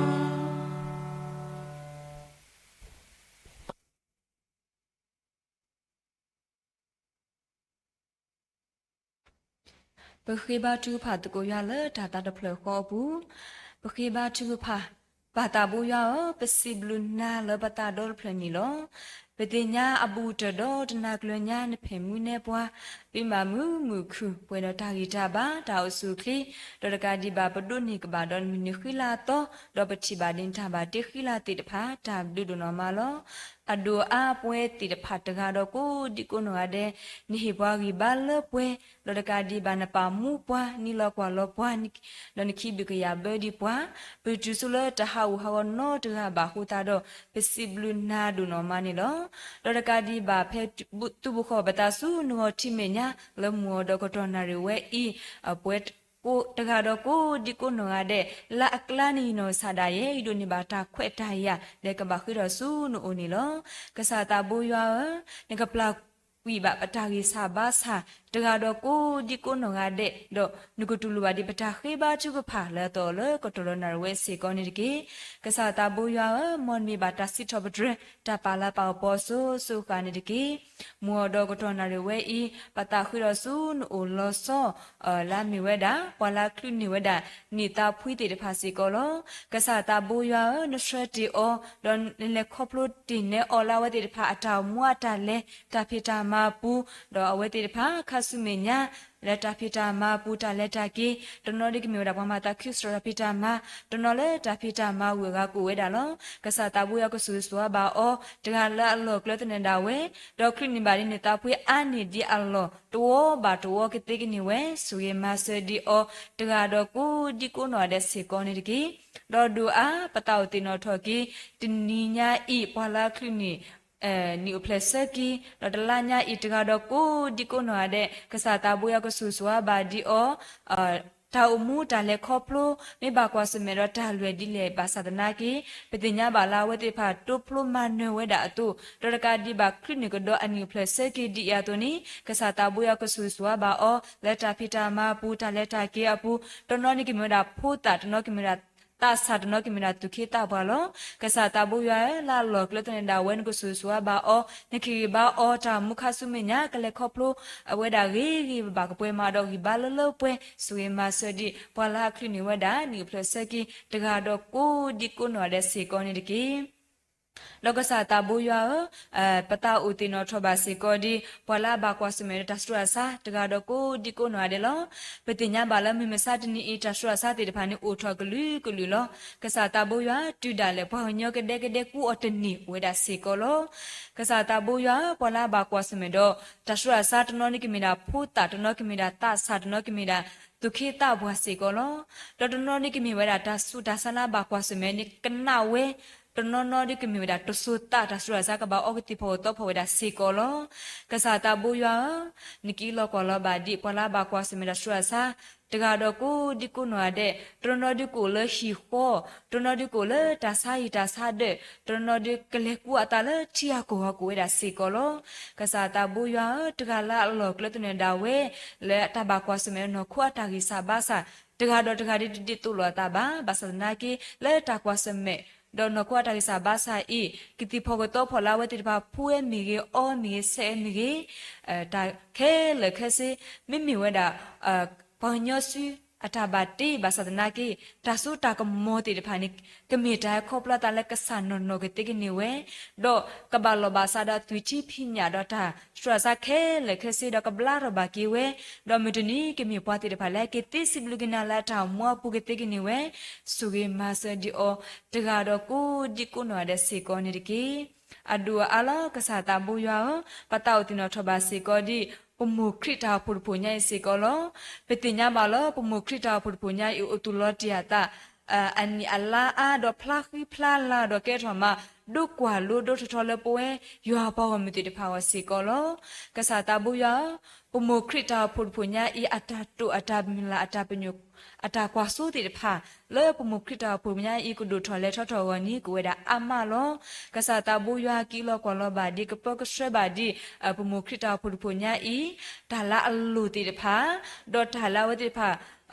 ပဃ့ဘါထုကဖၣ်သကိးယွၤလၢတၢ်သးတဖျၢၣ်ဃီအပူၤ, ပဃ့ဘါထုကဖၣ်, ပၢ်သးဘိယွၤဧၢ, ပစံးဘျုးနၤလၢပသးဒီတဖျၢၣ်န့ၣ်လီၤ. ပသ့ၣ်ညါအဘူးကတၢၢ်ဒီးတနၤကျၢၤညါ နဖဲၣ်မူနဲပှၤ, ပမၤမုာ်မုာ်ခုၣ် ပှဲၤဒီးတၢ်ဂံၢ်တၢ်ဘါ တၢ်အိၣ်ဆူၣ်အိၣ်ချ့, ဒီးတကးဒံးဘၣ် ပဒိးန့ၢ်ကဘၣ်ဒီးနမုၢ်နံၤဃံလၤအသီ, ဒီးပထံၣ်ဘၣ်ဒ်နတၢ်ဘၣ်တ့ဃံလၤသ့ၣ်တဖၣ် တၢ်ဘျုးဒိၣ်နီၢ်မးလီၤ. အဒိၣ်အါပဝဲသ့ၣ်တဖၣ်တဂၤဒီးကိးဒံကိးနီၢ်ဂၤဒဲး, နဟ့ၣ်ပှၤဂံၢ်ဘါလၢပှဲၤ, ဒီးတကးဒံးဘၣ် နပာ်မူပှၤ နံၤလီၤကွၢ်လီၤပှၤ, ဒီးနခံဘျုးကယာ်ဘၢဒံးပှၤ, ပတုၤဆူလၢတၢ်ဟးဂူာ်ဟးဂီၤနီတဂၤဘၣ်အဃိသတးဒီး ပစံးဘျုးနၤဒိၣ်နီၢ်မးန့ၣ်လီၤ. ဒီးတကးဒံးဘၣ်ဖဲ တူၢ်ဘိၣ်ဃီပသးဆူနဂီၢ်ထံးမဲာ်ညါ လၢမုၢ်အီၣ်ဒီးကတီၢ်နၣ်ရံၣ်ဝဲအံၤ ပဝဲတဂၤဒီးကိးဒံကိးနီၢ်ဂၤဒဲး လၢအကျါန့ၣ် ယနီၢ်ကစၢ်ဒၣ်ယဲ ယဒိးန့ၢ်ဘၣ်တၢ်ခွဲးတၢ်ယာ် လၢကဘၣ်ဃ့ထီၣ်ဆူနအိၣ်န့ၣ်လီၤ. ကစၢ်သးဘိယွၤဧၢ, နကပျၢ်ကွံာ်ဘၣ်ပတၢ်ဂံၢ်စၢ်ဘါစၢ် တဂၤဒီးကိးဒံကိးနီၢ်ဂၤဒဲး ဒီးနကတူၢ်လိာ်ဘၣ်ဒံးပတၢ်ဃ့ဘါထုကဖၣ် လၢအသီၣ်လၢကတီၢ်ဒီးနၣ်ရံၣ်ဝဲစ့ၢ်ကီးန့ၣ်တက့ၢ်. ကစၢ်သးဘိယွၤဧၢ, မ်နမ့ၢ်ဘၣ်တၢ်စံးထီၣ်ပတြၢၤ တၢ်ပာ်လၤပာ်အပီၤစိၤစိၤဃၣ်န့ၣ်တက့ၢ်. မုၢ်အီၣ်ဒီးကတီၢ်နၣ်ရံၣ်ဝဲအံၤ ပသးဃ့ထီၣ်ဆူနအိၣ်လီၤဆီ လၢအမ့ၢ်ဝဲဒၣ် ပှၤလၢအချုးန့ၢ်ဝဲဒၣ် နံၣ်သးဖှံသ့ၣ်တဖၣ်စ့ၢ်ကီးလီၤ. ကစၢ်သးဘိယွၤဧၢ, နဆှၢတ့ၢ်အီၤ ဒီးနလဲၤခီဖျိတ့ၢ်နဲအီၤလၢအဝဲသ့ၣ်တဖၣ်အတၢ်အိၣ်မူအတၢ်လဲၤ တၢ်ဖံးတၢ်မၤအပူၤ, ဒီးအဝဲသ့ၣ်တဖၣ် ခါဆူမဲာ်ညါ လၢတၢ်ဖံးတၢ်မၤအပူၤ တၢ်လဲၤတၢ်က့ၤ, တနီၤဒ်ကမ့ၢ်ဝဲဒၣ်ပှၤမၤသးခုစရီတၢ်ဖံးတၢ်မၤ, တနီၤလၢတၢ်ဖံးတၢ်မၤဝံၤအဂၤကအိၣ်ဝဲဒၣ်လီၤ. ကစၢ်သးဘိယွၤကဆိၣ်ဂ့ၤဆိၣ်ဝါဘၣ်အီၤ, တဂၤလၢအလီၢ်ကျၢၤသနၢၣ်ဒၣ်ဝဲ, ဒီးချုးန့ၢ်ဘၣ်ဒ်နံၣ်သးဖှံအါန့ၢ်ဒံးအလီၢ် တဝီဘၣ်တဝီကသ့ကန့ၢ်ဝဲ, ဆိၣ်ဂ့ၤမၤစၢၤဒံးအီၤ တဂၤဒီးကိးဒံကိးနီၢ်ဂၤဒဲးစ့ၢ်ကီးန့ၣ်တက့ၢ်. ဒီးဒိၣ်အါ ပသးအိၣ်သ့ၣ်နီၣ်ထီၣ်က့ၤ တနံၤညါအံၤ ပှၤလၢအချုးန့ၢ် နံၣ်အိၣ်ဖျဲၣ်ဆၢက့ၤ, ဒီးတလါညါအံၤ တဂၤဒီးကိးဒံကိးနီၢ်ဂၤဒဲး ကစၢ်သးဘိယွၤကဆိၣ်ဂ့ၤဆိၣ်ဝါဘၣ်ဒံးအီၤ, တၢ်အိၣ်မူတၢ်လဲၤခီဖျိ မ့ၢ်ဘၣ်ကွၢ်ဆၢၣ်မဲာ်ဒီးတၢ်လွဲၢ်ဒ်လဲၣ်ဘၣ်ဆၣ်သနာ်က့ ပသ့ၣ်ညါဘၣ်လၢအဝဲသ့ၣ်တဖၣ်တိဖျိမၤနၢၤဝဲဒၣ်အသိး ဒီးတကးဒံးဘၣ်ချုးန့ၢ်ကဒီးအနံၣ်အိၣ်ဖျဲၣ်ဆၢက့ၤဒ်အံၤအသိးန့ၣ် ကစၢ်သးဘိယွၤကဆိၣ်ဂ့ၤဆိၣ်ဝါဘၣ်အီၤ လၢတၢ်ဖံးတၢ်မၤအပူၤ တၢ်လဲၤတၢ်က့ၤအပူၤ, တနီၤန့ၣ်ကမ့ၢ်ဝဲဒၣ်ဖိသၣ်, တနီၤကမ့ၢ်ဝဲဒၣ် သးစၢ်, တနီၤကမ့ၢ်ဝဲဒၣ်သူၣ်က့သးပှၢ်လီၤ. ကစၢ်သးဘိယွၤဧၢ, လၢအလီၢ်ကျၢၤသနၢၣ်ဒၣ်ဝဲ နကဆိၣ်ဂ့ၤဆိၣ်ဝါဘၣ်အီၤ, နကဟ့ၣ်ဂံၢ်ဘါအီၤ တၢ်အိၣ်မူခါဆူမဲာ်ညါ ကလဲၤခီဖျိဝဲဒၣ်ဂ့ၤဂ့ၤဘၣ်ဘၣ် ကပှဲၤမးဒီးဂံၢ်ဘါလၢလၢပှဲၤပှဲၤ, ဆိၣ်ဂ့ၤမၤစၢၤဒံး ပှၤလၢအချုးန့ၢ်ဝဲဒၣ် နံၣ်အိၣ်ဖျဲၣ်ဆၢက့ၤ တဂၤဒီးကိးဒံကိးနီၢ်ဂၤဒဲးစ့ၢ်ကီးန့ၣ်တက့ၢ်. ဒီးကစၢ်သးဘိယွၤဧၢ, ပသးအိၣ်သ့ၣ်နီၣ်ထီၣ်ဘၣ်စ့ၢ်ကီးဒ် ပှၤလၢအဘၣ်ကွၢ်ဆၢၣ်မဲာ်ဒီးတၢ်ဆူးတၢ်ဆါ တဂၤဒီးကိးဒံကိးနီၢ်ဂၤဒဲးလီၤ. ပသ့ၣ်ညါဘၣ်လၢမုၢ်မဆါတနံၤအံၤ တၢ်ဆူးတၢ်ဆါသ့ၣ်တဖၣ်န့ၣ် အိၣ်ထီၣ်ကလုာ်ကလုာ်လီၤ. ကစၢ်သးဘိယွၤ တုၤဒၣ်လဲာ် ပှၤကညီကဒဲကဒဲကူအီၤတန့ၢ်ဝဲဒၣ်စ့ၢ်ကီးလီၤ. ကစၢ်သးဘိယွၤဧၢ, ပှၤလၢအဘၣ်ကွၢ်ဆၢၣ်မဲာ်ဒီး တၢ်ဆူးတၢ်ဆါ တနီၤန့ၣ်ကမ့ၢ်ဒၣ်ဖိသၣ်, တနီၤကမ့ၢ်ဒၣ်သးစၢ်, တနီၤကမ့ၢ်ဒၣ်သူၣ်က့သးပှၢ်စ့ၢ်ကီးလီၤ. ဒီးတနီၤန့ၣ်ကမ့ၢ်ဝဲဒၣ်တၢ်ဆူးတၢ်ဆါလၢအဘၣ်ကွၢ်ဆၢၣ်မဲာ်န့ၣ် ကနၣ်ဝဲ, တနီၤနီၤဒ်ကမ့ၢ်ဝဲဒၣ်တစိၤသး တၢ်ဆူးတၢ်ဆါကဘၣ်အီကသံၣ်ဖီၣ်ကသီဖီၣ်ဝဲဒၣ်စ့ၢ်ကီးလီၤ. ကစၢ်သးဘိယွၤဧၢ, နကအံးလီၤကွၢ်လီၤဘၣ်ဒံး ပှၤလၢအဘၣ်ကွၢ်ဆၢၣ်မဲာ်တၢ်ဆူးတၢ်ဆါ တဂၤဒီးကိးဒံကိးနီၢ်ဂၤဒဲး, တနီၤဒုးကအိၣ်လၢဟံၣ်ဃီ, တနီၤဒုးကအိၣ်လၢတၢ်ဆါဟံၣ်တၢ်ဆါဒၢး, တနီၤဒုးကလဲၤကူအသးလၢထံဂၤကီၢ်ဂၤကအိၣ်ဝဲဒၣ်စ့ၢ်ကီးလီၤ. ကစၢ်သးဘိယွၤဧၢ, တဂၤလၢအလီၢ်ကျၢၤသနၢၣ်ဒၣ်ဝဲ လၢတၢ်ဘၣ်ကွၢ်ဆၢၣ်မဲာ်ဒီးနီၢ်ခိအတၢ်ဂံၢ်စၢ်ဘါစၢ် တဂၤဒီးတဂၤဒ်တဒ်သိးလိာ်အသးဘၣ်. ဘၣ်ဆၣ်သနာ်က့ လၢတၢ်ကွၢ်ဆၢၣ်မဲာ် ဒီးနီၢ်ခိအတၢ်ဂံၢ်စၢ်ဘါစၢ်အံၤ ကသံၣ်ဖီၣ်ကသီဖီၣ်လၢအဝဲသ့ၣ်တဖၣ် ဖှူဝဲမ့ၢ်ဂ့ၤ, အီမ့ၢ်ဂ့ၤ, ဆဲးဝဲမ့ၢ်ဂ့ၤ, တၢ်ခဲလၢာ်ခဲဆ့ မ့မ့ၢ်ဝဲဒၣ် ပှၤကညီစုအတၢ်ဘၣ်တ့ဘၣ်ဆၣ်သနာ်က့ တၢ်စိတၢ်ကမီၤသ့ၣ်တဖၣ်န့ၣ် ကမ့ၢ်တၢ်ဟဲခီဖျိအသးလၢကစၢ်နီၢ်နီၢ်ကသ့ကန့ၢ်ဝဲ, ဒီးကဘၣ်လိာ်ဘၣ်စးဒီးသွံၣ်ထံဖံးညၣ်ဒီးတၢ်ဆူးတၢ်ဆါခဲလၢာ်ခဲဆ့ ဒီးကဘျါထီၣ်ဘၣ်က့ၤဝဲ, ဒီးမုၢ်တနံၤကမ့ၢ်ပှၤသ့ၣ်တဖၣ်လၢက့ၤသ့စံးဘျုးက့ၤနၤလၢအတၢ်အိၣ်မူအပူၤကသ့ကန့ၢ်ဝဲ, ဆိၣ်ဂ့ၤမၤစၢၤဒံးအီၤ တဂၤဒီးကိးဒံကိးနီၢ်ဂၤဒဲးစ့ၢ်ကီးန့ၣ်တက့ၢ်. အဒိၣ်အအါလီၤ ကစၢ်သးဘိယွၤဧၢ, ပသးအိၣ်သ့ၣ်နီၣ်ထီၣ်ဘၣ်စ့ၢ်ကီးဒ် ပမိၢ်ခရံာ်တၢ်အိၣ်ဖှိၣ်တဖှိၣ်ညါအံၤစ့ၢ်ကီးလီၤ. ပသ့ၣ်ညါဘၣ်လၢ ပမိၢ်ခရံာ်တၢ်အိၣ်ဖှိၣ်တဖှိၣ်ညါအံၤ အိၣ်သူၣ်လီၤတံၢ်အသး အနံၣ်အလါအါ ဒီးဖျါဃံဖျါလၤဒီးကဲထီၣ်မး ဒိကွၢ်လိဒိထီၣ်ထီလၢပဝဲ ယွၤပှၤဂီၢ်မုၢ်သ့ၣ်တဖၣ်အဂီၢ်စ့ၢ်ကီးလီၤ. ကစၢ်သးဘိယွၤဧၢ, ပမိၢ်ခရံာ်တၢ်အိၣ်ဖှိၣ်တဖှိၣ်ညါအံၤ အတၢ်တိာ်အတၢ်မုၢ်လၢ် အတၢ်ပညိၣ် အတၢ်ကွၢ်စိသ့ၣ်တဖၣ် လၢပမိၢ်ခရံာ်တၢ်အိၣ်ဖှိၣ်တဖှိၣ်ညါအံၤ ကဒိၣ်ထီၣ်လဲၤထီၣ်ထီၣ်အဂီၢ်န့ၣ် ကအိၣ်ဝဲဒၣ်အါမးလီၤ. ကစၢ်သးဘိယွၤ ကအံးလီၤကွၢ်လီၤဘၣ်ဒံး ကပၢကဆှၢဘၣ်ဒံး ပမိၢ်ခရံာ်တၢ်အိၣ်ဖှိၣ်တဖှိၣ်ညါအံၤ တၢ်လၢအလိၣ်သ့ၣ်တဖၣ် ဒီးတၢ်လၢအဝဲသ့ၣ်တဖၣ်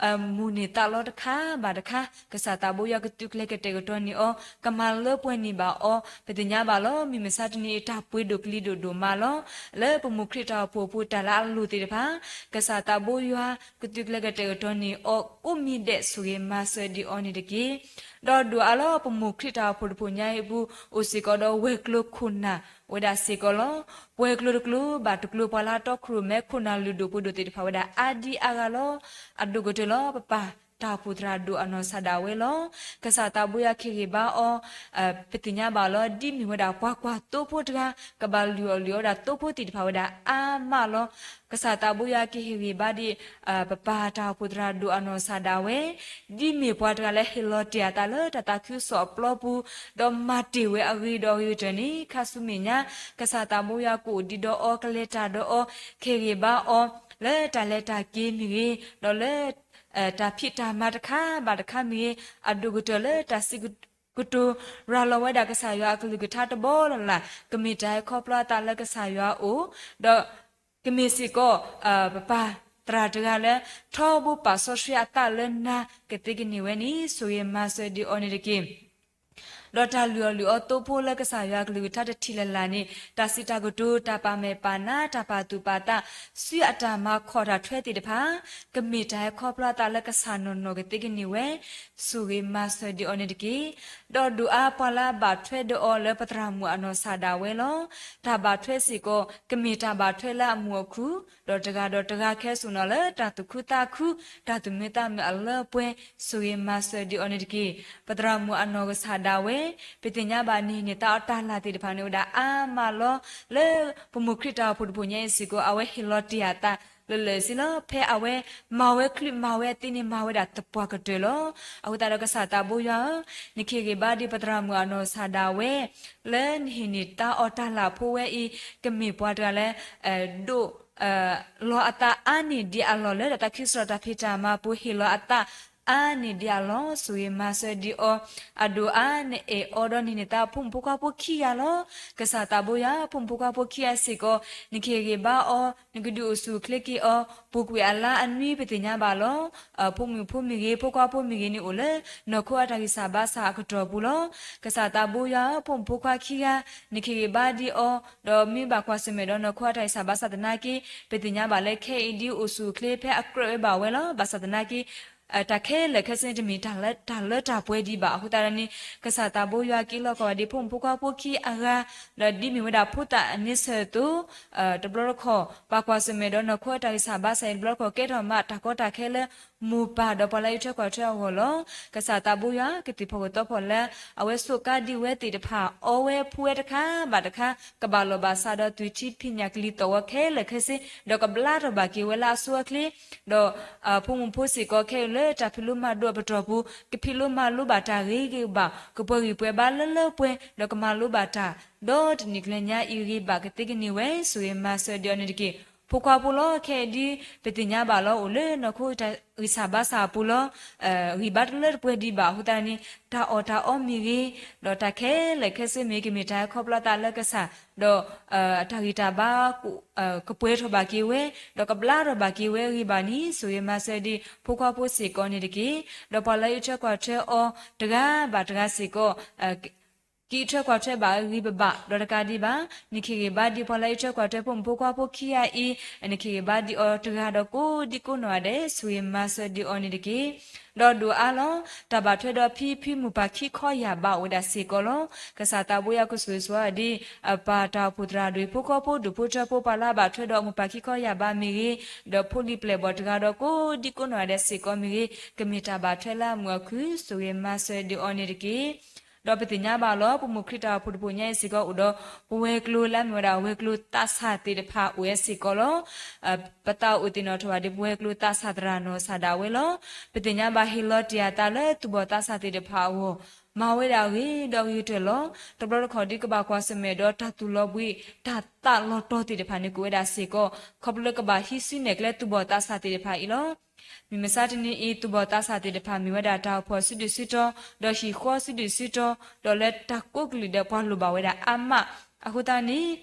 မိၣ်န့ၢ်သးလီတခါဘၣ်တခါ ကစၢ်သးဘိယွၤကသုးကျဲၤကတဲာ်ကတီၤန့ၢ်အီၤ ကမၤလၢပှဲၤန့ၢ်ဘၣ်အီၤ ပသ့ၣ်ညါဘၣ်လီၤ. မုၢ်မဆါတနံၤအံၤ တၢ်ပှ့ၤဒိၣ်ကလံၤဒိၣ်ဒိၣ်မးလီၤ. လၢပမိၢ်ခရံာ်တၢ်အိၣ်ဖှိၣ်အပူၤ တၢ်လၢအလိၣ်သ့ၣ်တဖၣ် ကစၢ်သးဘိယွၤ ကသုးကျဲၤကတဲာ်ကတီၤန့ၢ်အီၤ ကိးမံၤဒဲး ဆိၣ်ဂ့ၤမၤစၢၤဒံးအီၤန့ၣ်တက့ၢ်. ဒီးဒိၣ်အါလီၤ ပမိၢ်ခရံာ်တၢ်အိၣ်ဖှိၣ်တဖှိၣ်ညါအံၤအပူၤ အိၣ်စ့ၢ်ကီးဒီးဝဲၤကျိၤခိၣ်နၢ်ဝဲဒၣ်စ့ၢ်ကီးလီၤ. ပှဲၤကျိၤတကျိၤဘၣ်တကျိၤ ပှၤလၢအတီခိၣ်ရိၣ်မဲခိၣ်နၢ်လုၢ်ဒိၣ်ပှ့ၤဒိၣ်သ့ၣ်တဖၣ်ဝဲဒၣ်အါဒံအါဂၤလီၤ. အဒိၣ်ကတၢၢ်လီၤ ပပၢ် တၢ်အိၣ်ဖှိၣ်သရၣ်ဒိၣ်အနီၢ်ကစၢ်ဒၣ်ဝဲလီၤ. ကစၢ်သးဘိယွၤကဟ့ၣ်ဂံၢ်ဘါအီၤ, ပသ့ၣ်ညါဘၣ်လီၤ ဒ်မ့ၢ်ဝဲဒၣ်ပှၤကွၢ်သိဖိတဂၤ ကဘၣ်လုၢ်အီၣ်လုၢ်အီဒီးသိဖိသ့ၣ်တဖၣ်ဝဲဒၣ်အါမးလီၤ. ကစၢ်သးဘိယွၤကဟ့ၣ်ဂံၢ်ဘါဒံး ပပၢ်တၢ်အိၣ်ဖှိၣ်သရၣ်ဒိၣ်အနီၢ်ကစၢ်ဒၣ်ဝဲ ဒ်မ့ၢ်ပှၤတဂၤလၢဟ့ၣ်လီၤတ့ၢ်အသးလၢတၢ်သးခုကစီၣ်အပျီပူၤ, ဒီးမၤတ့ၢ်ဝဲအဂ့ၤဒီးအဂ့ၤကတၢၢ်န့ၣ် ခါဆူမဲာ်ညါ ကစၢ်သးဘိယွၤကအိၣ်ဒံးဒီးအီၤ ကလဲၤတၢ်ဒီးအီၤ ကဟ့ၣ်ဂံၢ်ဘါအီၤ လၢတၢ်လဲၤတၢ်က့ၤမ့ၢ်ဂ့ၤ, ဒီးလၢ တၢ်ဖံးတၢ်မၤတခါဘၣ်တခါမ့ၢ်ဂ့ၤ, အဒိၣ်ကတၢၢ်လၢတၢ်စံးကတိၤရၤလီၤဝဲဒၣ်ကစၢ်ယွၤအကလုၢ်ကထါတဘီလၢ်လၢ် ကမ့ၢ်တၢ်ဟဲခီဖျိအသးလၢကစၢ်ယွၤအအိၣ်, ဒီးကမ့ၢ်စ့ၢ်ကီး ပပၢ်သရၣ်တဂၤလၢ ထီဘိပာ်စီဆှံအသးလၢနၤကသ့ကန့ၢ်ဝဲန့ၣ် ဆိၣ်ဂ့ၤမၤစၢၤဒံးအီၤန့ၣ်တက့ၢ်. ဒီးတၢ်လုၢ်အီၣ်လုၢ်အီသိဖိလၢကစၢ်ယွၤအကလုၢ်ကထါတထံၣ်လၢ်လၢ်န့ၣ် တၢ်စံးတၢ်ကတိၤ တၢ်ပာ်မဲာ်ပာ်နါ တၢ်ပာ်သူၣ်ပာ်သး စုအတၢ်မၤခီၣ်တၢ်ထွဲသ့ၣ်တဖၣ် ကမ့ၢ်တၢ်ဟဲခီဖျိအသးလၢကစၢ်နီၢ်နီၢ်ကသ့ကန့ၢ်ဝဲ ဆိၣ်ဂ့ၤမၤစၢၤဒံးအီၤန့ၣ်တက့ၢ်. ဒီးဒုးအါပှၤလၢအဘၣ်ထွဲဒီးအီၤလၢပသရၣ်မုၣ်အနီၢ်ကစၢ်ဒၣ်ဝဲလီၤ. တၢ်ဘၣ်ထွဲစ့ၢ်ကီး ကမ့ၢ်တၢ်ဘၣ်ထွဲလၢအမုာ်အခုၣ်, ဒီးတဂၤဒီးတဂၤခဲစိာ်နီၤလၢတၢ်သူၣ်ခုသးခု, တၢ်သူၣ်မံသးမုာ်အလၢအပှဲၤ ဆိၣ်ဂ့ၤမၤစၢၤဒံးအီၤန့ၣ်တက့ၢ်. ပသရၣ်မုၣ်အနီၢ်ကစၢ်ဒၣ်ဝဲ ပသ့ၣ်ညါဘၣ်နံၤန့ၣ် တၢ်အီၣ်တၢ်လၢ်သ့ၣ်တဖၣ်န့ၣ်ဝဲဒၣ်အါမးလီၤ. လၢပမိၢ်ခရံာ်တၢ်အိၣ်ဖှိၣ်တဖှိၣ်ညါအံၤစ့ၢ်ကီး အဝဲဟ့ၣ်လီၤတ့ၢ်အသးလၢာ်လၢာ်စ့ၢ်လီၤ. ဖဲအဝဲမၤဝဲချုးမၤဝဲအသ့န့ၣ် မၤဝဲဒၣ်သပှၢ်ကတၢၢ်လီၤ. အဃိသတးဒီးကစၢ်သးဘိယွၤဧၢ, နကဟ့ၣ်ဂံၢ်ဘါဒံးပသရၣ်မုၣ်အနီၢ်ကစၢ်ဒၣ်ဝဲ လၢနဟ့ၣ်န့ၢ်တၢ်အီၣ်တၢ်လၢ်ဖိဝဲအံၤ ကမ့ၢ်ပှၤတဂၤလၢ ဒိး လီၤအသးအါန့ၢ်ဒံးအလီၢ်လၢတၢ်သးခုကစီၣ်တၢ်ဖံးတၢ်မၤပူၤ ဟ့ၣ်လီၤအသးအါန့ၢ်ဒံးအလီၢ် ဆိၣ်ဂ့ၤမၤစၢၤဒံးအီၤ, အဒိၣ်အါ နအဲၣ်အီၤဒီးနဟ့ၣ်န့ၢ်သးဖိမုၣ်ဖိခွါဖိခံဂၤလီၤ. ကစၢ်သးဘိယွၤ ဖိမုၣ်ဖိခွါဖိခံဂၤစ့ၢ်ကီး နကဟ့ၣ်ဂံၢ်ဘါအီၤ, နကဒုးအိၣ်ဆူၣ်အိၣ်ချ့က့ၤအီၤ, ပူၤကွံာ်အလါအနွံပသ့ၣ်ညါဘၣ်လီၤ. ဖိမုၣ်ဖိမ့ၢ်ဂ့ၤ ဖိခွါဖိမ့ၢ်ဂ့ၤန့ၣ်အိၣ်လၢ နီၢ်ခိအတၢ်ဂံၢ်စၢ်ဘါစၢ်အကတီၢ်ပူၤလီၤ. ကစၢ်သးဘိယွၤဧၢ, ဖိမုၣ်ဖိခွါခံဂၤ နကဟ့ၣ်ဂံၢ်ဘါဒံးအီၤ, ဒီးမ့ၢ်ဘၣ်ကွၢ်ဆၢၣ်မဲာ်ဒီးနီၢ်ခိအတၢ်ဂံၢ်စၢ်ဘါစၢ်သနာ်က့ ပသ့ၣ်ညါဘၣ်လၢခဲအံၤဒ်အိၣ်ဆူၣ်အိၣ်ချ့ဖဲအကြၢးဝဲဘၣ်ဝဲလီၤ. ဘၣ်ဆၣ်သနာ်က့ တၢ်ခဲလၢာ်ခဲဆ့န့ၣ်တမ့ၢ်တၢ်လၢတၢ်ပှဲၤဒံးဘၣ်. အဃိသတးဒီးန့ၣ် ကစၢ်သးဘိယွၤက့ၤလီၤကီၢ်ဘၣ်ဒံးဖိမုၣ်ဖိခွါဖိခံအဂၤ, ဒီးဒ်မ့ၢ်ဝဲဒၣ်ဖိသၣ်န့ဆၢၣ်အသိး တဘျီတခီၣ် ဘၣ်ကွၢ်ဆၢၣ်မဲာ်ဒီးနီၢ်ခိအတၢ်ဂံၢ်စၢ်ဘါစၢ်အံၤ တဘျီတခီၣ်ကဲထီၣ်မးတၢ်ကီတၢ်ခဲလၢ မိၢ်ပၢ်ဒီးပှၤလၢအအံးထွဲကွၢ်ထွဲအဂီၢ်လီၤ. ကစၢ်သးဘိယွၤ ကသ့ၣ်ဖီၣ်ကသီဖီၣ်လၢ အဝဲဆိးကါဒံးဝဲသ့ၣ်တဖၣ် အီဝဲဖှူဝဲတခါဘၣ်တခါ ကဘၣ်လိာ်ဘၣ်စးဒီးသွံၣ်ထံဖံးညၣ်ကလံၤသီၣ်ဝီခဲလၢာ်ခဲဆ့ ဒီးကဘျါထီၣ်ဘၣ်က့ၤဝဲလၢအဆိအချ့ ဒီး ဖိမုၣ်ဖိစ့ၢ်ကီးခဲအံၤလၢတၢ်ဖံးလိမၤဒိးအပတီၢ်ပူၤ ကဖံးလိမၤလိဘၣ်တၢ်ဂ့ၤဂ့ၤဘၣ် ကပှဲၤဂံၢ်ပှဲၤဘါလၢလၢပှဲၤ ဒီးကမၤလိဘၣ်တၢ် ဒီးတနံၤကျၢၤညါအံၤဂ့ၤဘၣ်ကသ့ကန့ၢ်ဝဲ ဆိၣ်ဂ့ၤမၤစၢၤဒံးအီၤန့ၣ်တက့ၢ်. ဖိခွါဖိလီၤ ခဲအံၤဒ်ပသ့ၣ်ညါဘၣ်လီၤ အိၣ်လၢနီၢ်ခိအတၢ်ဂံၢ်စၢ်ဘါစၢ်အပူၤလီၤ. ဂံၢ်ဘါတလၢတပှဲၤဒံးဘၣ်အဃိသတးန့ၣ် တၢ်အီၣ်တၢ်အီမ့ၢ်ဂ့ၤ ဒီးတၢ်ခဲလၢာ်ခဲဆ့မ့ၢ်ဂ့ၤ ကမ့ၢ်တၢ်ဟဲခီဖျိအသးလၢကစၢ် ဒီး တၢ်ဂံၢ်တၢ်ဘါ ကပှဲၤထီၣ်ဘၣ်က့ၤဝဲ ဒီးကဘျါထီၣ်ဘၣ်က့ၤဝဲဂ့ၤဘၣ်န့ၣ် ဆိၣ်ဂ့ၤမၤစၢၤဒံး ဖိခွါဖိစ့ၢ်ကီးန့ၣ်တက့ၢ်. ဒီးပှၤလၢအအံးထွဲကွၢ်ထွဲအီၤတဂၤဘၣ်တဂၤစ့ၢ်ကီး ကအံးထွဲကွၢ်ထွဲဘၣ်အဂ့ၤဘၣ်ဘၣ် ဒီးတကးဒံးဘၣ် နကဟ့ၣ်ဂံၢ်ဘါဒံးပှၤလၢအအံးထွဲကွၢ်ထွဲဖိမုၣ်ဖိခွါဖိခံဂၤအံၤ နကဟ့ၣ်ဂံၢ်ဘါဒံးအီၤတဂၤဒီးကိးဒံကိးနီၢ်ဂၤဒဲး ဆိၣ်ဂ့ၤမၤစၢၤဒံးအီၤန့ၣ်တက့ၢ်. ဒီးဒိၣ်အါလီၤ တၢ်ဘၣ်ထွဲဒီးဖံဖုမုၢ်ပၢ်ခံခီယၢ်ဘးအိၣ်ဝဲဒၣ်စ့ၢ်ကီးလီၤ. ကစၢ်သးဘိယွၤကဆိၣ်ဂ့ၤဆိၣ်ဝါဒံး အပၢ်တၢ်အိၣ်ဖှိၣ်သရၣ်ဒိၣ် ဖိခွါဖိဒိၣ်ဖိထၢဖိ ပှၤလၢအဘၣ်ထွဲဒီးမုၢ်ပၢ်ခံခီယၢ်ဘးမ့ၢ်ဂ့ၤ, ဒီးဖိလံၤပျဲၢ်ဘီၣ်တဂၤဒီးကိးဒံကိးနီၢ်ဂၤဒဲးစ့ၢ်ကီးမ့ၢ်ဂ့ၤ, ကမ့ၢ်တၢ်ဘၣ်ထွဲလၢအမုာ်အခုၣ် ဆိၣ်ဂ့ၤမၤစၢၤဒံးအီၤန့ၣ်တက့ၢ်. ဒီးပသ့ၣ်ညါဘၣ်လီၤ ပမိၢ်ခရံာ်တၢ်အိၣ်ဖှိၣ်တဖှိၣ်ညါအံၤစ့ၢ်ကီးအိၣ်ဒီး ပဝဲၤကျိၤလၢအမ့ၢ်ဝဲဒၣ်ဝဲၤကျိၤသးစၢ်သ့ၣ်တဖၣ်အိၣ်ဝဲစ့ၢ်ကီးလီၤ. ပသးအိၣ်သ့ၣ်နီၣ်ထီၣ်ဘၣ်ဒံး ပဝဲၤကျိၤသးစၢ်သရၣ်နီၢ်ကစၢ်ဒၣ်ဝဲလီၤ. ပသ့ၣ်ညါဘၣ်ဟ့ၣ်လီၤတ့ၢ်အသးလၢသူၣ်ဘီၣ်သးစၢ်သ့ၣ်တဖၣ်အဂီၢ် မၤဝဲဒၣ်ဂ့ၤဒီးဂ့ၤကတၢၢ်လီၤ. တဘျီတခီၣ်ဒ်ကဘၣ်ကွၢ်ဆၢၣ်မဲာ်ဒီးတၢ်သူၣ်လီၤဘှံး တၢ်သးလီၤတီၤသ့ၣ်တဖၣ်န့ၣ် ကအိၣ်ဝဲဒၣ်စ့ၢ်ကီး ခီဖျိလၢကဘၣ်ဟံးစုနဲၣ်ကျဲသူၣ်ဘီၣ်သးစၢ်သ့ၣ်တဖၣ်အံၤလီၤ. မုၢ်မဆါတနံၤအံၤ သူၣ်ဘီၣ်သးစၢ်သ့ၣ်တဖၣ်မ့ၢ်ဝဲဒၣ်တၢ်အိၣ်ဖှိၣ်စုဒုၣ်စုတီၤ ဒီးဟံၣ်ဃီစုဒုၣ်စုတီၤ ဒီးလၢတၢ်ကိးကလုာ်ဒီးပှၤလိၣ်ဘၣ်ဝဲဒၣ်အါမး အဃိသတးန့ၣ်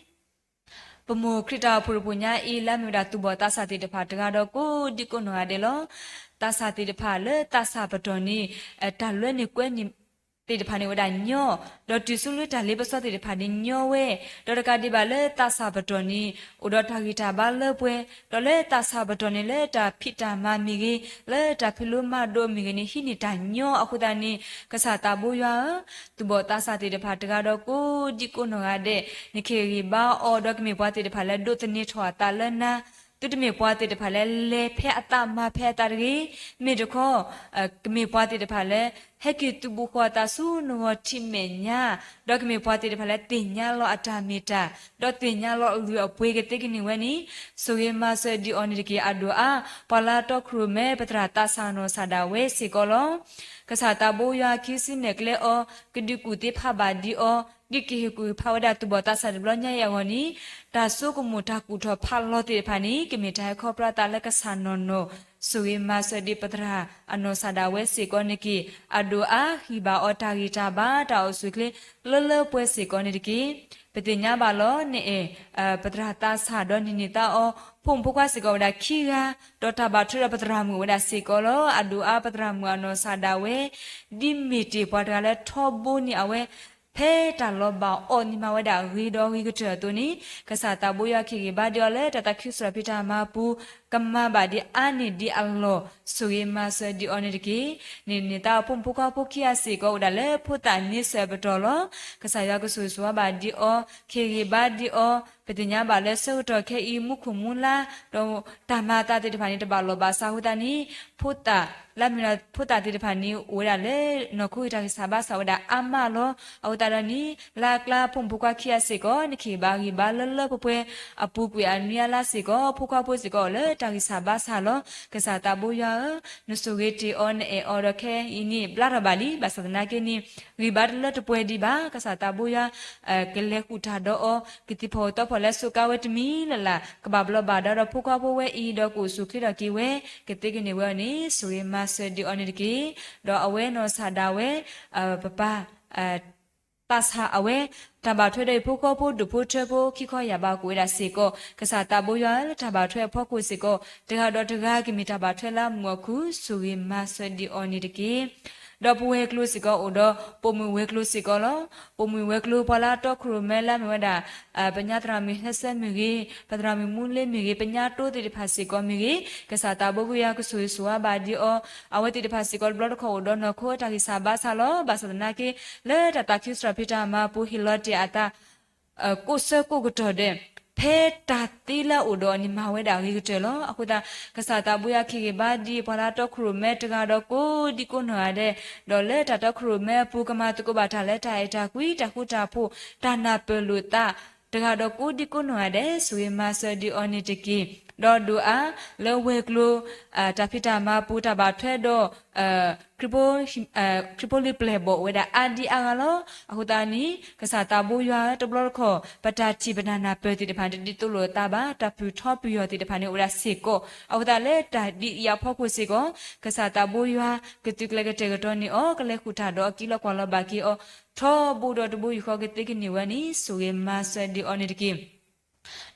ပမိၢ်ခရံာ်တၢ်အိၣ်ဖှိၣ်တဖှိၣ်ညါအံၤ လၢအမ့ၢ်ဝဲဒၣ်သူၣ်ဘီၣ်သးစၢ်သ့ၣ်တဖၣ်တဂၤဒီးကိးဒံကိးနီၢ်ဂၤဒဲးလီၤ. သးစၢ်သ့ၣ်တဖၣ်လၢသးစၢ်ပတီၢ်န့ၣ် တၢ်လွဲန့ၢ်ကွဲန့ၢ်သ့ၣ်တဖၣ်န့ၣ်ဝဲဒၣ်ညီ, ဒီးတုၤဆူလၢတၢ်လ့ပစီသ့ၣ်တဖၣ်န့ၣ်ညီဝဲ, ဒီးတကးဒံးဘၣ်လၢသးစၢ်ပတီၢ်န့ၣ် အိၣ်ဒီးတၢ်ဂံၢ်တၢ်ဘါလၢပှဲၤ, ဒီးလၢသးစၢ်ပတီၢ်န့ၣ်လၢတၢ်ဖံးတၢ်မၤမ့ၢ်ဂ့ၤ, လၢတၢ်ဖံးလိမၤဒိးမ့ၢ်ဂ့ၤန့ၣ် ဟံးန့ၢ်တၢ်ညီအဃိသတးန့ၣ် ကစၢ်သးဘိယွၤဧၢ, သူၣ်ဘီၣ်သးစၢ်သ့ၣ်တဖၣ်တဂၤဒီးကိးဒံကိးနီၢ်ဂၤဒဲး နကဟ့ၣ်ဂံၢ်ဘါအီၤ ဒီးကမ့ၢ်ပှၤသ့ၣ်တဖၣ်လၢဒိးသန့ၤထီၣ်အသးလၢနၤ သုတမ့ၢ်ပှၤသ့ၣ်တဖၣ်လၢ လဲၤဖဲအသးမၤဖဲအသးတဂ့ၤ, မ့ၢ်တခီ ကမ့ၢ်ပှၤသ့ၣ်တဖၣ်လၢ ဟဲက့ၤသုးဘူးဃီအသးဆူနဂီၢ်ထံးမဲာ်ညါ, ဒီးကမ့ၢ်ပှၤသ့ၣ်တဖၣ်လၢသ့ၣ်ညါလီၤအတၢ်မ့ၢ်တၢ်, ဒီးသ့ၣ်ညါလီၤအလုၢ်အပှ့ၤကသ့ကန့ၢ်ဝဲန့ၣ်, ဆိၣ်ဂ့ၤမၤစၢၤဒံးအီၤန့ၣ်တက့ၢ်. အဒိၣ်အါ ပှၤလၢတီခိၣ်ရိၣ်မဲ ပသရၣ်သးစၢ်နီၢ်စၢ်ဒၣ်ဝဲစ့ၢ်ကီးလီၤ. ကစၢ်သးဘိယွၤခံဆံနဲၣ်ကျဲအီၤ, ကဒုးကူၣ်သ့ဖးဘၣ်ဒံးအီၤ, ဒုးက့ၤဟ့ၣ်ကူၣ်ဖးဝဲဒၣ်သူၣ်ဘီၣ်သးစၢ်တဘျီညါအံၤအဂီၢ်န့ၣ်, တၢ်ဆိကမိၣ်တၢ်ကူၣ်ထီၣ်ဖးလီၤသ့ၣ်တဖၣ်န့ၣ် ကမ့ၢ်တၢ်ဟဲခီဖျိအသးလၢကစၢ်နီၢ်နီၢ်, ဆိၣ်ဂ့ၤမၤစၢၤဒံးပသရၣ်အနီၢ်စၢ်ဒၣ်ဝဲစ့ၢ်ကီးန့ၣ်တက့ၢ်. အဒိၣ်အါ ဟ့ၣ်ဘၣ်အီၤတၢ်ဂံၢ်တၢ်ဘါ တၢ်အိၣ်ဆူၣ်အိၣ်ချ့ လၢလၢပှဲၤပှဲၤစ့ၢ်ကီးန့ၣ်တက့ၢ်. ပသ့ၣ်ညါဘၣ်လီၤ နအဲၣ် ပသရၣ်သးစၢ်ဒီးနံၣ်န့ၢ်သါအီၤ, ဖိမုၣ်ဖိခွါစ့ၢ်ကီးဝဲဒၣ်ခံဂၤ, ဒီးတၢ်ဘၣ်ထွဲဒီးပသရၣ်မုၣ်ဝဲဒၣ်စ့ၢ်ကီးလီၤ. အဒိၣ်အါ ပသရၣ်မုၣ်အနီၢ်စၢ်ဒၣ်ဝဲ ဒ်မ့ၢ်တ့ၢ်ပှၤတဂၤလၢထီဘိန့ၢ်အဝဲ ဖဲတၢ်လီၤဘၣ်အီၤန့ၣ်မၤဝဲဒၣ်ဂ့ၤဒီးဂ့ၤကတၢၢ်အသိးန့ၣ်, ကစၢ်သးဘိယွၤကဟ့ၣ်ဂံၢ်ဘါဒံးအီၤလၢတၢ်သးခုစရီၤဖံးတၢ်မၤပူၤ, ကမၤဘၣ်ဒံးအါန့ၢ်ဒံးအလီၢ်, ဆိၣ်ဂ့ၤမၤစၢၤဒံးအီၤန့ၣ်တက့ၢ်. နံၣ်န့ၢ်သါအီၤ ဖိမုၣ်ဖိခွါဖိခံဂၤစ့ၢ်ကီးအိၣ်ဒၣ်လၢဖိသၣ်န့ဆၢၣ်အပတီၢ်လီၤ. ကစၢ်ယွၤကဆိၣ်ဂ့ၤဆိၣ်ဝါဘၣ်ဒံးအီၤ, ကဟ့ၣ်ဂံၢ်ဘါဒံးအီၤ, ပသ့ၣ်ညါဘၣ်လၢဆၢကတီၢ်ခဲအံၤ မူခိၣ်မူလါ, ဒီးတၢ်မၤအသးသ့ၣ်တဖၣ်န့ၣ် တဘၣ်လိာ်ဘၣ်စးအဃိသတးန့ၣ်, ဖိသၣ်, လၢမ့ၢ်ဖိသၣ်သ့ၣ်တဖၣ်န့ၣ် အိၣ်ဝဲဒၣ်လၢနီၢ်ခိတၢ်ဂံၢ်စၢ်ဘါစၢ်ဝဲဒၣ်အါမးလီၤ. အဃိသတးဒီးန့ၣ်, လၢအကျါဖိမုၣ်ဖိခွါခံဂၤစ့ၢ်ကီး နကဟ့ၣ်ဘၣ်ဂံၢ်ဘါလၢလၢပှဲၤပှဲၤ, အပူၤကွံာ်အနွံအါလါစ့ၢ်ကီး ဖိခွါဖိစ့ၢ်ကီးအိၣ်လၢတၢ်ဂံၢ်စၢ်ဘါစၢ်လီၤ. ကစၢ်သးဘိယွၤဧၢ, နဆိၣ်ဂ့ၤတ့ၢ်အီၤ နအဲၣ်အီၤဒီးခဲအံၤန့ၣ် ဘျါထီၣ်ဘၣ်လံ, ဘၣ်ဆၣ်သနာ်က့န့ၣ် ဂံၢ်ဘါတလၢတပှဲၤဒံးဘၣ်. ကစၢ်သးဘိယွၤ ကလဲၤဃုာ်တၢ်ဒီးအီၤ, ကသံၣ်ဖီၣ်သီဖီၣ်လၢစူးကါဝဲတမံၤလၢ်လၢ်, ကဘၣ်ဘျီးဘၣ်ဒါဒီးဖိခွါဖိဝဲအံၤ ဒီးကအိၣ်ဆူၣ်ချ့ထီၣ်က့ၤဝဲ, ကသ့ကန့ၢ်ဝဲအီၤန့ၣ် ဆိၣ်ဂ့ၤမၤစၢၤဒံးအီၤန့ၣ်တက့ၢ်. ဒီးအဝဲနီၢ်စၢ်ဒၣ်ဝဲ ပပၢ် သးစၢ်အဝဲ တၢ်ဘၣ်ထွဲဒီးအဖိခွါဖိဒူၣ်ဖိထၢဖိခံခီယၢ်ဘးကအိၣ်ဝဲဒၣ်စ့ၢ်ကီး, ကစၢ်သးဘိယွၤဧၢ, လၢတၢ်ဘၣ်ထွဲအဖီခိၣ်စ့ၢ်ကီး တဂၤဒီးတဂၤကမ့ၢ်တၢ်ဘၣ်ထွဲလၢအမုာ်အီၤခုၣ်, ဆိၣ်ဂ့ၤမၤစၢၤဒံးအီၤန့ၣ်တက့ၢ်. ဒီးပဝဲၤကျိၤစ့ၢ်ကီးအိၣ်ဒီး ပိာ်မုၣ်ဝဲၤကျိၤစ့ၢ်ကီးလီၤ. ပိာ်မုၣ်ဝဲၤကျိၤပှၤလၢတီခိၣ်ရိၣ်မဲလၢအမ့ၢ်ဝဲဒၣ် ပညါသရၣ်မုၣ်ဟဲဆၢမ့ၢ်ဂ့ၤ, ပသရၣ်မုၣ်မူလ့မ့ၢ်ဂ့ၤ, ပညါတိသ့ၣ်တဖၣ်စ့ၢ်ကီးမ့ၢ်ဂ့ၤ, ကစၢ်သးဘိယွၤကဆိၣ်ဂ့ၤဆိၣ်ဝါဘၣ်ဒံးအီၤ, အဝဲသ့ၣ်တဖၣ်စ့ၢ်ကီးတဘျီတခီၣ်အိၣ်ဒီးနီၢ်ခိတၢ်ဂံၢ်စၢ်ဘါစၢ်လီၤ. ဘၣ်ဆၣ်သနာ်က့ လၢတၢ်သးခုစရီၤဖံးတၢ်မၤပူၤဟ့ၣ်လီၤတ့ၢ်အသး ကိးဆၢကိးကတီၢ်ဒီး ဖဲတၢ်သ့လၢအအိၣ်ဒီးအီၤန့ၣ် မၤဝဲဒၣ်ဂ့ၤကတၢၢ်လီၤ. အဃိသတး ကစၢ်သးဘိယွၤကဟ့ၣ်ဂံၢ်ဘါဒံးပှၤလၢတီခိၣ်ရိၣ်မဲတဂၤဒီးကိးဒံကိးနီၢ်ဂၤဒဲး, ဒီးလၢတၢ်တီခိၣ်ရိၣ်မဲအပူၤ ကမၤသကိးဘၣ်တၢ်လၢတၢ်အဲၣ်တၢ်ကွံ တၢ်ဃူတၢ်ဖိး တၢ်နၢ်ပၢၢ်လိာ်သး တဂၤဒီးကိးဒံကိးနီၢ်ဂၤဒဲး ဆိၣ်ဂ့ၤမၤစၢၤဒံးအီၤန့ၣ်တက့ၢ်. ဒီးဒိၣ်အါ လၢဝဲၤကျိၤ တၢ်ဖံးတၢ်မၤပူၤ တၢ်ဘၣ်ထွဲဒီး ခရံာ်ဖိလံၤပျဲၢ်ဘီၣ်အိၣ်ဝဲဒၣ်အါဒံအါဂၤလီၤ. အဃိသတးန့ၣ် ကစၢ်သးဘိယွၤဧၢ တဘျီတခီၣ် ပတၢ်ထံၣ်ပတၢ်နၢ်ပၢၢ်သ့ၣ်တဖၣ်န့ၣ် တဒ်သိးလိာ်အသးဘၣ်, တၢ်ပျုၢ်ထီပျုၢ်ယီၢ်သ့ၣ်တဖၣ်န့ၣ် အိၣ်ဝဲဒၣ်စ့ၢ်ကီး. အဃိသတးလၢတၢ်ဒ်အံၤအဖီခိၣ်စ့ၢ်ကီး ကစၢ်သးဘိယွၤ ကသုးကျဲၤကတဲာ်ကတီၤန့ၢ်အီၤ, ကလဲၤဃုာ်တၢ်ဒီးအီၤ ကံလီၤကွၢ်လီၤဘၣ်က့ၤအီၤ ထီဘိဒီးတဘိယူၢ်ဃီကသ့ကန့ၢ်ဝဲန့ၣ် ဆိၣ်ဂ့ၤမၤစၢၤဒံးအီၤန့ၣ်တက့ၢ်.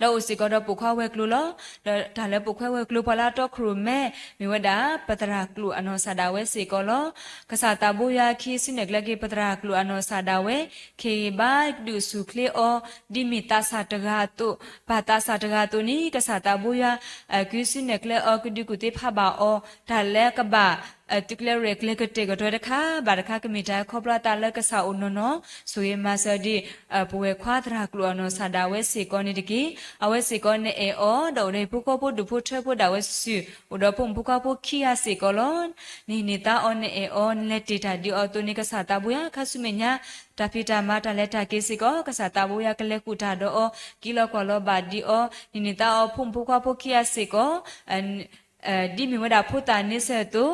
ဒီးအိၣ်စ့ၢ်ကီးဒီးပိာ်ခွါဝဲၤကျိၤလီၤ. ဒီးတၢ်လၢပိာ်ခွါဝဲၤကျိၤပှၤလၢတီခိၣ်ရိၣ်မဲ မ့ၢ်ဝဲဒၣ် ပသရၣ်ကျိာ်အနီၢ်စၢ်ဒၣ်ဝဲစ့ၢ်ကီးလီၤ. ကစၢ်သးဘိယွၤခံဆံနဲၣ်ကျဲက့ၤ ပသရၣ်ကျိာ်အနီၢ်စၢ်ဒၣ်ဝဲ ကဟ့ၣ်ဂံၢ်ဘါဒုးဆူၣ်ချ့အီၤ ဒ်မ့ၢ်သးစၢ်တဂၤအသိး, ပၢ်သးစၢ်တဂၤအသိးန့ၣ် ကစၢ်သးဘိယွၤ ခံဆံနဲၣ်ကျဲအီၤ ကဒုးကူၣ်သ့ဖးဘၣ်အီၤ တၢ်လၢကဘၣ် သုးကျဲၤရဲၣ်ကျဲၤကတဲာ်ကတီၤတခါဘၣ်တခါ ကမ့ၢ်တၢ်ခီဖျိအသးလၢကစၢ်အိၣ်နီၢ်နီၢ်, ဆိၣ်ဂ့ၤမၤစၢၤဒံး ပဝဲၢ်ခွါသရၣ်ကျိာ်အနီၢ်စၢ်ဒၣ်ဝဲစ့ၢ်ကီးန့ၣ်တက့ၢ်. အဝဲစ့ၢ်ကီးနအဲၣ်အီၤ ဒီးအိၣ်ဒီးဟံၣ်ဖိဃီဖိဒူၣ်ဖိထၢဖိဒၣ်ဝဲစုာ်စုာ်, အိၣ်ဒီးဖိမုၣ်ဖိခွါဖိခံဂၤစ့ၢ်ကီးလီၤ. နဟံးန့ၢ်သါအီၤ နအဲၣ်အီၤ နလဲၤတ့ၢ်တၢ်ဒ်အီၤအသိးန့ၣ် ကစၢ်သးဘိယွၤခါဆူမဲာ်ညါ တၢ်ဖံးတၢ်မၤတၢ်လဲၤတၢ်က့ၤစ့ၢ်ကီး ကစၢ်သးဘိယွၤကလဲၤဃုာ်တၢ်ဒီးအီၤ ကံလီၤကွၢ်လီၤဘၣ်ဒံးအီၤ, နဟံးန့ၢ်သါအီၤဖိမုၣ်ဖိခွါဖိခံဂၤစ့ၢ်ကီး ဒ်မ့ၢ်ဝဲဒၣ်ဖိသၣ်န့ဆၢၣ်အသိး,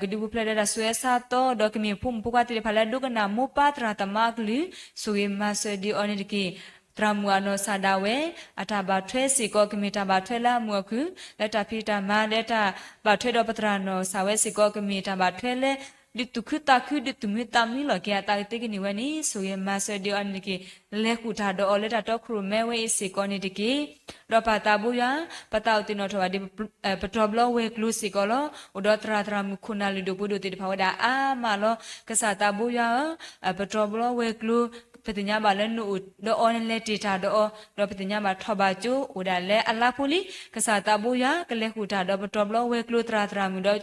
ကဒုးပူၤဖျဲးဒီးတၢ်ဆူးဝဲဆါသီ ဒီးကမ့ၢ်ဖိမုၣ်ဖိခွါသ့ၣ်တဖၣ်လၢဒိကနၣ်မိၢ်ပၢ်သရၣ်သမါအကလုၢ်, ဆိၣ်ဂ့ၤမၤစၢၤဒံးအီၤန့ၣ်တက့ၢ်. သရၣ်မုၣ်အနီၢ်စၢ်ဒၣ်ဝဲ အတၢ်ဘၣ်ထွဲစ့ၢ်ကီး ကမ့ၢ်တၢ်ဘၣ်ထွဲလၢအမုာ်အီၤခုၣ်, လၢတၢ်ဖံးတၢ်မၤ လၢတၢ်ဘၣ်ထွဲဒီးပသရၣ်နီၢ်စၢ်ဝဲစ့ၢ်ကီး ကမ့ၢ်တၢ်ဘၣ်ထွဲလၢ ဒုးသူၣ်ခုသးခု ဒုးသူၣ်မံသးမံလီၤက့ၤအသးကသ့ကန့ၢ်ဝဲန့ၣ် ဆိၣ်ဂ့ၤမၤစၢၤဒံးအီၤန့ၣ်တက့ၢ်. လဲၤဃုာ်တၢ်ဒီးအီၤလၢတၢ်တီခိၣ်ရိၣ်မဲဝဲအံၤစ့ၢ်ကီးန့ၣ်တက့ၢ်. ဒီးပၢ်သးဘိယွၤ ပသးအိၣ်သ့ၣ်နီၣ်ထီၣ်ဘၣ်ဒ် ပတီၢ်ဘျီဝဲၤကျိၤစ့ၢ်ကီးလီၤ. အိၣ်ဒီးသရၣ်သရၣ်မုၣ်ခိၣ်နၢ်လုၢ်ဒိၣ်ပှ့ၤဒိၣ်သ့ၣ်တဖၣ်ဝဲဒၣ်အါမးလီၤ. ကစၢ်သးဘိယွၤဧၢ, ပတီၢ်ဘျီဝဲၤကျိၤ ပသ့ၣ်ညါဘၣ်လၢနအိၣ်ဒီးအီၤ နလဲၤတ့ၢ်တၢ်ဒီးအီၤ ဒီးပသ့ၣ်ညါဘၣ်ထီၣ်ဘၣ်ကၠိအိၣ်ဒၣ်လၢအလါဖိလံ. ကစၢ်သးဘိယွၤကလဲၤဃုာ်တၢ်ဒီးပတီၢ်ဘျီဝဲၤကျိၤသရၣ်သရၣ်မုၣ်ဒီး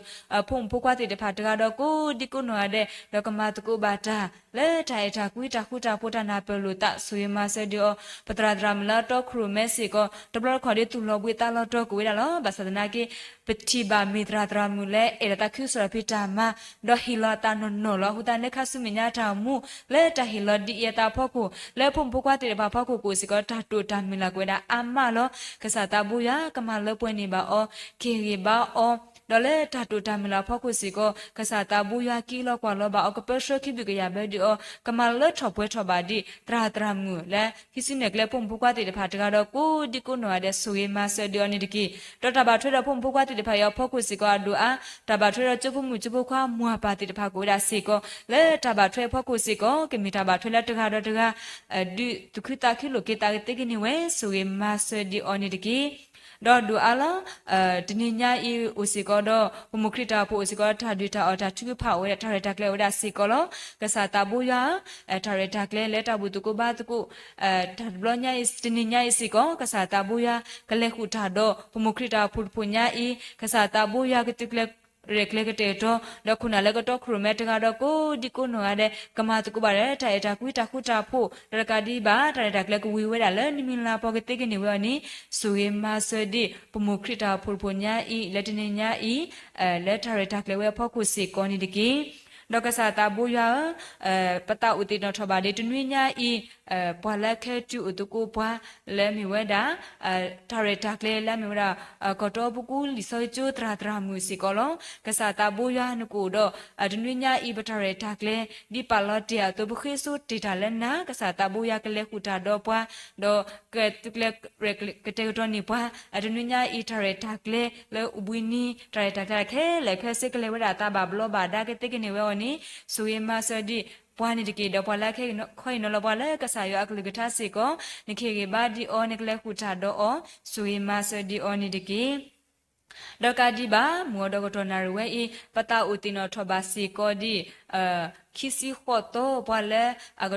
ဖိမုၣ်ဖိခွါသ့ၣ်တဖၣ်တဂၤဒီးကိးဒံကိးနီၢ်ဂၤဒဲး ဒီးကမၤသကိးဘၣ်တၢ် လၢတၢ်အဲၣ်တၢ်ကွံတၢ်ဃူတၢ်ဖိးတၢ်နၢ်ပၢၢ်လိာ်သး ဆိၣ်ဂ့ၤမၤစၢၤဒံးအီၤ. ပသရၣ်သရၣ်မုၣ်လၢအတီခိၣ်ရိၣ်မဲစ့ၢ်ကီး တဘျီတခီၣ်ဒ်သူၣ်လီၤဘှံးသးလီၤတီၤကွံာ်ဝဲဒၣ်လီၤ. ဘၣ်ဆၣ်သနာ်က့ ပထံၣ်ဘၣ်မ့ၢ်သရၣ်သရၣ်မုၣ်လၢအဲၣ်ဒိးသးခုကစီၣ်တၢ်ဖံးတၢ်မၤ ဒီးဟ့ၣ်လီၤအသးနီၢ်နီၢ်လီၤ. အဃိသတးလၢခါဆူမဲာ်ညါတၢ်အိၣ်မူ လၢတၢ်ဟ့ၣ်လီၤဒ်အံၤအသးအဖီခိၣ် လၢဖိမုၣ်ဖိခွါသ့ၣ်တဖၣ်အဖီခိၣ်ကအိၣ်စ့ၢ်ကီး တၢ်တိာ်တၢ်မုၢ်လၢ်ကွံာ်ဝဲဒၣ်အါမးလီၤ. ကစၢ်သးဘိယွၤကမၤလၢပှဲၤန့ၢ်ဘၣ်အီၤ က့ၤဂ့ၤဘၣ်အီၤ ဒီးလၢတၢ်တိာ်တၢ်မုၢ်လၢ်အဖီခိၣ်စ့ၢ်ကီး ကစၢ်သးဘိယွၤက့ၤလီၤကွၢ်လီၤဘၣ်အီၤ ကပၢဆှၢခံဘျုးကယာ်ဘၢဒံးအီၤ ကမၤလၢထီၣ်ပှဲၤထီၣ်ဘၣ်ဒံး သရၣ်သရၣ်မုၣ်လၢ ဟံးစုနဲၣ်ကျဲဖိမုၣ်ဖိခွါသ့ၣ်တဖၣ်တဂၤဒီးကိးဒံကိးနီၢ်ဂၤဒဲး ဆိၣ်ဂ့ၤမၤစၢၤဒံးအီၤန့ၣ်တက့ၢ်. ဒီးတၢ်ဘၣ်ထွဲဒီးဖိမုၣ်ဖိခွါသ့ၣ်တဖၣ်အံၤအဖီခိၣ်စ့ၢ်ကီးအဒိၣ်အါ တၢ်ဘၣ်ထွဲဒီးကၠိဖိမုၣ်ကၠိဖိခွါမွၢ်ပၢ်သ့ၣ်တဖၣ်ကအိၣ်ဝဲဒၣ်စ့ၢ်ကီး လၢတၢ်ဘၣ်ထွဲအဖီခိၣ်စ့ၢ်ကီး ကမ့ၢ်တၢ်ဘၣ်ထွဲလၢတဂၤဒီးတဂၤ ဒုးသူၣ်ခုသးခုလိာ်က့ၤသးကသ့ကန့ၢ်ဝဲ ဆိၣ်ဂ့ၤမၤစၢၤဒံးအီၤန့ၣ်တက့ၢ်. ဒီးဒိၣ်အါလီၤ တနံၤညါအံၤအိၣ်စ့ၢ်ကီးဒီး ပမိၢ်ခရံာ်တၢ်အိၣ်ဖှိၣ်အိၣ်စ့ၢ်ကီးဒီး တၢ်ဒုးတၢ်အီၣ်တၢ်ထုကဖၣ်အိၣ်ဝဲဒၣ် တၢ်ရဲၣ်တၢ်ကျဲၤအိၣ်ဝဲဒၣ်စ့ၢ်ကီးလီၤ. ကစၢ်သးဘိယွၤဧၢ, တၢ်ရဲၣ်တၢ်ကျဲၤလၢတၢ်ဘူၣ်သကိးဘါသကိး တဘျီညါအံၤ တနံၤညါအံၤစ့ၢ်ကီး ကစၢ်သးဘိယွၤကလဲၤဃုာ်တၢ်ဒီး ပမိၢ်ခရံာ်တၢ်အိၣ်ဖှိၣ်တဖှိၣ်ညါအံၤ ကစၢ်သးဘိယွၤကသုးကျဲၤရဲၣ်ကျဲၤကတဲာ်ကတီၤ ဒီးခိၣ်နၢ်လၢကတီခိၣ်ရိၣ်မဲတဂၤဒီးကိးဒံကိးနီၢ်ဂၤဒဲး ကမၤသကိးဘၣ်ဒီးတၢ်အဲၣ်တၢ်ကွံတၢ်ဃူတၢ်ဖိး ဒီးတကးဒံးဘၣ် တၢ်ရဲၣ်တၢ်ကျဲၤကဝံၤဝဲဒၣ်လၢနမံၤလၤပှၤကသ့ကန့ၢ်ဝဲအီၤန့ၣ် ဆိၣ်ဂ့ၤမၤစၢၤဒံး ပမိၢ်ခရံာ်တၢ်အိၣ်ဖှိၣ်တဖှိၣ်ညါအံၤ လၢတနံၤညါအံၤ လၢတၢ်ရဲၣ်တၢ်ကျဲၤဝဲအဖီခိၣ်စ့ၢ်ကီးန့ၣ်တက့ၢ်. ဒီးကစၢ်သးဘိယွၤဧၢ, ပသးအိၣ်သ့ၣ်နီၣ်ထီၣ်ဘၣ်ဒ်တနွံညါအံၤ ပှၤလၢအခဲတုၤအိၣ်သကိးပှၤ လၢအမ့ၢ်ဝဲဒၣ် တၢ်ရဲၣ်တၢ်ကျဲၤလၢအမ့ၢ်ဝဲဒၣ် ကီၢ်တီပူၤကူလံာ်စီဆှံကၠိသရၣ်သရၣ်မုၣ်စ့ၢ်ကီးလီၤ. ကစၢ်သးဘိယွၤနကအိၣ်ဒီး တနွံညါအံၤ ပတၢ်ရဲၣ်တၢ်ကျဲၤ ဒ်ပာ်လီၤတ့ၢ်အသိး ပဃ့စိတ့ၢ်တၢ်လၢနၤ ကစၢ်သးဘိယွၤကလဲၤဃုာ်တၢ်ဒီးပှၤ ဒီးကသုးကျဲၤရဲၣ်ကျဲၤကတဲာ်ကတီၤန့ၢ်ပှၤ တနွံညါအံၤ တၢ်ရဲၣ်တၢ်ကျဲၤလၢအိၣ်ဘှံးနံၤ တၢ်ရဲၣ်တၢ်ကျဲၤခဲလၢာ်ခဲဆ့ ကလဲၤဝဲဒၣ်အသးဘၣ်ဘျီးဘၣ်ဒါကသ့ကန့ၢ်ဝဲအီၤန့ၣ် ဆိၣ်ဂ့ၤမၤစၢၤဒံးပှၤန့ၣ်တက့ၢ်. ဒီးပှၤလၢအခဲအံၤခီအံၤနီၤလီၤပှၤလၢကစၢ်ယွၤအကလုၢ်ကထါစ့ၢ်ကီး နကဟ့ၣ်ဂံၢ်ဘါဒံးအီၤ နကလဲၤဃုာ်တၢ်ဒီးအီၤ ဆိၣ်ဂ့ၤမၤစၢၤဒံးအီၤန့ၣ်တက့ၢ်. ဒီးကးဒံးဘၣ် မုၢ်အီၤဒီးကတီၢ်နၣ်ရံၣ်ဝဲအံၤ ပသးအိၣ်သ့ၣ်နီၣ်ထီၣ်ဘၣ်စ့ၢ်ကီးဒံး ခံဆံဃိးသီ ပှၤလၢ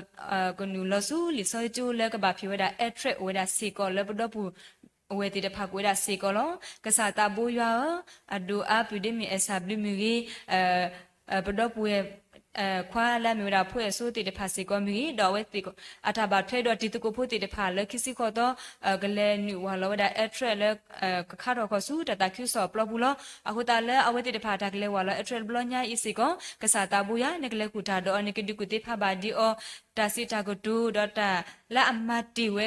ကနုာ်လီၤဆူလံာ်စီဆှံကၠိလၢကဘၣ်ဖံးဝဲဒၣ် address အိၣ်ဝဲဒၣ်စ့ၢ်ကီး လၢပဒီပုၢ်ဝဲၢ်သ့ၣ်တဖၣ်ကအိၣ်ဝဲဒၣ်စ့ၢ်ကီးလီၤ. ကစၢ်သးဘိယွၤဧၢ, အဒိၣ်အါ ပုၢ်ဒ့မုၣ်အဲၣ်စၢ်ဘျုးမ့ၢ်ဂ့ၤ, ပဒီပုၢ်ဝဲၢ်ခွါလၢအမ့ၢ်ဝဲဒၣ်ဖိအဲၣ်စိသ့ၣ်တဖၣ်စ့ၢ်ကီးမ့ၢ်ဂ့ၤ, ဒီးအဝဲသ့ၣ်အတၢ်ဘၣ်ထွဲဒီးတံၤသကိးဖိသ့ၣ်တဖၣ်လၢခံဆံဃိးသီ ကလဲၤနုာ်ဝၤလီၤဝဲဒၣ် address လၢ ကခါထီၣ်ခီၣ်ဆူတၢ်သးခုကစီၣ်အပျီပူၤလီၤ. အဃိသတးလၢအဝဲသ့ၣ်တဖၣ်တၢ်ကလဲၤဝၤလီၤ address တဘျီညါအံၤစ့ၢ်ကီး ကစၢ်သးဘိယွၤ နကလဲၤဃုာ်တၢ်ဒီးအီၤ နကဒုးကူၣ်သ့ဖးဘၣ်ဒံးအီၤ တၢ်စံးတၢ်ကတိၤ ဒီးတၢ်လၢအမၤတ့ၢ်ဝဲ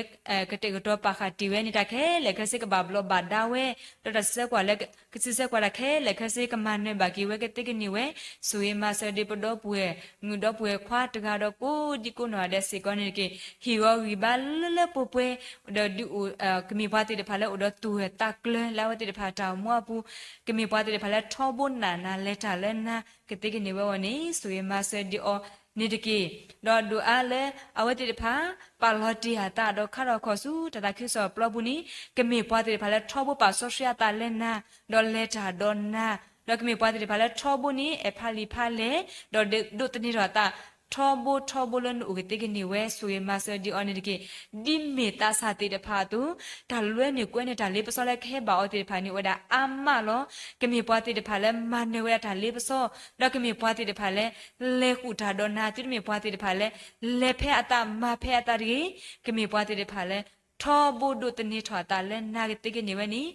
ကတဲာ်ကတီၤပာ်ဃာ်တ့ၢ်ဝဲန့ၣ် တၢ်ခဲလၢာ်ခဲဆ့ကဘၣ်ဘျီးဘၣ်ဒါဝဲ, ဒီးတၢ်စံးဆၢကွၢ်လၢ ကစံးဆၢကွၢ်တၢ်ခဲလၢာ်ခဲဆ့ ကမၤနၢၤဘၣ်က့ၤဝဲကသ့ကန့ၢ်ဝဲ, ဆိၣ်ဂ့ၤမၤစၢၤဒံးပဒီပုၢ်ဝဲၢ် မုၣ်ဒီပုၢ်ဝဲၢ်ခွါတဂၤဒီးကိးဒံကိးနီၢ်ဂၤဒဲးစ့ၢ်ကီးန့ၣ်တက့ၢ်. ဟ့ၣ်ဂီၤဂံၢ်ဘါလၢလၢပှဲၤပှဲၤ ဒီးဒုးအိၣ် ကမ့ၢ်ပှၤသ့ၣ်တဖၣ်လၢအိၣ်ဒီးသူၣ်ဂၢၢ်သးကျၢၤလၢအဝဲသ့ၣ်တဖၣ်တၢ်အိၣ်မူအပူၤ, ကမ့ၢ်ပှၤသ့ၣ်တဖၣ်လၢထီဘိနးနးလဲၤတၢ်လၢနၤ ကသ့ကန့ၢ်ဝဲအီၤန့ၣ် ဆိၣ်ဂ့ၤမၤစၢၤဒံးအီၤန့ၣ်တက့ၢ်. ဒီးဒိၣ်အါလၢ အဝဲသ့ၣ်တဖၣ် ပာ်လီၤတ့ၢ်အသးဒီးခါထီၣ်ခီၣ်ဆူတၢ်သးခုကစီၣ်အပျီပူၤန့ၣ် ကမ့ၢ်ပှၤသ့ၣ်တဖၣ်လၢထီဘိပာ်စီဆှံအသးလၢနၤ ဒီးလဲၤတၢ်ဒီးနၤ, ဒီးကမ့ၢ်ပှၤသ့ၣ်တဖၣ်လၢထီဘိန့ၣ် အဲၣ်ဖးလံာ်ဖးလဲၢ် ဒီးဒိးသန့ၤထီၣ်အသး ထီဘိထီဘိလၢနအိၣ်ကသ့ကန့ၢ်ဝဲ ဆိၣ်ဂ့ၤမၤစၢၤဒံးအီၤန့ၣ်တက့ၢ်. ဒ်မ့ၢ်သးစၢ်သ့ၣ်တဖၣ်အသိး တၢ်လွဲန့ၢ်ကွဲန့ၢ်တၢ်လ့ပစီလၢကဟဲဘၣ်အီၤသ့ၣ်တဖၣ်န့ၣ် အိၣ်ဝဲဒၣ်အါမးလီၤ. ကမ့ၢ်ပှၤသ့ၣ်တဖၣ်လၢမၤနၢၤဝဲဒၣ်တၢ်လ့ပစီ, ဒီးကမ့ၢ်ပှၤသ့ၣ်တဖၣ်လၢ လဲၤဃုာ်တၢ်ဒီးနၤ သုတမ့ၢ်ပှၤသ့ၣ်တဖၣ်လၢ လဲၤဖဲအသးမၤဖဲအသးတဂ့ၤ, ကမ့ၢ်ပှၤသ့ၣ်တဖၣ်လၢ ထီဘိဒိးသန့ၤထီၣ်အသးလၢနၤကသ့ကန့ၢ်ဝဲန့ၣ်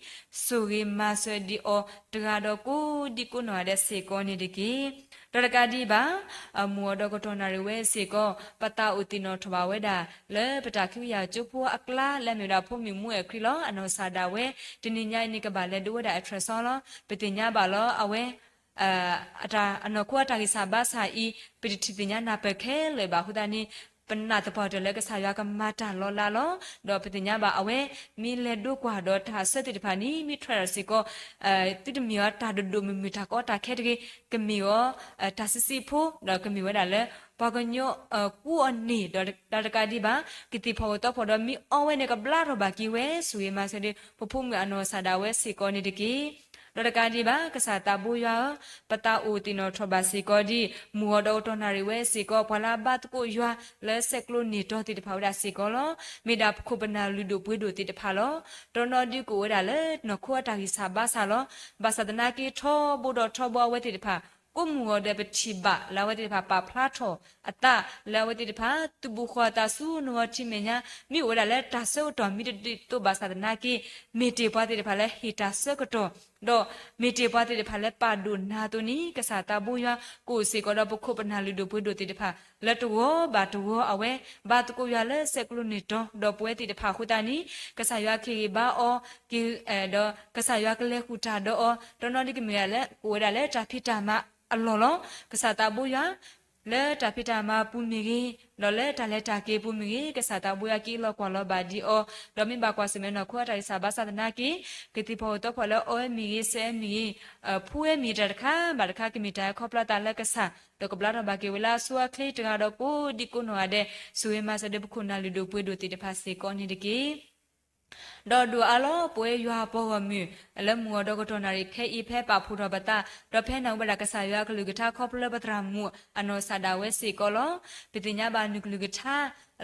ဆိၣ်ဂ့ၤမၤစၢၤဒံးအီၤတဂၤဒီးကိးဒံကိးနီၢ်ဂၤဒဲးစ့ၢ်ကီးန့ၣ်တက့ၢ်. ဒီးတကးဒံးဘၣ် မုၢ်အီၤဒီးကတီၢ်နၣ်ရံၣ်ဝဲစ့ၢ်ကီး ပသးအိၣ်သ့ၣ်နီၣ်ထီၣ်ဘၣ်ဝဲဒၣ် လၢပတၢ်ခံကယၤကၠိဖိအကျါ လၢအမ့ၢ်ဝဲဒၣ်ဖိမုၣ်မူအဲၣ်ခရံာ်လီၤ. အနီၢ်ကစၢ်ဒၣ်ဝဲ တနံၤညါအံၤန့ၣ် ကဘၣ်လဲၤဒိဝဲဒၣ် ultrasound လီၤ. ပသ့ၣ်ညါဘၣ်လီၤ အဝဲ အနီၢ်ခိအတၢ်ဂံၢ်စၢ်ဘါစၢ်အံၤ ပတထံၣ်သ့ၣ်ညါနၢ်ပၢၢ်ခဲလၢာ်ဘၣ်အဃိသတးန့ၣ် ပနာ်သပှၢ်တၢၢ်လၢကစၢ်ယွၤကမၤတၢ်လီၤလးလီၤ. ဒီးပသ့ၣ်ညါဘၣ်အဝဲ မ့ၢ်လဲၤဒိကွၢ်ဒီးတၢ်အဆၢသ့ၣ်တဖၣ်န့ၣ် မ့ၢ်ထွဲဒၣ်စ့ၢ်ကီး သုတမ့ၢ်အီၤတၢ်ဒိၣ်ဒိၣ်မုၢ်မုၢ်တၢ်ကီတၢ်ခဲတဂ့ၤ, ကမ့ၢ်အီၤ တၢ်ဆံးဆံးဖိ ဒီးကမ့ၢ်ဝဲဒၣ်လၢ ပှၤကညီကူအီၤန့ၣ် ဒီးတကးဒံးဘၣ် ကသ့ၣ်ဖီၣ်အိၣ်သီဖီၣ်ဒီးမ့ၢ်အီဝဲန့ၣ် ကဘျါထီၣ်ဘၣ်က့ၤဝဲ ဆိၣ်ဂ့ၤမၤစၢၤဒံး ပဖိမုၣ်အနီၢ်ကစၢ်ဒၣ်ဝဲစ့ၢ်ကီးန့ၣ်တက့ၢ်. ဒီးတကးဒံးဘၣ် ကစၢ်သးဘိယွၤဧၢ, ပသးအိၣ်သ့ၣ်နီၣ်ထီၣ်ဘၣ်စ့ၢ်ကီးဒ် မုၢ်ဂီၤဒီးကတီၢ်နၣ်ရံၣ်ဝဲစ့ၢ်ကီး ပှၤလၢအဘါသကိးယွၤလၢဆဲးကျိးန့ၢ်တီၤသ့ၣ်တဖၣ်ဝဲဒၣ်စ့ၢ်ကီးလီၤ. မ့ၢ်ဒၣ်ပခိၣ်ပနၢ်လုၢ်ဒိၣ်ပှ့ၤဒိၣ်သ့ၣ်တဖၣ်လီၤ. တနီၤဒုးကအိၣ်ဝဲဒၣ်လၢနီၢ်ခိအတၢ်ဂံၢ်စၢ်ဘါစၢ်လီၤ. ဘၣ်ဆၣ်သနာ်က့ထီဘိဒီးထီဘိအဝဲသ့ၣ်တဖၣ် ကိးမုၢ်ဂီၤဒီးပထံၣ်ဘၣ်လၢအဝဲသ့ၣ်တဖၣ်ပာ်ဖျါထီၣ်အသးလၢအဝဲသ့ၣ်တဖၣ် သုးဘူးဃီၤအသးဆူနီၣ်ဂံၢ်ထံးမဲာ်ညါ မ့ၢ်အိၣ်ဝဲဒၣ်လၢတၢ်ဆၢကတီၢ်မံတဒုးသိးဘၣ်ဆၣ်သနာ်က့ မ့ၢ်တ့ၢ်ပှၤသ့ၣ်တဖၣ်လၢဟ့ၣ်တၢ်ဆၢကတီၢ် ဒီးမ့ၢ်တ့ၢ်ပှၤသ့ၣ်တဖၣ်လၢပာ်ဒိၣ်နၤအသိးန့ၣ် ကစၢ်သးဘိယွၤကအိၣ်စ့ၢ်ကီးဒီးပခိၣ်ပနၢ်လုၢ်ဒိၣ်ပှ့ၤဒိၣ်သ့ၣ်တဖၣ် လၢတဂီၤဘၣ်တဂီၤအဝဲ ဘါသကိးယွၤလၢဆဲးကျိးန့ၢ်တီၤ ဒီးပဝဲသ့ၣ်တဖၣ်အဃိသတးန့ၣ် ကစၢ်ယွၤကဟ့ၣ်ဂံၢ်ဘါအီၤ က ဒီးကစၢ်ယွၤကလဲၤဃုာ်တၢ်ဒီးအီၤ တနီၤဒုးကမ့ၢ်ဝဲဒၣ်လၢ ကအိၣ်ဝဲဒၣ်လၢတၢ်ဖံးတၢ်မၤအလီၢ်လီၤ. ကစၢ်သးဘိယွၤ လၢတၢ်ဖံးတၢ်မၤအပူၤမ့ၢ်ဂ့ၤ, ဒီးလၢတၢ်လဲၤတၢ်က့ၤအပူၤမ့ၢ်ဂ့ၤ, ကစၢ်သးဘိယွၤကအံးလီၤကွၢ်လီၤဘၣ်ဒံးအီၤ, ဒီးမ့ၢ်ဘၣ်ကွၢ်ဆၢၣ်မဲာ်နီၢ်ခိအတၢ်ဂံၢ်စၢ်ဘါစၢ်သနာ်က့ ကသံၣ်ဖီအီၣ်သီဖီလၢအီဝဲမ့ၢ်ဂ့ၤ, စဲးဝဲမ့ၢ်ဂ့ၤ, ဖှူဝဲမ့ၢ်ဂ့ၤ တၢ်တခါဘၣ်တခါ ကမ့ၢ်တၢ်ဟဲခီဖျိအသးလၢကစၢ်, ဒီးကဘျါထီၣ်ဘၣ်က့ၤဝဲလၢအဆိအချ့တဂၤဒီးကိးဒံကိးနီၢ်ဂၤဒဲး, ဆိၣ်ဂ့ၤမၤစၢၤဒီးပခိၣ်နၢ်လုၢ်ဒိၣ်ပှ့ၤဒိၣ်သ့ၣ်တဖၣ်စ့ၢ်ကီးန့ၣ်တက့ၢ်. ဒီးဒိၣ်အါလီၤ ပဝဲယွၤအပှၤဂီၢ်မုၢ် လၢမုၢ်ဂီၤဒီးကတီၢ်နၣ်ရံၣ်ခဲအံၤ ဖဲပာ်ဖှိၣ်ထီၣ်ပသး ဒီးဖဲနၢ်ဟူဘၣ်ဒၣ်ကစၢ်ယွၤအကလုၢ်ကထါခီဖျိလၢပသရၣ်မုၣ်အနီၢ်ဆၣ်ဒၣ်ဝဲစ့ၢ်ကီးလီၤ. ပသ့ၣ်ညါဘၣ်နုာ်ကလုၢ်ကထါ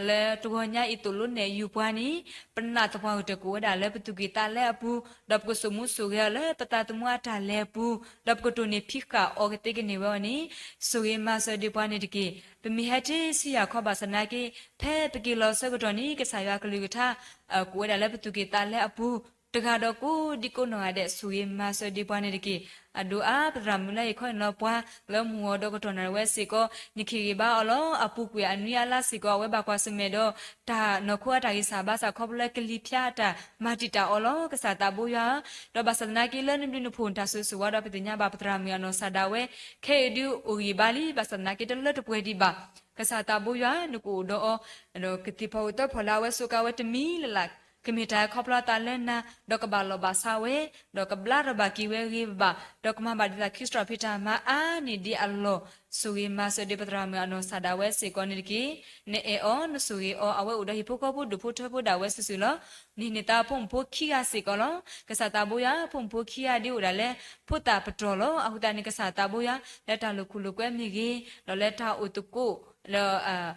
လၢတဂီၤညါအံၤသိၣ်လိနဲၣ်ယူၤပှၤန့ၣ် ပနာ်သပှၢ်ကတၢၢ်ကအိၣ်ဝဲဒၣ်လၢပသူၣ်ကံၢ်သးလဲအပူၤ, ဒီးပကစိာ်မူစိာ်ဂဲၤအီၤလၢပသးသမူအတၢ်လဲၤအပူၤ, ဒီးပကတိၢ်နီၣ်ဖံးဃာ်အီၤကသ့ကန့ၢ်ဝဲအီၤန့ၣ်, ဆိၣ်ဂ့ၤမၤစၢၤဒံးပှၤန့ၣ်တက့ၢ်. ပမ့ၢ်ဟဲတ့ၢ်ဆံယၢ်ခီဘၣ်ဆၣ်သနာ်က့ ဖဲပက့ၤလီၤဆၢကတီၢ်န့ၣ် ကစၢ်ယွၤကလုၢ်ကထါ ကအိၣ်ဝဲဒၣ်လၢပသူၣ်ကံၢ်သးလဲအပူၤ, တဂၤဒီးကိးဒံကိးနီၢ်ဂၤဒဲး ဆိၣ်ဂ့ၤမၤစၢၤဒံးပှၤန့ၣ်တက့ၢ်. အဒိၣ်အါ ပသရၣ်မုၣ်လၢအံၤခီအံၤလီၤပှၤ လၢမုၢ်ဂီၤဒီးကတီၢ်နၣ်ရံၣ်ဝဲစ့ၢ်ကီး နကဟ့ၣ်ဂံၢ်ဘါအီၤလီၤ. အပူၤကွံာ်အနွံအါလါစ့ၢ်ကီး အဝဲဘၣ်ကွၢ်ဆၢၣ်မဲာ်ဒီး တၢ်နီၢ်ခိအတၢ်ဂံၢ်စၢ်ဘါစၢ်ခီဖျိလၢကလံၤဖၠါအတၢ်မၤတံာ်တာ်အီၤလီၤ. ကစၢ်သးဘိယွၤဧၢ, ဒီးဘၣ်ဆၣ်သနာ်က့လၢနဘျုးနဖှိၣ်တၢ်ဆိၣ်ဂ့ၤဆိၣ်ဝါဒီးပသ့ၣ်ညါဘၣ်ပသရၣ်မုၣ်အနီၢ်ဆၣ်ဒၣ်ဝဲ ခဲအံၤဒုးအိၣ်ဂံၢ်ဘါလံ, ဘၣ်ဆၣ်သနာ်က့တလၢတပှဲၤဒံးဘၣ်. ကစၢ်သးဘိယွၤ နကအိၣ်ဒီးအီၤ, ဒီးကသံၣ်ဖီအီၣ်သီဖီလၢ အဝဲစိာ်ကါဝဲတမံၤလၢ်လၢ် ကမ့ၢ်တၢ်ဟဲခီဖျိအသးလၢနၤ, ဒီးကဘၣ်လီၤဘၣ်စးဝဲ, ဒီးကဘျါထီၣ်ဘၣ်က့ၤဝဲဂ့ၤဂ့ၤဘၣ်ဘၣ်, ဒီးကမၤဘၣ်ဒ်သိးခရံာ်စတီၣ်ဖံးတၢ်မၤအါန့ၢ်ဒံးအလီၢ်, ဆိၣ်ဂ့ၤမၤစၢၤဒံးပသရၣ်မုၣ်အနီၢ်ဆၣ်ဒၣ်ဝဲစ့ၢ်ကီးန့ၣ်တက့ၢ်. နအဲၣ်အီၤ နဆိၣ်ဂ့ၤအီၤ အဝဲအိၣ်ဒီးဟံၣ်ဖိဃီဖိဒူၣ်ဖိထၢဖိဒၣ်ဝဲစုာ်စုာ်လီၤ. နဟ့ၣ်န့ၢ်သးဖိမုၣ်ဖိခံဂၤစ့ၢ်ကီးလီၤ. ကစၢ်သးဘိယွၤ ဖိမုၣ်ဖိခံဂၤဒ်အိၣ်ဒၣ်လၢ ဖိသၣ်ပတီၢ်လီၤ. အဃိသတးန့ၣ် ကစၢ်သးဘိယွၤ လၢတၢ်လိာ်ခိၣ်လိာ်ကွဲမ့ၢ်ဂ့ၤ, ဒီးလၢတၢ်အိၣ်သကိး ဒီး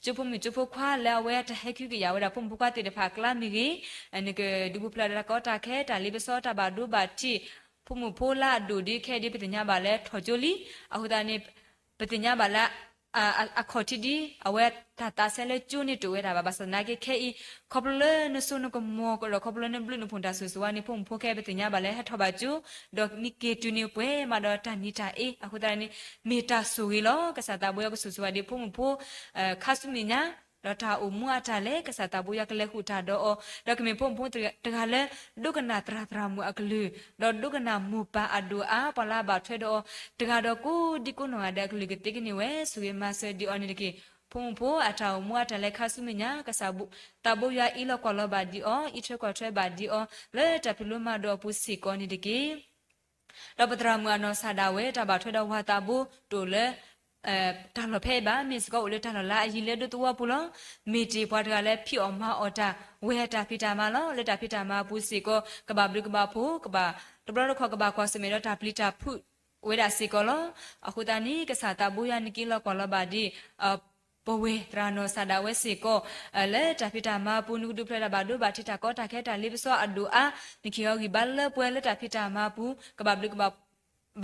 ကၠိဖိမုၣ်ကၠိဖိခွါလၢအဝဲတၢ်ဟဲခံကယၤဝဲဒၣ် ဖိမုၣ်ဖိခွါသ့ၣ်တဖၣ်အကျါမ့ၢ်ဂ့ၤ, နကဒုးပူၤဖျဲးဒီးတၢ်ကီတၢ်ခဲ တၢ်လ့ပစီ တၢ်ဘၣ်ဒိဘၣ်ထံး, ဖိမုၣ်ဖိလၢအဒိၣ်ဒ်ခဲအံၤဒ်ပသ့ၣ်ညါဘၣ်လၢထီၣ်ကၠိလံ. အဃိသတးန့ၣ် ပသ့ၣ်ညါဘၣ်လၢ အခီၣ်ထံးဒ် အဝဲတၢ်သးစဲလၢကၠိန့ၣ်တအိၣ်ဝဲဒၣ်ဘၣ်. ဘၣ်ဆၣ်သနာ်က့ခဲအံၤ ခီဖျိလၢနစိနကမီၤကဒီး ခီဖျိလၢနဘျုးနဖှိၣ်တၢ်ဆိၣ်ဂ့ၤဆိၣ်ဝါန့ၣ် ဖိမုၣ်ဖိခဲအံၤပသ့ၣ်ညါဘၣ်လၢဟဲထီၣ်ဘၣ်ကၠိ, ဒီးမ့ၢ်က့ၤတုၤန့ၣ်ပှဲၤမးဒီးတၢ်နံၤတၢ်အ့. အဃိသတးန့ၣ် မ့ၢ်တၢ်ဆိၣ်ဂ့ၤလီၤ. ကစၢ်သးဘိယွၤကဆိၣ်ဂ့ၤဆိၣ်ဝါဒံးဖိမုၣ်ဖိ ခါဆူမဲာ်ညါ, ဒီးတၢ်အိၣ်မူအတၢ်လဲၤ ကစၢ်သးဘိယွၤကလဲၤဃုာ်တၢ်ဒီးအီၤ, ဒီးကမ့ၢ်ဖိမုၣ်ဖိတဂၤလၢ ဒိကနၣ်သရၣ်သရၣ်မုၣ်အကလုၢ်, ဒီးဒိကနၣ်မိၢ်ပၢ်အဒိၣ်အါ ပှၤလၢအဘၣ်ထွဲဒီးအီၤ တဂၤဒီးကိးဒံကိးနီၢ်ဂၤဒဲးအကလုၢ်ကသ့ကန့ၢ်ဝဲ ဆိၣ်ဂ့ၤမၤစၢၤဒံးအီၤန့ၣ်တက့ၢ်. ဖိမုၣ်ဖိအတၢ်အိၣ်မူအတၢ်လဲၤခါဆူမဲာ်ညါ ကစၢ်သးဘိယွၤအံးလီၤကွၢ်လီၤဘၣ်ဒံးအီၤ, အံးထွဲကွၢ်ထွဲဘၣ်ဒံးအီၤ လၢတၢ်ဖံးလိမၤဒိးအပူၤစ့ၢ်ကီးန့ၣ်တက့ၢ်. ဒီးပသရၣ်မုၣ်အနီၢ်ဆၣ်ဒၣ်ဝဲ တၢ်ဘၣ်ထွဲဒီးဝၤသးဘိတအိၣ်လၢ တၢ်လီၢ်ဖဲအံၤဘၣ်, မ့ၢ်စ့ၢ်ကီးအိၣ်လၢတၢ်လီၢ်လၢအယံၤလၢဒိသဝီပူၤလီၤ. မ့ၢ်တ့ၢ်ပှၤတဂၤလၢဖံးအီၣ်မၤအီၣ်တၢ် ဝဲတၢ်ဖံးတၢ်မၤလီၤ. လၢတၢ်ဖံးတၢ်မၤအပူၤစ့ၢ်ကီး ကဘၣ်ဘျုးကဘၣ်ဖှိၣ်, ကဘၣ်တဘျီတခီၣ်ကဘၣ်ကွၢ်ဆၢၣ်မဲာ်ဒီးတၢ်ပျံၤတၢ်ဖုးဝဲဒၣ်စ့ၢ်ကီးလီၤ. အဃိသတးန့ၣ် ကစၢ်သးဘိယွၤနက့ၤလီၤကွၢ်လီၤဘၣ်ဒံး ပဝဲသရၣ်နီၢ်ဆၣ်ဒၣ်ဝဲစ့ၢ်ကီး လၢတၢ်ဖံးတၢ်မၤအပူၤ နကဒုးဖျဲးတၢ်ဘၣ်ဒိဘၣ်ထံး တၢ်ကီတၢ်ခဲတၢ်လ့ပစီအဒိၣ်အါ, နကဟ့ၣ်အီၤဂံၢ်ဘါလၢပှဲၤလၢတၢ်ဖံးတၢ်မၤအပူၤ ကဘၣ်ဘျုးကဘၣ်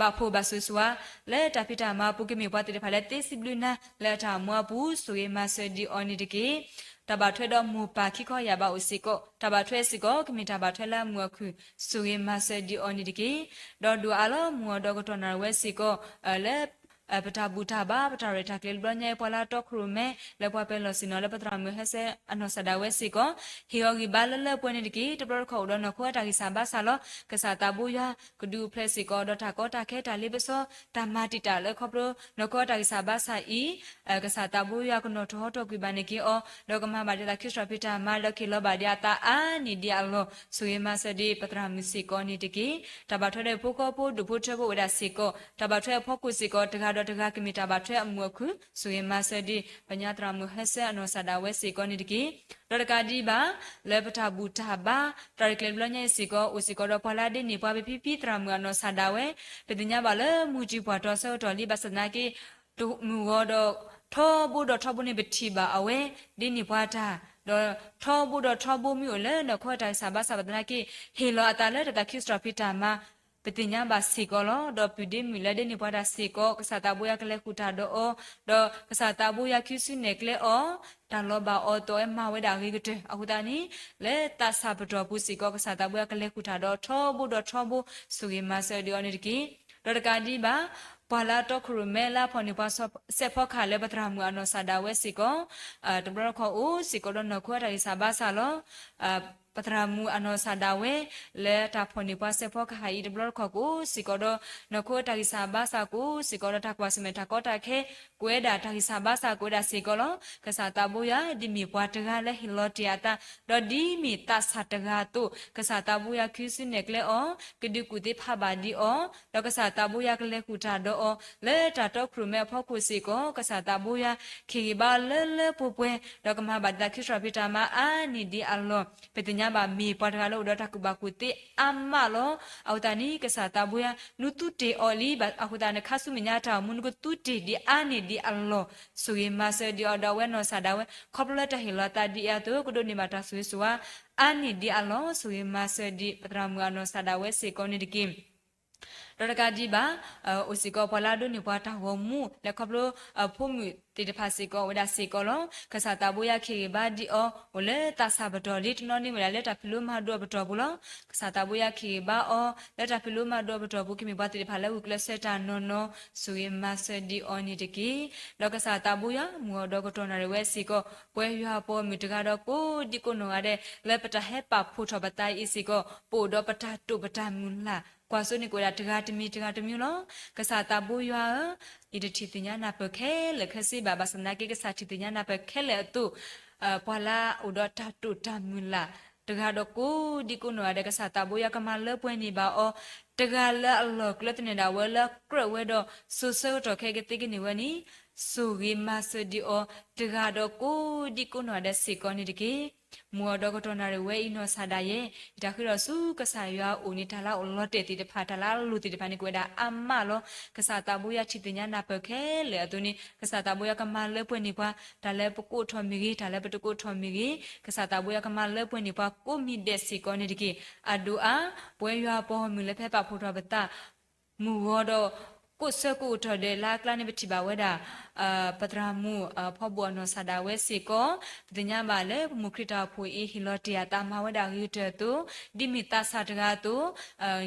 ဘၣ်ဖှိၣ်ဘၣ်ဆိၣ်ဂ့ၤဆိၣ်ဝါ လၢတၢ်ဖံးတၢ်မၤအပူၤ ကမ့ၢ်ပှၤသ့ၣ်တဖၣ်လၢသ့စံးဘျုးနၤ လၢအတၢ်အိၣ်မူအပူၤ ဆိၣ်ဂ့ၤမၤစၢၤဒံးအီၤန့ၣ်တက့ၢ်. တၢ်ဘၣ်ထွဲဒီးမိၢ်ပၢ်ခံခီယၢ်ဘးအိၣ်စ့ၢ်ကီး တၢ်ဘၣ်ထွဲစ့ၢ်ကီး ကမ့ၢ်တၢ်ဘၣ်ထွဲလၢအမုာ်အခုၣ် ဆိၣ်ဂ့ၤမၤစၢၤဒံးအီၤန့ၣ်တက့ၢ်. ဒီးဒိၣ်အါလီၤ မုၢ်ဂီၤဒီးကတီၢ်နၣ်ရံၣ်ဝဲစ့ၢ်ကီး လၢ ပတၢ်ဘူၣ်တၢ်ဘါ ပတၢ်ရဲၣ်တၢ်ကျဲၤတဘျီညါအံၤ ပှၤလၢအတီခိၣ်ရိၣ်မဲ လၢပှၤပဲာ်လီၢ်ဆ့ၣ်နီၤ လၢပသရၣ်မုၣ်ဟဲစဲအနီၢ်ဆၣ်ဒၣ်ဝဲစ့ၢ်ကီး ဟ့ၣ်အီၤဂံၢ်ဘါလၢလၢပှဲၤပှဲၤန့ၣ်တက့ၢ်. တဘျီတခီၣ်အိၣ်ဒီးနီၢ်ခိအတၢ်ဂံၢ်စၢ်ဘါစၢ်လီၤ. ကစၢ်သးဘိယွၤ ကဒုးအိၣ်ဖျဲၣ်စ့ၢ်ကီး ဒီးတၢ်ကီတၢ်ခဲတၢ်လ့ပစီ တၢ်မၤတံာ်တာ်လၢခီဖျိ နီၢ်ခိအတၢ်ဂံၢ်စၢ်ဘါစၢ်အံၤ ကစၢ်သးဘိယွၤကနီၣ်ထီၣ်ဟီထီၣ်ကွံာ်ဘၣ်န့ၢ်က့ၤအီၤ ဒီးကမၤဘၣ်ဒ်သိးခရံာ်စတီၣ်ဖံးတၢ်မၤ ဒီးကဟ့ၣ်လီၤဘၣ်ဒံးအသးအါန့ၢ်ဒံးအလီၢ် ဆိၣ်ဂ့ၤမၤစၢၤဒံးပသရၣ်မုၣ်စ့ၢ်ကီးန့ၣ်တက့ၢ်. တၢ်ဘၣ်ထွဲဒီးဖိဃီဖိဒူၣ်ဖိထၢဖိဝဲဒၣ်စ့ၢ်ကီး တၢ်ဘၣ်ထွဲအဖီခိၣ်စ့ၢ်ကီး တဂၤ ဒီးတဂၤကမ့ၢ်တၢ်ဘၣ်ထွဲအမုာ်အခုၣ် ဆိၣ်ဂ့ၤမၤစၢၤဒံး ပညါသရၣ်မုၣ်ဟဲဆၢအနီၢ်ကစၢ်ဒၣ်ဝဲစ့ၢ်ကီးန့ၣ်တက့ၢ်. ဒီးတကးဒံးဘၣ် လၢပတၢ်ဘူၣ်တၢ်ဘါ တၢ်ရဲၣ်ကျဲၤတဘျီညါအံၤစ့ၢ်ကီး အိၣ်စ့ၢ်ကီးဒီးပှၤလၢအဒ့န့ၢ်ပှၤ ပဖံဖံသရၣ်မုၣ်အနီၢ်ကစၢ်ဒၣ်ဝဲ, ပသ့ၣ်ညါဘၣ်လၢမူထံပှၢ်တီဆၢကတီၢ်လံ ဘၣ်ဆၣ်သနာ်က့ တမုာ်ဂီၤဒီး ထီဘိဒီးထီဘိန့ၣ် ပထံၣ်ဘၣ်အဝဲ ဒ့န့ၢ်ပှၤတၢ်, ဒီးထီဘိဒီးထီဘိမ့ၢ်အိၣ်လၢနီၢ်ခိအတၢ်ဂံၢ်စၢ်ဘါစၢ် ဘၣ်ဆၣ်သနာ်က့ ဟ့ၣ်လီၤအသးလၢတၢ်သးခုစရီဖံးတၢ်မၤ ပသ့ၣ်ညါဘၣ်စ့ၢ်ကီးလီၤ. ဒီးပုၢ်ဒ့မုၣ်လၢဒ့န့ၢ်ပှၤတၢ်စ့ၢ်ကီး ကစၢ်သးဘိယွၤကလဲၤဃုာ်တၢ်ဒီးအီၤ, ဒီးကစၢ်သးဘိယွၤခံစုနဲၣ်ကျဲအီၤ, တၢ်လီၤဘၣ်အီၤအသိးအဝဲမၤဝဲဒၣ်အဂ့ၤကတၢၢ် အဃိသတးန့ၣ် လၢသးစၢ်ပတီၢ်ပူၤစ့ၢ်ကီး ကစၢ်သးဘိယွၤကလဲၤဃုာ်တၢ်ဒီးထီဘိဒီးထီဘိ ဆိၣ်ဂ့ၤမၤစၢၤဒံးအီၤန့ၣ်တက့ၢ်. ဒီးတကးဒံးဘၣ် ပှၤလၢအတီခိၣ်ရိၣ်မဲလၢအဖီၣ်န့ၢ်ပှၤစဲးဖီကဟၣ်လၢပသရၣ်မုၣ်အနီၢ်ကစၢ်ဒၣ်ဝဲစ့ၢ်ကီး တဘျီတခီၣ်အိၣ်စ့ၢ်ကီးဒီးနီၢ်ခိအတၢ်ဂံၢ်စၢ်ဘါစၢ်လီၤ. ပသရၣ်မုၣ်အနီၢ်ကစၢ်ဒၣ်ဝဲ လၢတၢ်ဖီၣ်န့ၢ်ပှၤစဲးဖီကဟၣ်အံၤ တဘျီတခီၣ်ကအိၣ်စ့ၢ်ကီးဒီး နီၢ်ခိအတၢ်ဂံၢ်စၢ်ဘါစၢ် ကအိၣ်စ့ၢ်ကီးဒီးတၢ်ကွၢ်ဆၢၣ်မဲာ်တၢ်ကီတၢ်ခဲ ကအိၣ်ဝဲဒၣ်တၢ်ဂံၢ်စၢ်ဘါစၢ် ကအိၣ်ဝဲဒၣ်စ့ၢ်ကီးလီၤ. ကစၢ်သးဘိယွၤဒ်မ့ၢ်ပှၤတဂၤလၢဟ့ၣ်လီၤတ့ၢ်အသး ဒီးဒ်မ့ၢ်သးစၢ်တဂၤအသိး ကစၢ်သးဘိယွၤခံစုနဲၣ်ကျဲအီၤ, ကဒုးကူၣ်သ့ဖးဘၣ်ဒံးအီၤ, ဒီးကစၢ်သးဘိယွၤကလဲၤဃုာ်တၢ်ဒီးအီၤ လၢတၢ်တီခိၣ်ရိၣ်မဲအဖီခိၣ်စ့ၢ်ကီး ကစၢ်သးဘိယွၤခ့ၣ်ဂ့ၤဘါလၢလၢပှဲၤပှဲၤ ဒီးကမၤဘၣ်ဒ်သးခုစရီဖံးတၢ်မၤအါန့ၢ်ဒံးအလီၢ် ပသ့ၣ်ညါဘၣ်မ့ၢ်ပှၤတဂၤလၢအိၣ်ဒီးတၢ်ကူၣ်ဘၣ်ကူၣ်သ့အါမးလီၤ. အဃိသတးန့ၣ် ကစၢ်သးဘိယွၤ နသူတ့ၢ်အီၤလံဘၣ် အဃိသတးန့ၣ် ခါဆူမဲာ်ညါတၢ်အိၣ်မူနကသူတ့ၢ်ဒံးအါန့ၢ်ဒံးအလီၢ် ဆိၣ်ဂ့ၤမၤစၢၤဒံးအီၤဒီးအဝဲနီၢ်ကစၢ်ဒၣ်ဝဲ ခီဖျိလၢတၢ်ဟ့ၣ်လီၤသးဒံးအသိး ကဒိးန့ၢ်ဘၣ်တၢ်ဆိၣ်ဂ့ၤဆိၣ်ဝါ အါန့ၢ်ဒံးအလီၢ် ဆိၣ်ဂ့ၤမၤစၢၤဒံး ပသရၣ်မုၣ်အနီၢ်ကစၢ်ဒၣ်ဝဲစ့ၢ်ကီးန့ၣ်တက့ၢ်. ဒီးတကးဒံးဘၣ် အိၣ်စ့ၢ်ကီးပှၤလၢအဒိးန့ၢ်ပှၤတၢ်ဂီၤမူ လၢခီဖျိ ဖိမုၣ်သ့ၣ်တဖၣ်စ့ၢ်ကီး အိၣ်ဝဲဒၣ်စ့ၢ်ကီးလီၤ. ကစၢ်သးဘိယွၤခ့ၣ်ဂ့ၤဘါဒံးအီၤ အိၣ်လၢသးစၢ်ပတီၢ်လံ တနီၤန့ၣ်ဝဲဒၣ်လၢတၢ်ဖံးလိမၤဒိးအပတီၢ်ပူၤလီၤ. ကစၢ်သးဘိယွၤခ့ၣ်ဂ့ၤဘါအီၤ လၢတၢ်ဖံးလိမၤဒိးအပတီၢ်ပူၤ ကမ့ၢ်ပှၤသ့ၣ်တဖၣ်လၢဂုာ်ကျဲးစၢးတၢ်နီၢ်နီၢ် ဆိၣ်ဂ့ၤမၤစၢၤဒံးအီၤန့ၣ်တက့ၢ်. ဒီးကစၢ်သးဘိယွၤ မုၢ်အီၤဒီးကတီၢ်နၣ်ရံၣ်ဝဲစ့ၢ်ကီး ပဝဲယွၤပှၤဂီၢ်မုၢ်တဂၤဒီးကိးဒံကိးနီၢ်ဂၤဒဲး လၢပတၢ်ဟဲပာ်ဖှိၣ်ထီၣ်ပသးအံၤစ့ၢ်ကီး ပအိၣ်ဒီးပတၢ်တိာ်ပတၢ်မုၢ်လၢ် ကွၢ်စိန့ၣ်ကအိၣ်ဝဲဒၣ်တဂၤတမံၤတဂၤတမံၤလီၤ. ကစၢ်သးဘိယွၤဧၢ, ယတထံၣ်သ့ၣ်ညါနၢ်ပၢၢ်ခဲလၢာ်ခဲဆ့ဘၣ် ဘၣ်ဆၣ်သနာ်က့ ကစၢ်ထံၣ်သ့ၣ်ညါနၢ်ပၢၢ်ခဲလၢာ်အသိး ပှၤလၢအအိၣ်ဒီးတၢ်တိာ်တၢ်မုၢ်လၢ် တဂၤဒီးကိးဒံကိးနီၢ်ဂၤဒဲး ကစၢ်သးဘိယွၤကမၤလၢပှဲၤန့ၢ်ဘၣ်အီၤ, တဂၤလၢအလီၢ်ကျၢၤသန့ၤဒၣ်ဝဲလၢကြၢးဝဲဒီး စိၤဆၢကတီၢ်ခဲအံၤကသ့ကန့ၢ်ဝဲန့ၣ် ဆိၣ်ဂ့ၤမၤစၢၤဒံးအီၤ တဂၤဒီးကိးဒံကိးနီၢ်ဂၤဒဲးစ့ၢ်ကီးန့ၣ်တက့ၢ်. မုၢ်အီၤဒီးကတီၢ်နၣ်ရံၣ်ဝဲအံၤနီၢ်ကစၢ်ဒၣ်ယဲ, ယတၢ်ဃ့ဒီးဆူကစၢ်ယွၤအအိၣ်န့ၣ် တၢ်လၢအအိၣ်လီၤတဲာ်သ့ၣ်တဖၣ် တၢ်လၢအလိၣ်သ့ၣ်တဖၣ်န့ၣ် ကဝဲဒၣ်အါမးလီၤ. ကစၢ်သးဘိယွၤထံၣ်သ့ၣ်ညါနၢ်ပၢၢ်ခဲလၢာ်အသိးန့ၣ် ကစၢ်သးဘိယွၤကမၤလၢပှဲၤန့ၢ်ပှၤ တၢ်လၢပကအိးထီၣ်မ့ၢ်ဂ့ၤ တၢ်လၢပတကအိးထီၣ်မ့ၢ်ဂ့ၤ ကစၢ်သးဘိယွၤကမၤလၢပှဲၤန့ၢ်ပှၤကိးမံၤဒဲးစ့ၢ်ကီးန့ၣ်တက့ၢ်. အဒိၣ်အါ ပဝဲယွၤပှၤဂီၢ်မုၢ်လၢဖဲပာ်ဖှိၣ်ထီၣ်ပသး မုၢ်ဂီၤဒီး ကိးဆၢကိးကတီၢ်ဒဲးလၢအကျါန့ၣ် ပထံၣ်ဘၣ်ဝဲဒၣ် ပသရၣ်မုၣ် ဖီဘိၣ်အနီၢ်ကစၢ်ဒၣ်ဝဲစ့ၢ်ကီး, ပသ့ၣ်ညါဘၣ်လၢပမုၢ်ခရံာ်တၢ်အိၣ်ဖှိၣ်အံၤ ဟ့ၣ်လီၤတ့ၢ်အသးမၤဝဲဒၣ်ဂ့ၤကတၢၢ်အသိး, ဒ်မ့ၢ်သးစၢ်တဂၤအသိး,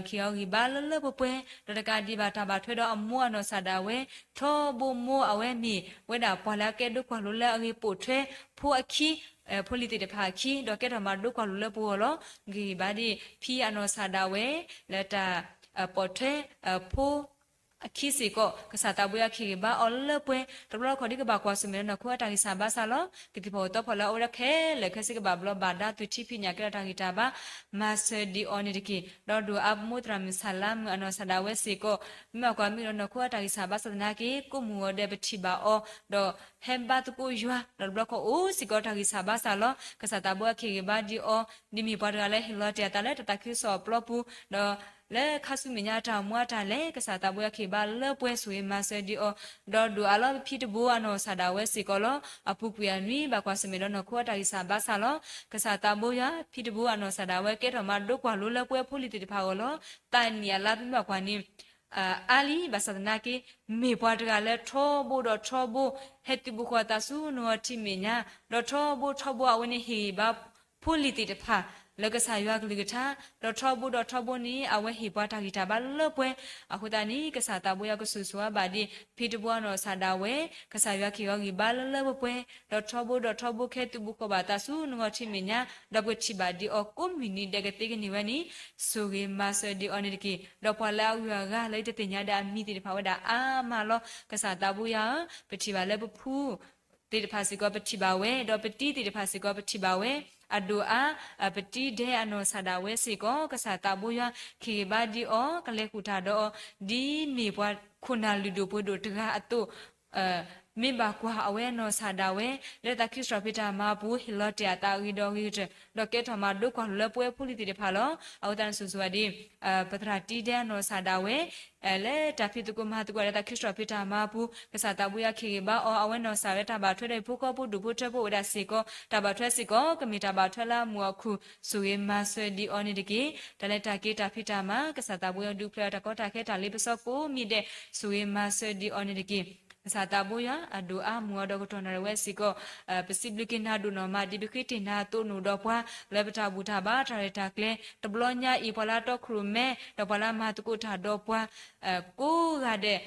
ခ့ၣ်အီၤဂံၢ်ဘါလၢလၢပှဲၤပှဲၤ, ဒီးတကးဒံးဘၣ်တၢ်ဘၣ်ထွဲဒီးအမိၢ်အနီၢ်ကစၢ်ဒၣ်ဝဲ, ထီဘိမိၢ်အဝဲမ့ၢ်ဝဲဒၣ်ပှၤလၢအကဲဒိကွၢ်လိလၢအဂ့ၢ်ပိာ်ထွဲဖိအခံ, ဖိလံၤသ့ၣ်တဖၣ်အခံ, ဒီးကဲထီၣ်မၤဒိကွၢ်လိလၢပဂီၢ်လီၤ. ဂ့ၢ်ဘါဒ်ဖံအနီၢ်ကစၢ်ဒၣ်ဝဲ လၢတၢ်ပိာ်ထွဲ ဖိ အခံစ့ၢ်ကီး, ကစၢ်သးဘိယွၤခ့ၣ်ဂ့ၤဘါအီၤလၢပှဲၤ, တဘျီတခီၣ်ဒ်ကဘၣ်ကွၢ်ဆၢၣ်မဲာ်ဒီးနီၢ်ခိအတၢ်ဂံၢ်စၢ်ဘါစၢ်လီၤ. ကသံၣ်ဖီၣ်အိၣ်သီဖီၣ်လၢအအိၣ်ဝဲဒၣ်ခဲလၢာ်ခဲဆ့ကဘၣ်ဘျီးဘၣ်ဒါသုးထံဖံးညၣ်ကဲထီၣ်တၢ်ဂံၢ်တၢ်ဘါ, မၤစၢၤဒံးအီၤန့ၣ်တက့ၢ်. ဒီးဒိၣ်အါပမိၢ်သရၣ်မုၣ်ဆၣ်လါမုၣ်အနီၢ်ကစၢ်ဒၣ်ဝဲစ့ၢ်ကီး, မ့ၢ်အကွၢ်မ့ၢ်ဒီးနီၢ်ခိအတၢ်ဂံၢ်စၢ်ဘါစၢ်သနာ်က့ ကိးမုၢ်ဂီၤဒဲးပထံၣ်ဘၣ်အီၤ, ဒီးဟဲဘါသကိးယွၤ, ဒီးတဘျီတခီၣ်အိၣ်စ့ၢ်ကီးတၢ်ဂံၢ်စၢ်ဘါစၢ်လီၤ. ကစၢ်သးဘိယွၤခ့ၣ်ဂ့ၤဘါဒံးအီၤ, ဒ်မ့ၢ်ပှၤတဂၤလၢဟ့ၣ်လီၤတ့ၢ်အသးလၢတၢ်သးခုကစီၣ်အပျီပူၤ, ဒီးလၢခါဆူမဲာ်ညါတၢ်အိၣ်မူအတၢ်လဲၤ ကစၢ်သးဘိယွၤခ့ၣ်ဘါလၢပှဲၤ ဆိၣ်ဂ့ၤမၤစၢၤဒံးအီၤ, ဒီးဒိၣ်အါလီၤဖံတဘိအနီၢ်ကစၢ်ဒၣ်ဝဲစ့ၢ်ကီးလီၤ. အပူၤကွံာ်အနွံ ဘၣ်ကွၢ်ဆၢၣ်မဲာ်ဒီးနီၢ်ခိအတၢ်ဂံၢ်စၢ်ဘါစၢ်လီၤ. ကစၢ်သးဘိယွၤ ဖံတဘိအနီၢ်ကစၢ်ဒၣ်ဝဲ ကဲထီၣ်မၤဒိကွၢ်လိလၢပှဲၤဖိလံၤသ့ၣ်တဖၣ်အဂီၢ်လီၤ. တၢ်နံၣ်အလါပမ့ၢ်ကွၢ်န့ၣ် အါလံ ဘၣ်ဆၣ်သနာ်က့ မ့ၢ်ပှၤတဂၤလၢထီဘိဒီးထီဘိ ဟဲသုးဘူးဃီၤသးဆူနဂီၢ်ထံးမဲာ်ညါ, ဒီးထီဘိထီဘိအဝဲန့ၣ်ဟ့ၣ်ဂံၢ်ဘါ ဖိလံၤသ့ၣ်တဖၣ် လၢကစၢ်ယွၤကလုၢ်ကထါ, ဒီးထီဘိဒီးထီဘိန့ၣ် အဝဲဟ့ၣ်ပှၤတၢ်ဂံၢ်တၢ်ဘါလၢပှဲၤ, အဃိသတးန့ၣ် ကစၢ်သးဘိယွၤကဆိၣ်ဂ့ၤဆိၣ်ဝါဘၣ်ဒံး ဖံတဘိအနီၢ်ကစၢ်ဒၣ်ဝဲ, ကစၢ်ယွၤခ့ၣ်ဂံၢ်ဘါလၢလၢပှဲၤပှဲၤ, ဒီးထီဘိဒီးထီဘိခဲသုးဘူးဃီၤဘၣ်သးဆူနဂီၢ်ထံးမဲာ်ညါ, ဒီးပထံၣ်ဘၣ်ဒံးအီၤကိးမုၢ်နံၤဒဲးကသ့ကန့ၢ်ဝဲန့ၣ်, ဆိၣ်ဂ့ၤမၤစၢၤဒံးအီၤန့ၣ်တက့ၢ်. ဒီးပှၤလၢအဂုၤအဂၤလၢယတသ့ၣ်ညါဒီးအမံၤသ့ၣ်တဖၣ်ဝဲဒၣ်အါမးလီၤ. ကစၢ်သးဘိယွၤဧၢ, ပထံၣ်ဘၣ်လၢပဖု သ့ၣ်တဖၣ်စ့ၢ်ကီးပထံၣ်ဘၣ်ဝဲ, ဒီးပတံၤသ့ၣ်တဖၣ်စ့ၢ်ကီးပထံၣ်ဘၣ်ဝဲ, အဒိၣ်အါ, ပတံဒဲအနီၢ်ဆၣ်ဒၣ်ဝဲစ့ၢ်ကီး ကစၢ်သးဘိယွၤ ခ့ၣ်ဂ့ၤဘါဒံးအီၤ ကလဲၤဃုာ်တၢ်ဒီးအီၤ ဒ်မ့ၢ်ပှၤခိၣ်နၢ်လုၢ်ဒိၣ်ပှ့ၤဒိၣ်တဂၤအသိး မ့ၢ်ဘၣ်ကွၢ်အဝဲနီၢ်ဆၣ်ဒၣ်ဝဲ လၢတၢ်ခံစရီၣ်ဖံးတၢ်မၤအပူၤ ဟ့ၣ်လီၤတ့ၢ်အသးအဂ့ၤဒီးအဂ့ၤကတၢၢ် ဒီးကဲထီၣ်မၤဒိကွၢ်လိာ်လၢပဝဲဖိလံၤသ့ၣ်တဖၣ်လီၤ. အဃိသတးန့ၣ် စိၤစိၤဝဲဒၣ် ပသရၣ်တံဒဲအနီၢ်ဆၣ်ဒၣ်ဝဲ လၢတၢ်ဖံးသကိးမၤသကိးလၢတၢ်ခံစရီၣ်ဖံးတၢ်မၤအပူၤ ကစၢ်သးဘိယွၤခ့ၣ်ဂ့ၤဘါအီၤ အဝဲနီၢ်ဆၣ်ဝဲတၢ်ဘၣ်ထွဲဒီးဟံၣ်ဖိဃီဖိဒူၣ်ဖိထၢဖိအိၣ်ဝဲဒၣ်စ့ၢ်ကီး တၢ်ဘၣ်ထွဲစ့ၢ်ကီး ကမ့ၢ်တၢ်ဘၣ်ထွဲလၢအမုာ်အီၣ်ခူၣ် ဆိၣ်ဂ့ၤမၤစၢၤဒံးအီၤန့ၣ်တက့ၢ်. တၢ်လဲၤတၢ်က့ၤတၢ်ဖံးတၢ်မၤ ကစၢ်သးဘိယွၤဒုးဖျဲးအတၢ်ကီတၢ်ခဲတၢ်လ့ပစီကိးမံၤဒဲး ဆိၣ်ဂ့ၤမၤစၢၤဒံးအီၤန့ၣ်တက့ၢ်. ကစၢ်သးဘိယွၤအဒိၣ်အါမုာ်အီၤဒီးကတီၢ်နၣ်ရံၣ်ဝဲစ့ၢ်ကီး ပစံးဘျုးက့ၤနၤဒိၣ်နီၢ်မး ဒ်ပဃ့တ့ၢ်နၤအသိးနအိၣ်ဒီးပှၤ လၢပတၢ်ဘူၣ်တၢ်ဘါတၢ်ရဲၣ်တၢ်ကျဲၤ တဘျီညါအံၤ ပှၤလၢအတီခိၣ်ရိၣ်မဲ ဒီးပှၤလၢအမၤသကိးတၢ်ဒီးပှၤ ကိးဂၤဒဲး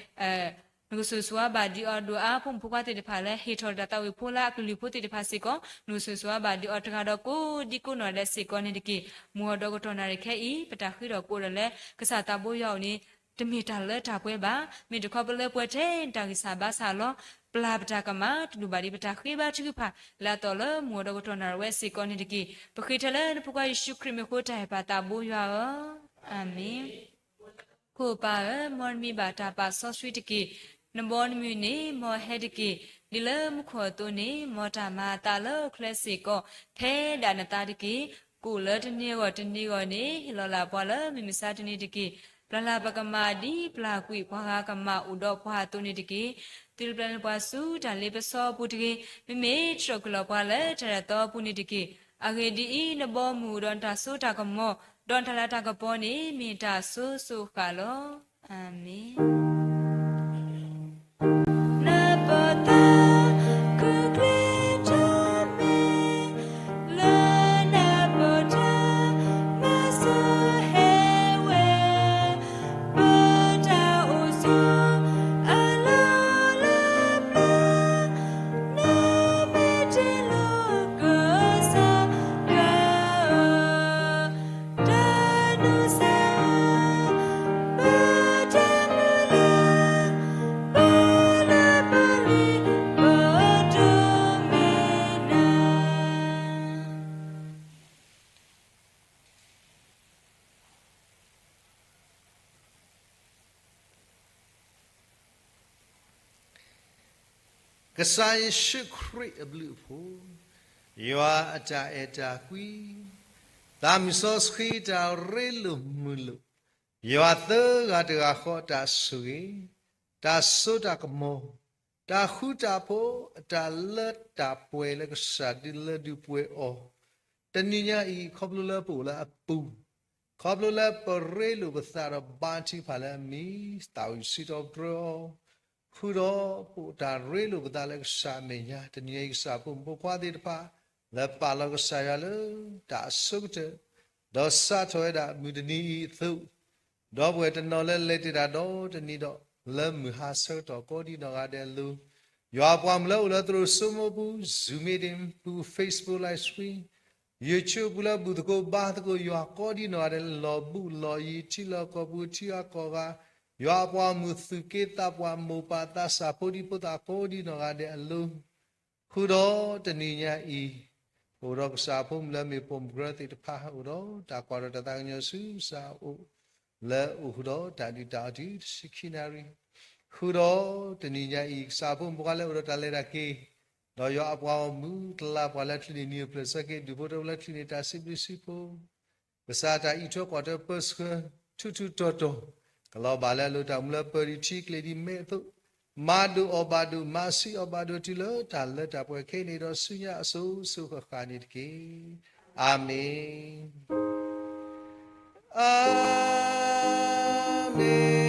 နကဆိၣ်ဂ့ၤဆိၣ်ဝါဘၣ်ဒံးအီၤဒိၣ်အါ ဖိမုၣ်ဖိခွါသ့ၣ်တဖၣ်လၢ ဟ့ၣ်ထီၣ်တၢ်သးဝံၣ်ဖိလၢအကလုၢ်ဖိသ့ၣ်တဖၣ်စ့ၢ်ကီး နကဆိၣ်ဂ့ၤဆိၣ်ဝါဘၣ်ဒံးအီၤတဂၤဒီးကိးဒံကိးနီၢ်ဒဲးစ့ၢ်ကီးန့ၣ်တက့ၢ်. မုာ်အီၤဒီးကတီၢ်နၣ်ရံၣ်ခဲအံၤ ပတၢ်ဃ့ထီၣ်ကိးဒီးလၢ ကစၢ်သးဘိယွၤအအိၣ်န့ၣ် တမ့ၢ်တၢ်လၢတၢ်ပှဲၤဘၣ်. မ့ၢ်တခီပလၢပှဲၤထဲတၢ်ဂံၢ်စၢ်ဘါစၢ်လီၤ. ပျၢ်ပတၢ်ကမၣ် တဒူၣ်ဘၣ်ဒံးပတၢ်ဃ့ဘါထုကဖၣ် လၢအသီၣ်လၢမုာ်အီၤဒီးကတီၢ်နၣ်ရံၣ်ဝဲစ့ၢ်ကီးန့ၣ်တက့ၢ်. ပဃ့ထဲလၢနဖိခွါယ့ၣ်ၡူးခရံာ်မံၤအဃိ တၢ်ဟ့ၣ်ပာ်သးဘိယွၤဧၢ, အၤမ့ၣ်. ခိၣ်ပၢ်ဧၢ, မ်နမံၤဘၣ်တၢ်ပာ်စီဆှံတက့ၢ်. နဘီနမုၢ်န့ၣ် မ်ဟဲတက့ၢ်. ဒ်လၢမူခိၣ်အသိးန့ၣ် မ်တၢ်မၤအသးလၢဟီၣ်ခိၣ်ချၢစ့ၢ်ကီး ဖဲဒၣ်နသးတက့ၢ်. ကိၣ်လၢတနံၤအဂီၢ်တနံၤအဂီၢ်န့ၣ် ဟ့ၣ်လီၤလၢ်ပှၤလၢမုၢ်မဆါတနံၤတက့ၢ်. ပျၢ်လၢ်ပကမၣ်ဒ်ပျၢ်ကွံာ်ပှၤဂၤကမၣ်အိၣ်ဒီးပှၤအသိးန့ၣ်တက့ၢ်. သုတပျၢ်န့ၢ်ပှၤဆူတၢ်လ့ပစီအပူၤတဂ့ၤ. မ့မ့ၢ်ထုးထီၣ်ကွံာ်လီၤပှၤလၢတၢ်ရဲၣ်တၢ်သီအပူၤန့ၣ်တက့ၢ်. အဂ့ၢ်ဒ်အံၤ, နဘီမုၢ်အိၣ်ဒီးနတၢ်စိတၢ်ကမီၤ, ဒီးနတၢ်လၤတၢ်ကပီၤန့ၣ် မ့ၢ်တၢ်ဆိၣ်ဂ့ၤဆိၣ်ဝါလီၤ. အၤမ့ၣ်. နပၢၤသးခုၣ်ချ့ထီၣ်မဲာ် လၢနပၢၤတၢ်မၤစၢၤဟဲဝဲ, ပတၢ်အိၣ်ဆိးအလီၢ်လၢပျၢၤ, နမ့ၢ်တ့လီၤကစၢ်ယွၤဧၢ, တၢ်နီၢ်ဆါ ပတၢ်မုၢ်လၢ်, ပလၢပလံၤ ပဒိးမ့ၢ်နၤ. ကစၢ်ယ့ၣ်ၡူးခရံာ်အဘျုးအဖှိၣ်, ယွၤအတၢ်အဲၣ်တၢ်ကွံ, သးမုၢ်စီဆှံတၢ်ရ့လိာ်မုာ်လိာ်, ယွၤသၢဂၤတဂၤဃီအတၢ်ဆိၣ်ဂ့ၤ, တၢ်စိတၢ်ကမီၤ, တၢ်ဃူတၢ်ဖိး, အတၢ်လၢတၢ်ပှဲၤလၢကစၢ်ဒုးလၢဒုးပှဲၤအီၤ, တနံၤညါအံၤ ခီဖျိလၢပအိၣ်လၢအပူၤ, ခီဖျိလၢပရ့လိာ်ပသးဒီးဘါထုကဖၣ်လၢအမံၤ, သးဝံၣ်စံးထီၣ်ပတြၢၤအီၤ, ဃုာ်ဒီးပအိၣ်တၢ်ရ့လိာ်ပသးလၢကစၢ်အမဲာ်ညါ, တနံၤညါအံၤ ကစၢ်ဖိမုၣ်ဖိခွါသ့ၣ်တဖၣ် လၢပာ်လီၤကစၢ်ယွၤလၢတၢ်အဆိကတၢၢ်, ဒီးစးထီၣ်ဝဲဒၣ်မုၢ်တနံၤအံၤအသိး, ဒီပုၢ်ဝဲၢ်တနီၤလၢလဲၤတ့ၢ်တၢ်ဒီတနံၤဒီး လၢမုၢ်ဟါဆၢကတီၢ်ကိးဒံနီၢ်ဂၤဒဲးအလိၤ, ယွၤအပှၤမုၣ်လၢအိၣ်လၢသရိာ်စိမိပူၤ, Zoom meeting ပူၤ, Facebook live stream, YouTube ပူၤလၢဘူၣ်သကိးဘါသကိးယွၤကိးဒံနီၢ်ဂၤဒဲး လီၢ်ဘူးလီၢ်ယံၤ ထံလီၢ်ကီၢ်ပူၤ ထံဂၤကီၢ်ဂၤ, ယွၤအပှၤမုၣ်သူၣ်က့သးပှၢ် မိၢ်ပၢ်သးစၢ်ဖိဒံဖိသၣ်ကိးဒံနီၢ်ဂၤဒဲးအလိၤ, ဃုာ်ဒီးတနံၤညါအံၤ, အိၣ်ဒီးကစၢ်ဖိမုၣ်လၢမ့ၢ်ပိာ်မုၣ်ကရၢသ့ၣ်တဖၣ် အိၣ်ဒီးတၢ်ကွၢ်ဒီးတၢ်သးကညီၤဆူကစၢ်အအိၣ်, လၢအိၣ်ဃုာ်ဒီးတၢ်ဒုၣ်တၢ်အီၤတုၤတဆံခံနၣ်ရံၣ်, ဃုာ်ဒီးတနံၤညါအံၤ ကစၢ်ဖိမုၣ်ဖိခွါလၢအိၣ်ဒီးတၢ်လဲၤတၢ်က့ၤ, ဒီးယွၤအပှၤဂီၢ်မုၢ် တလးပှၤလၢချံန့ၣ် နံၤအပျဲၢ်ဆၢက့ၤ ဒူၣ်ဖိထၢဖိလၢချံန့ၣ် တၢ်စံးဘျုးစံးဖှိၣ် ကစၢ်တၢ်အံးထွဲကွၢ်ထွဲပၢဆှၢ ထူးထူးတီၤတီၤ, ကလီၤဘၣ်လၢအလိၤ တၢ်အိၣ်မူလၢပၢၤဒံးထံကျဲၤဒံးမဲးအသိး, မၤဒိၣ်အီၣ်ဘၣ်ဒိၣ် မၤဆံးအီၣ်ဘၣ်ဒိၣ်တုၤလၢတၢ်လၢတၢ်ပှဲၤခဲအံၤန့ၣ်ဒီးဆူညါအစိၤစိၤဃၣ်ဃၣ်န့ၣ်တက့ၢ်. အၤမ့ၣ်. အၤမ့ၣ်,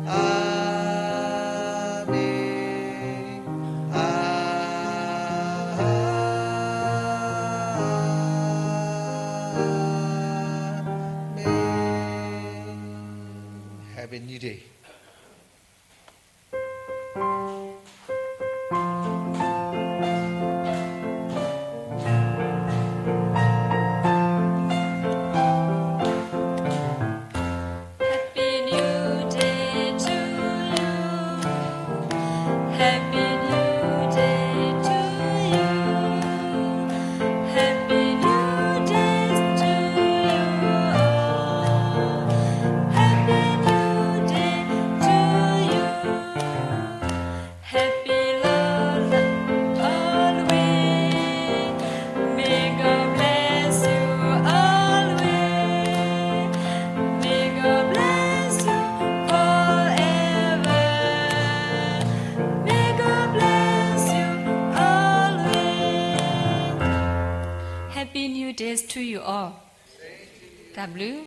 အၤမ့ၣ်, အၤမ့ၣ်. Happy New Day. Happy New Day to you. Happy New Day to you. Happy to you all. တၢ်ဘျုး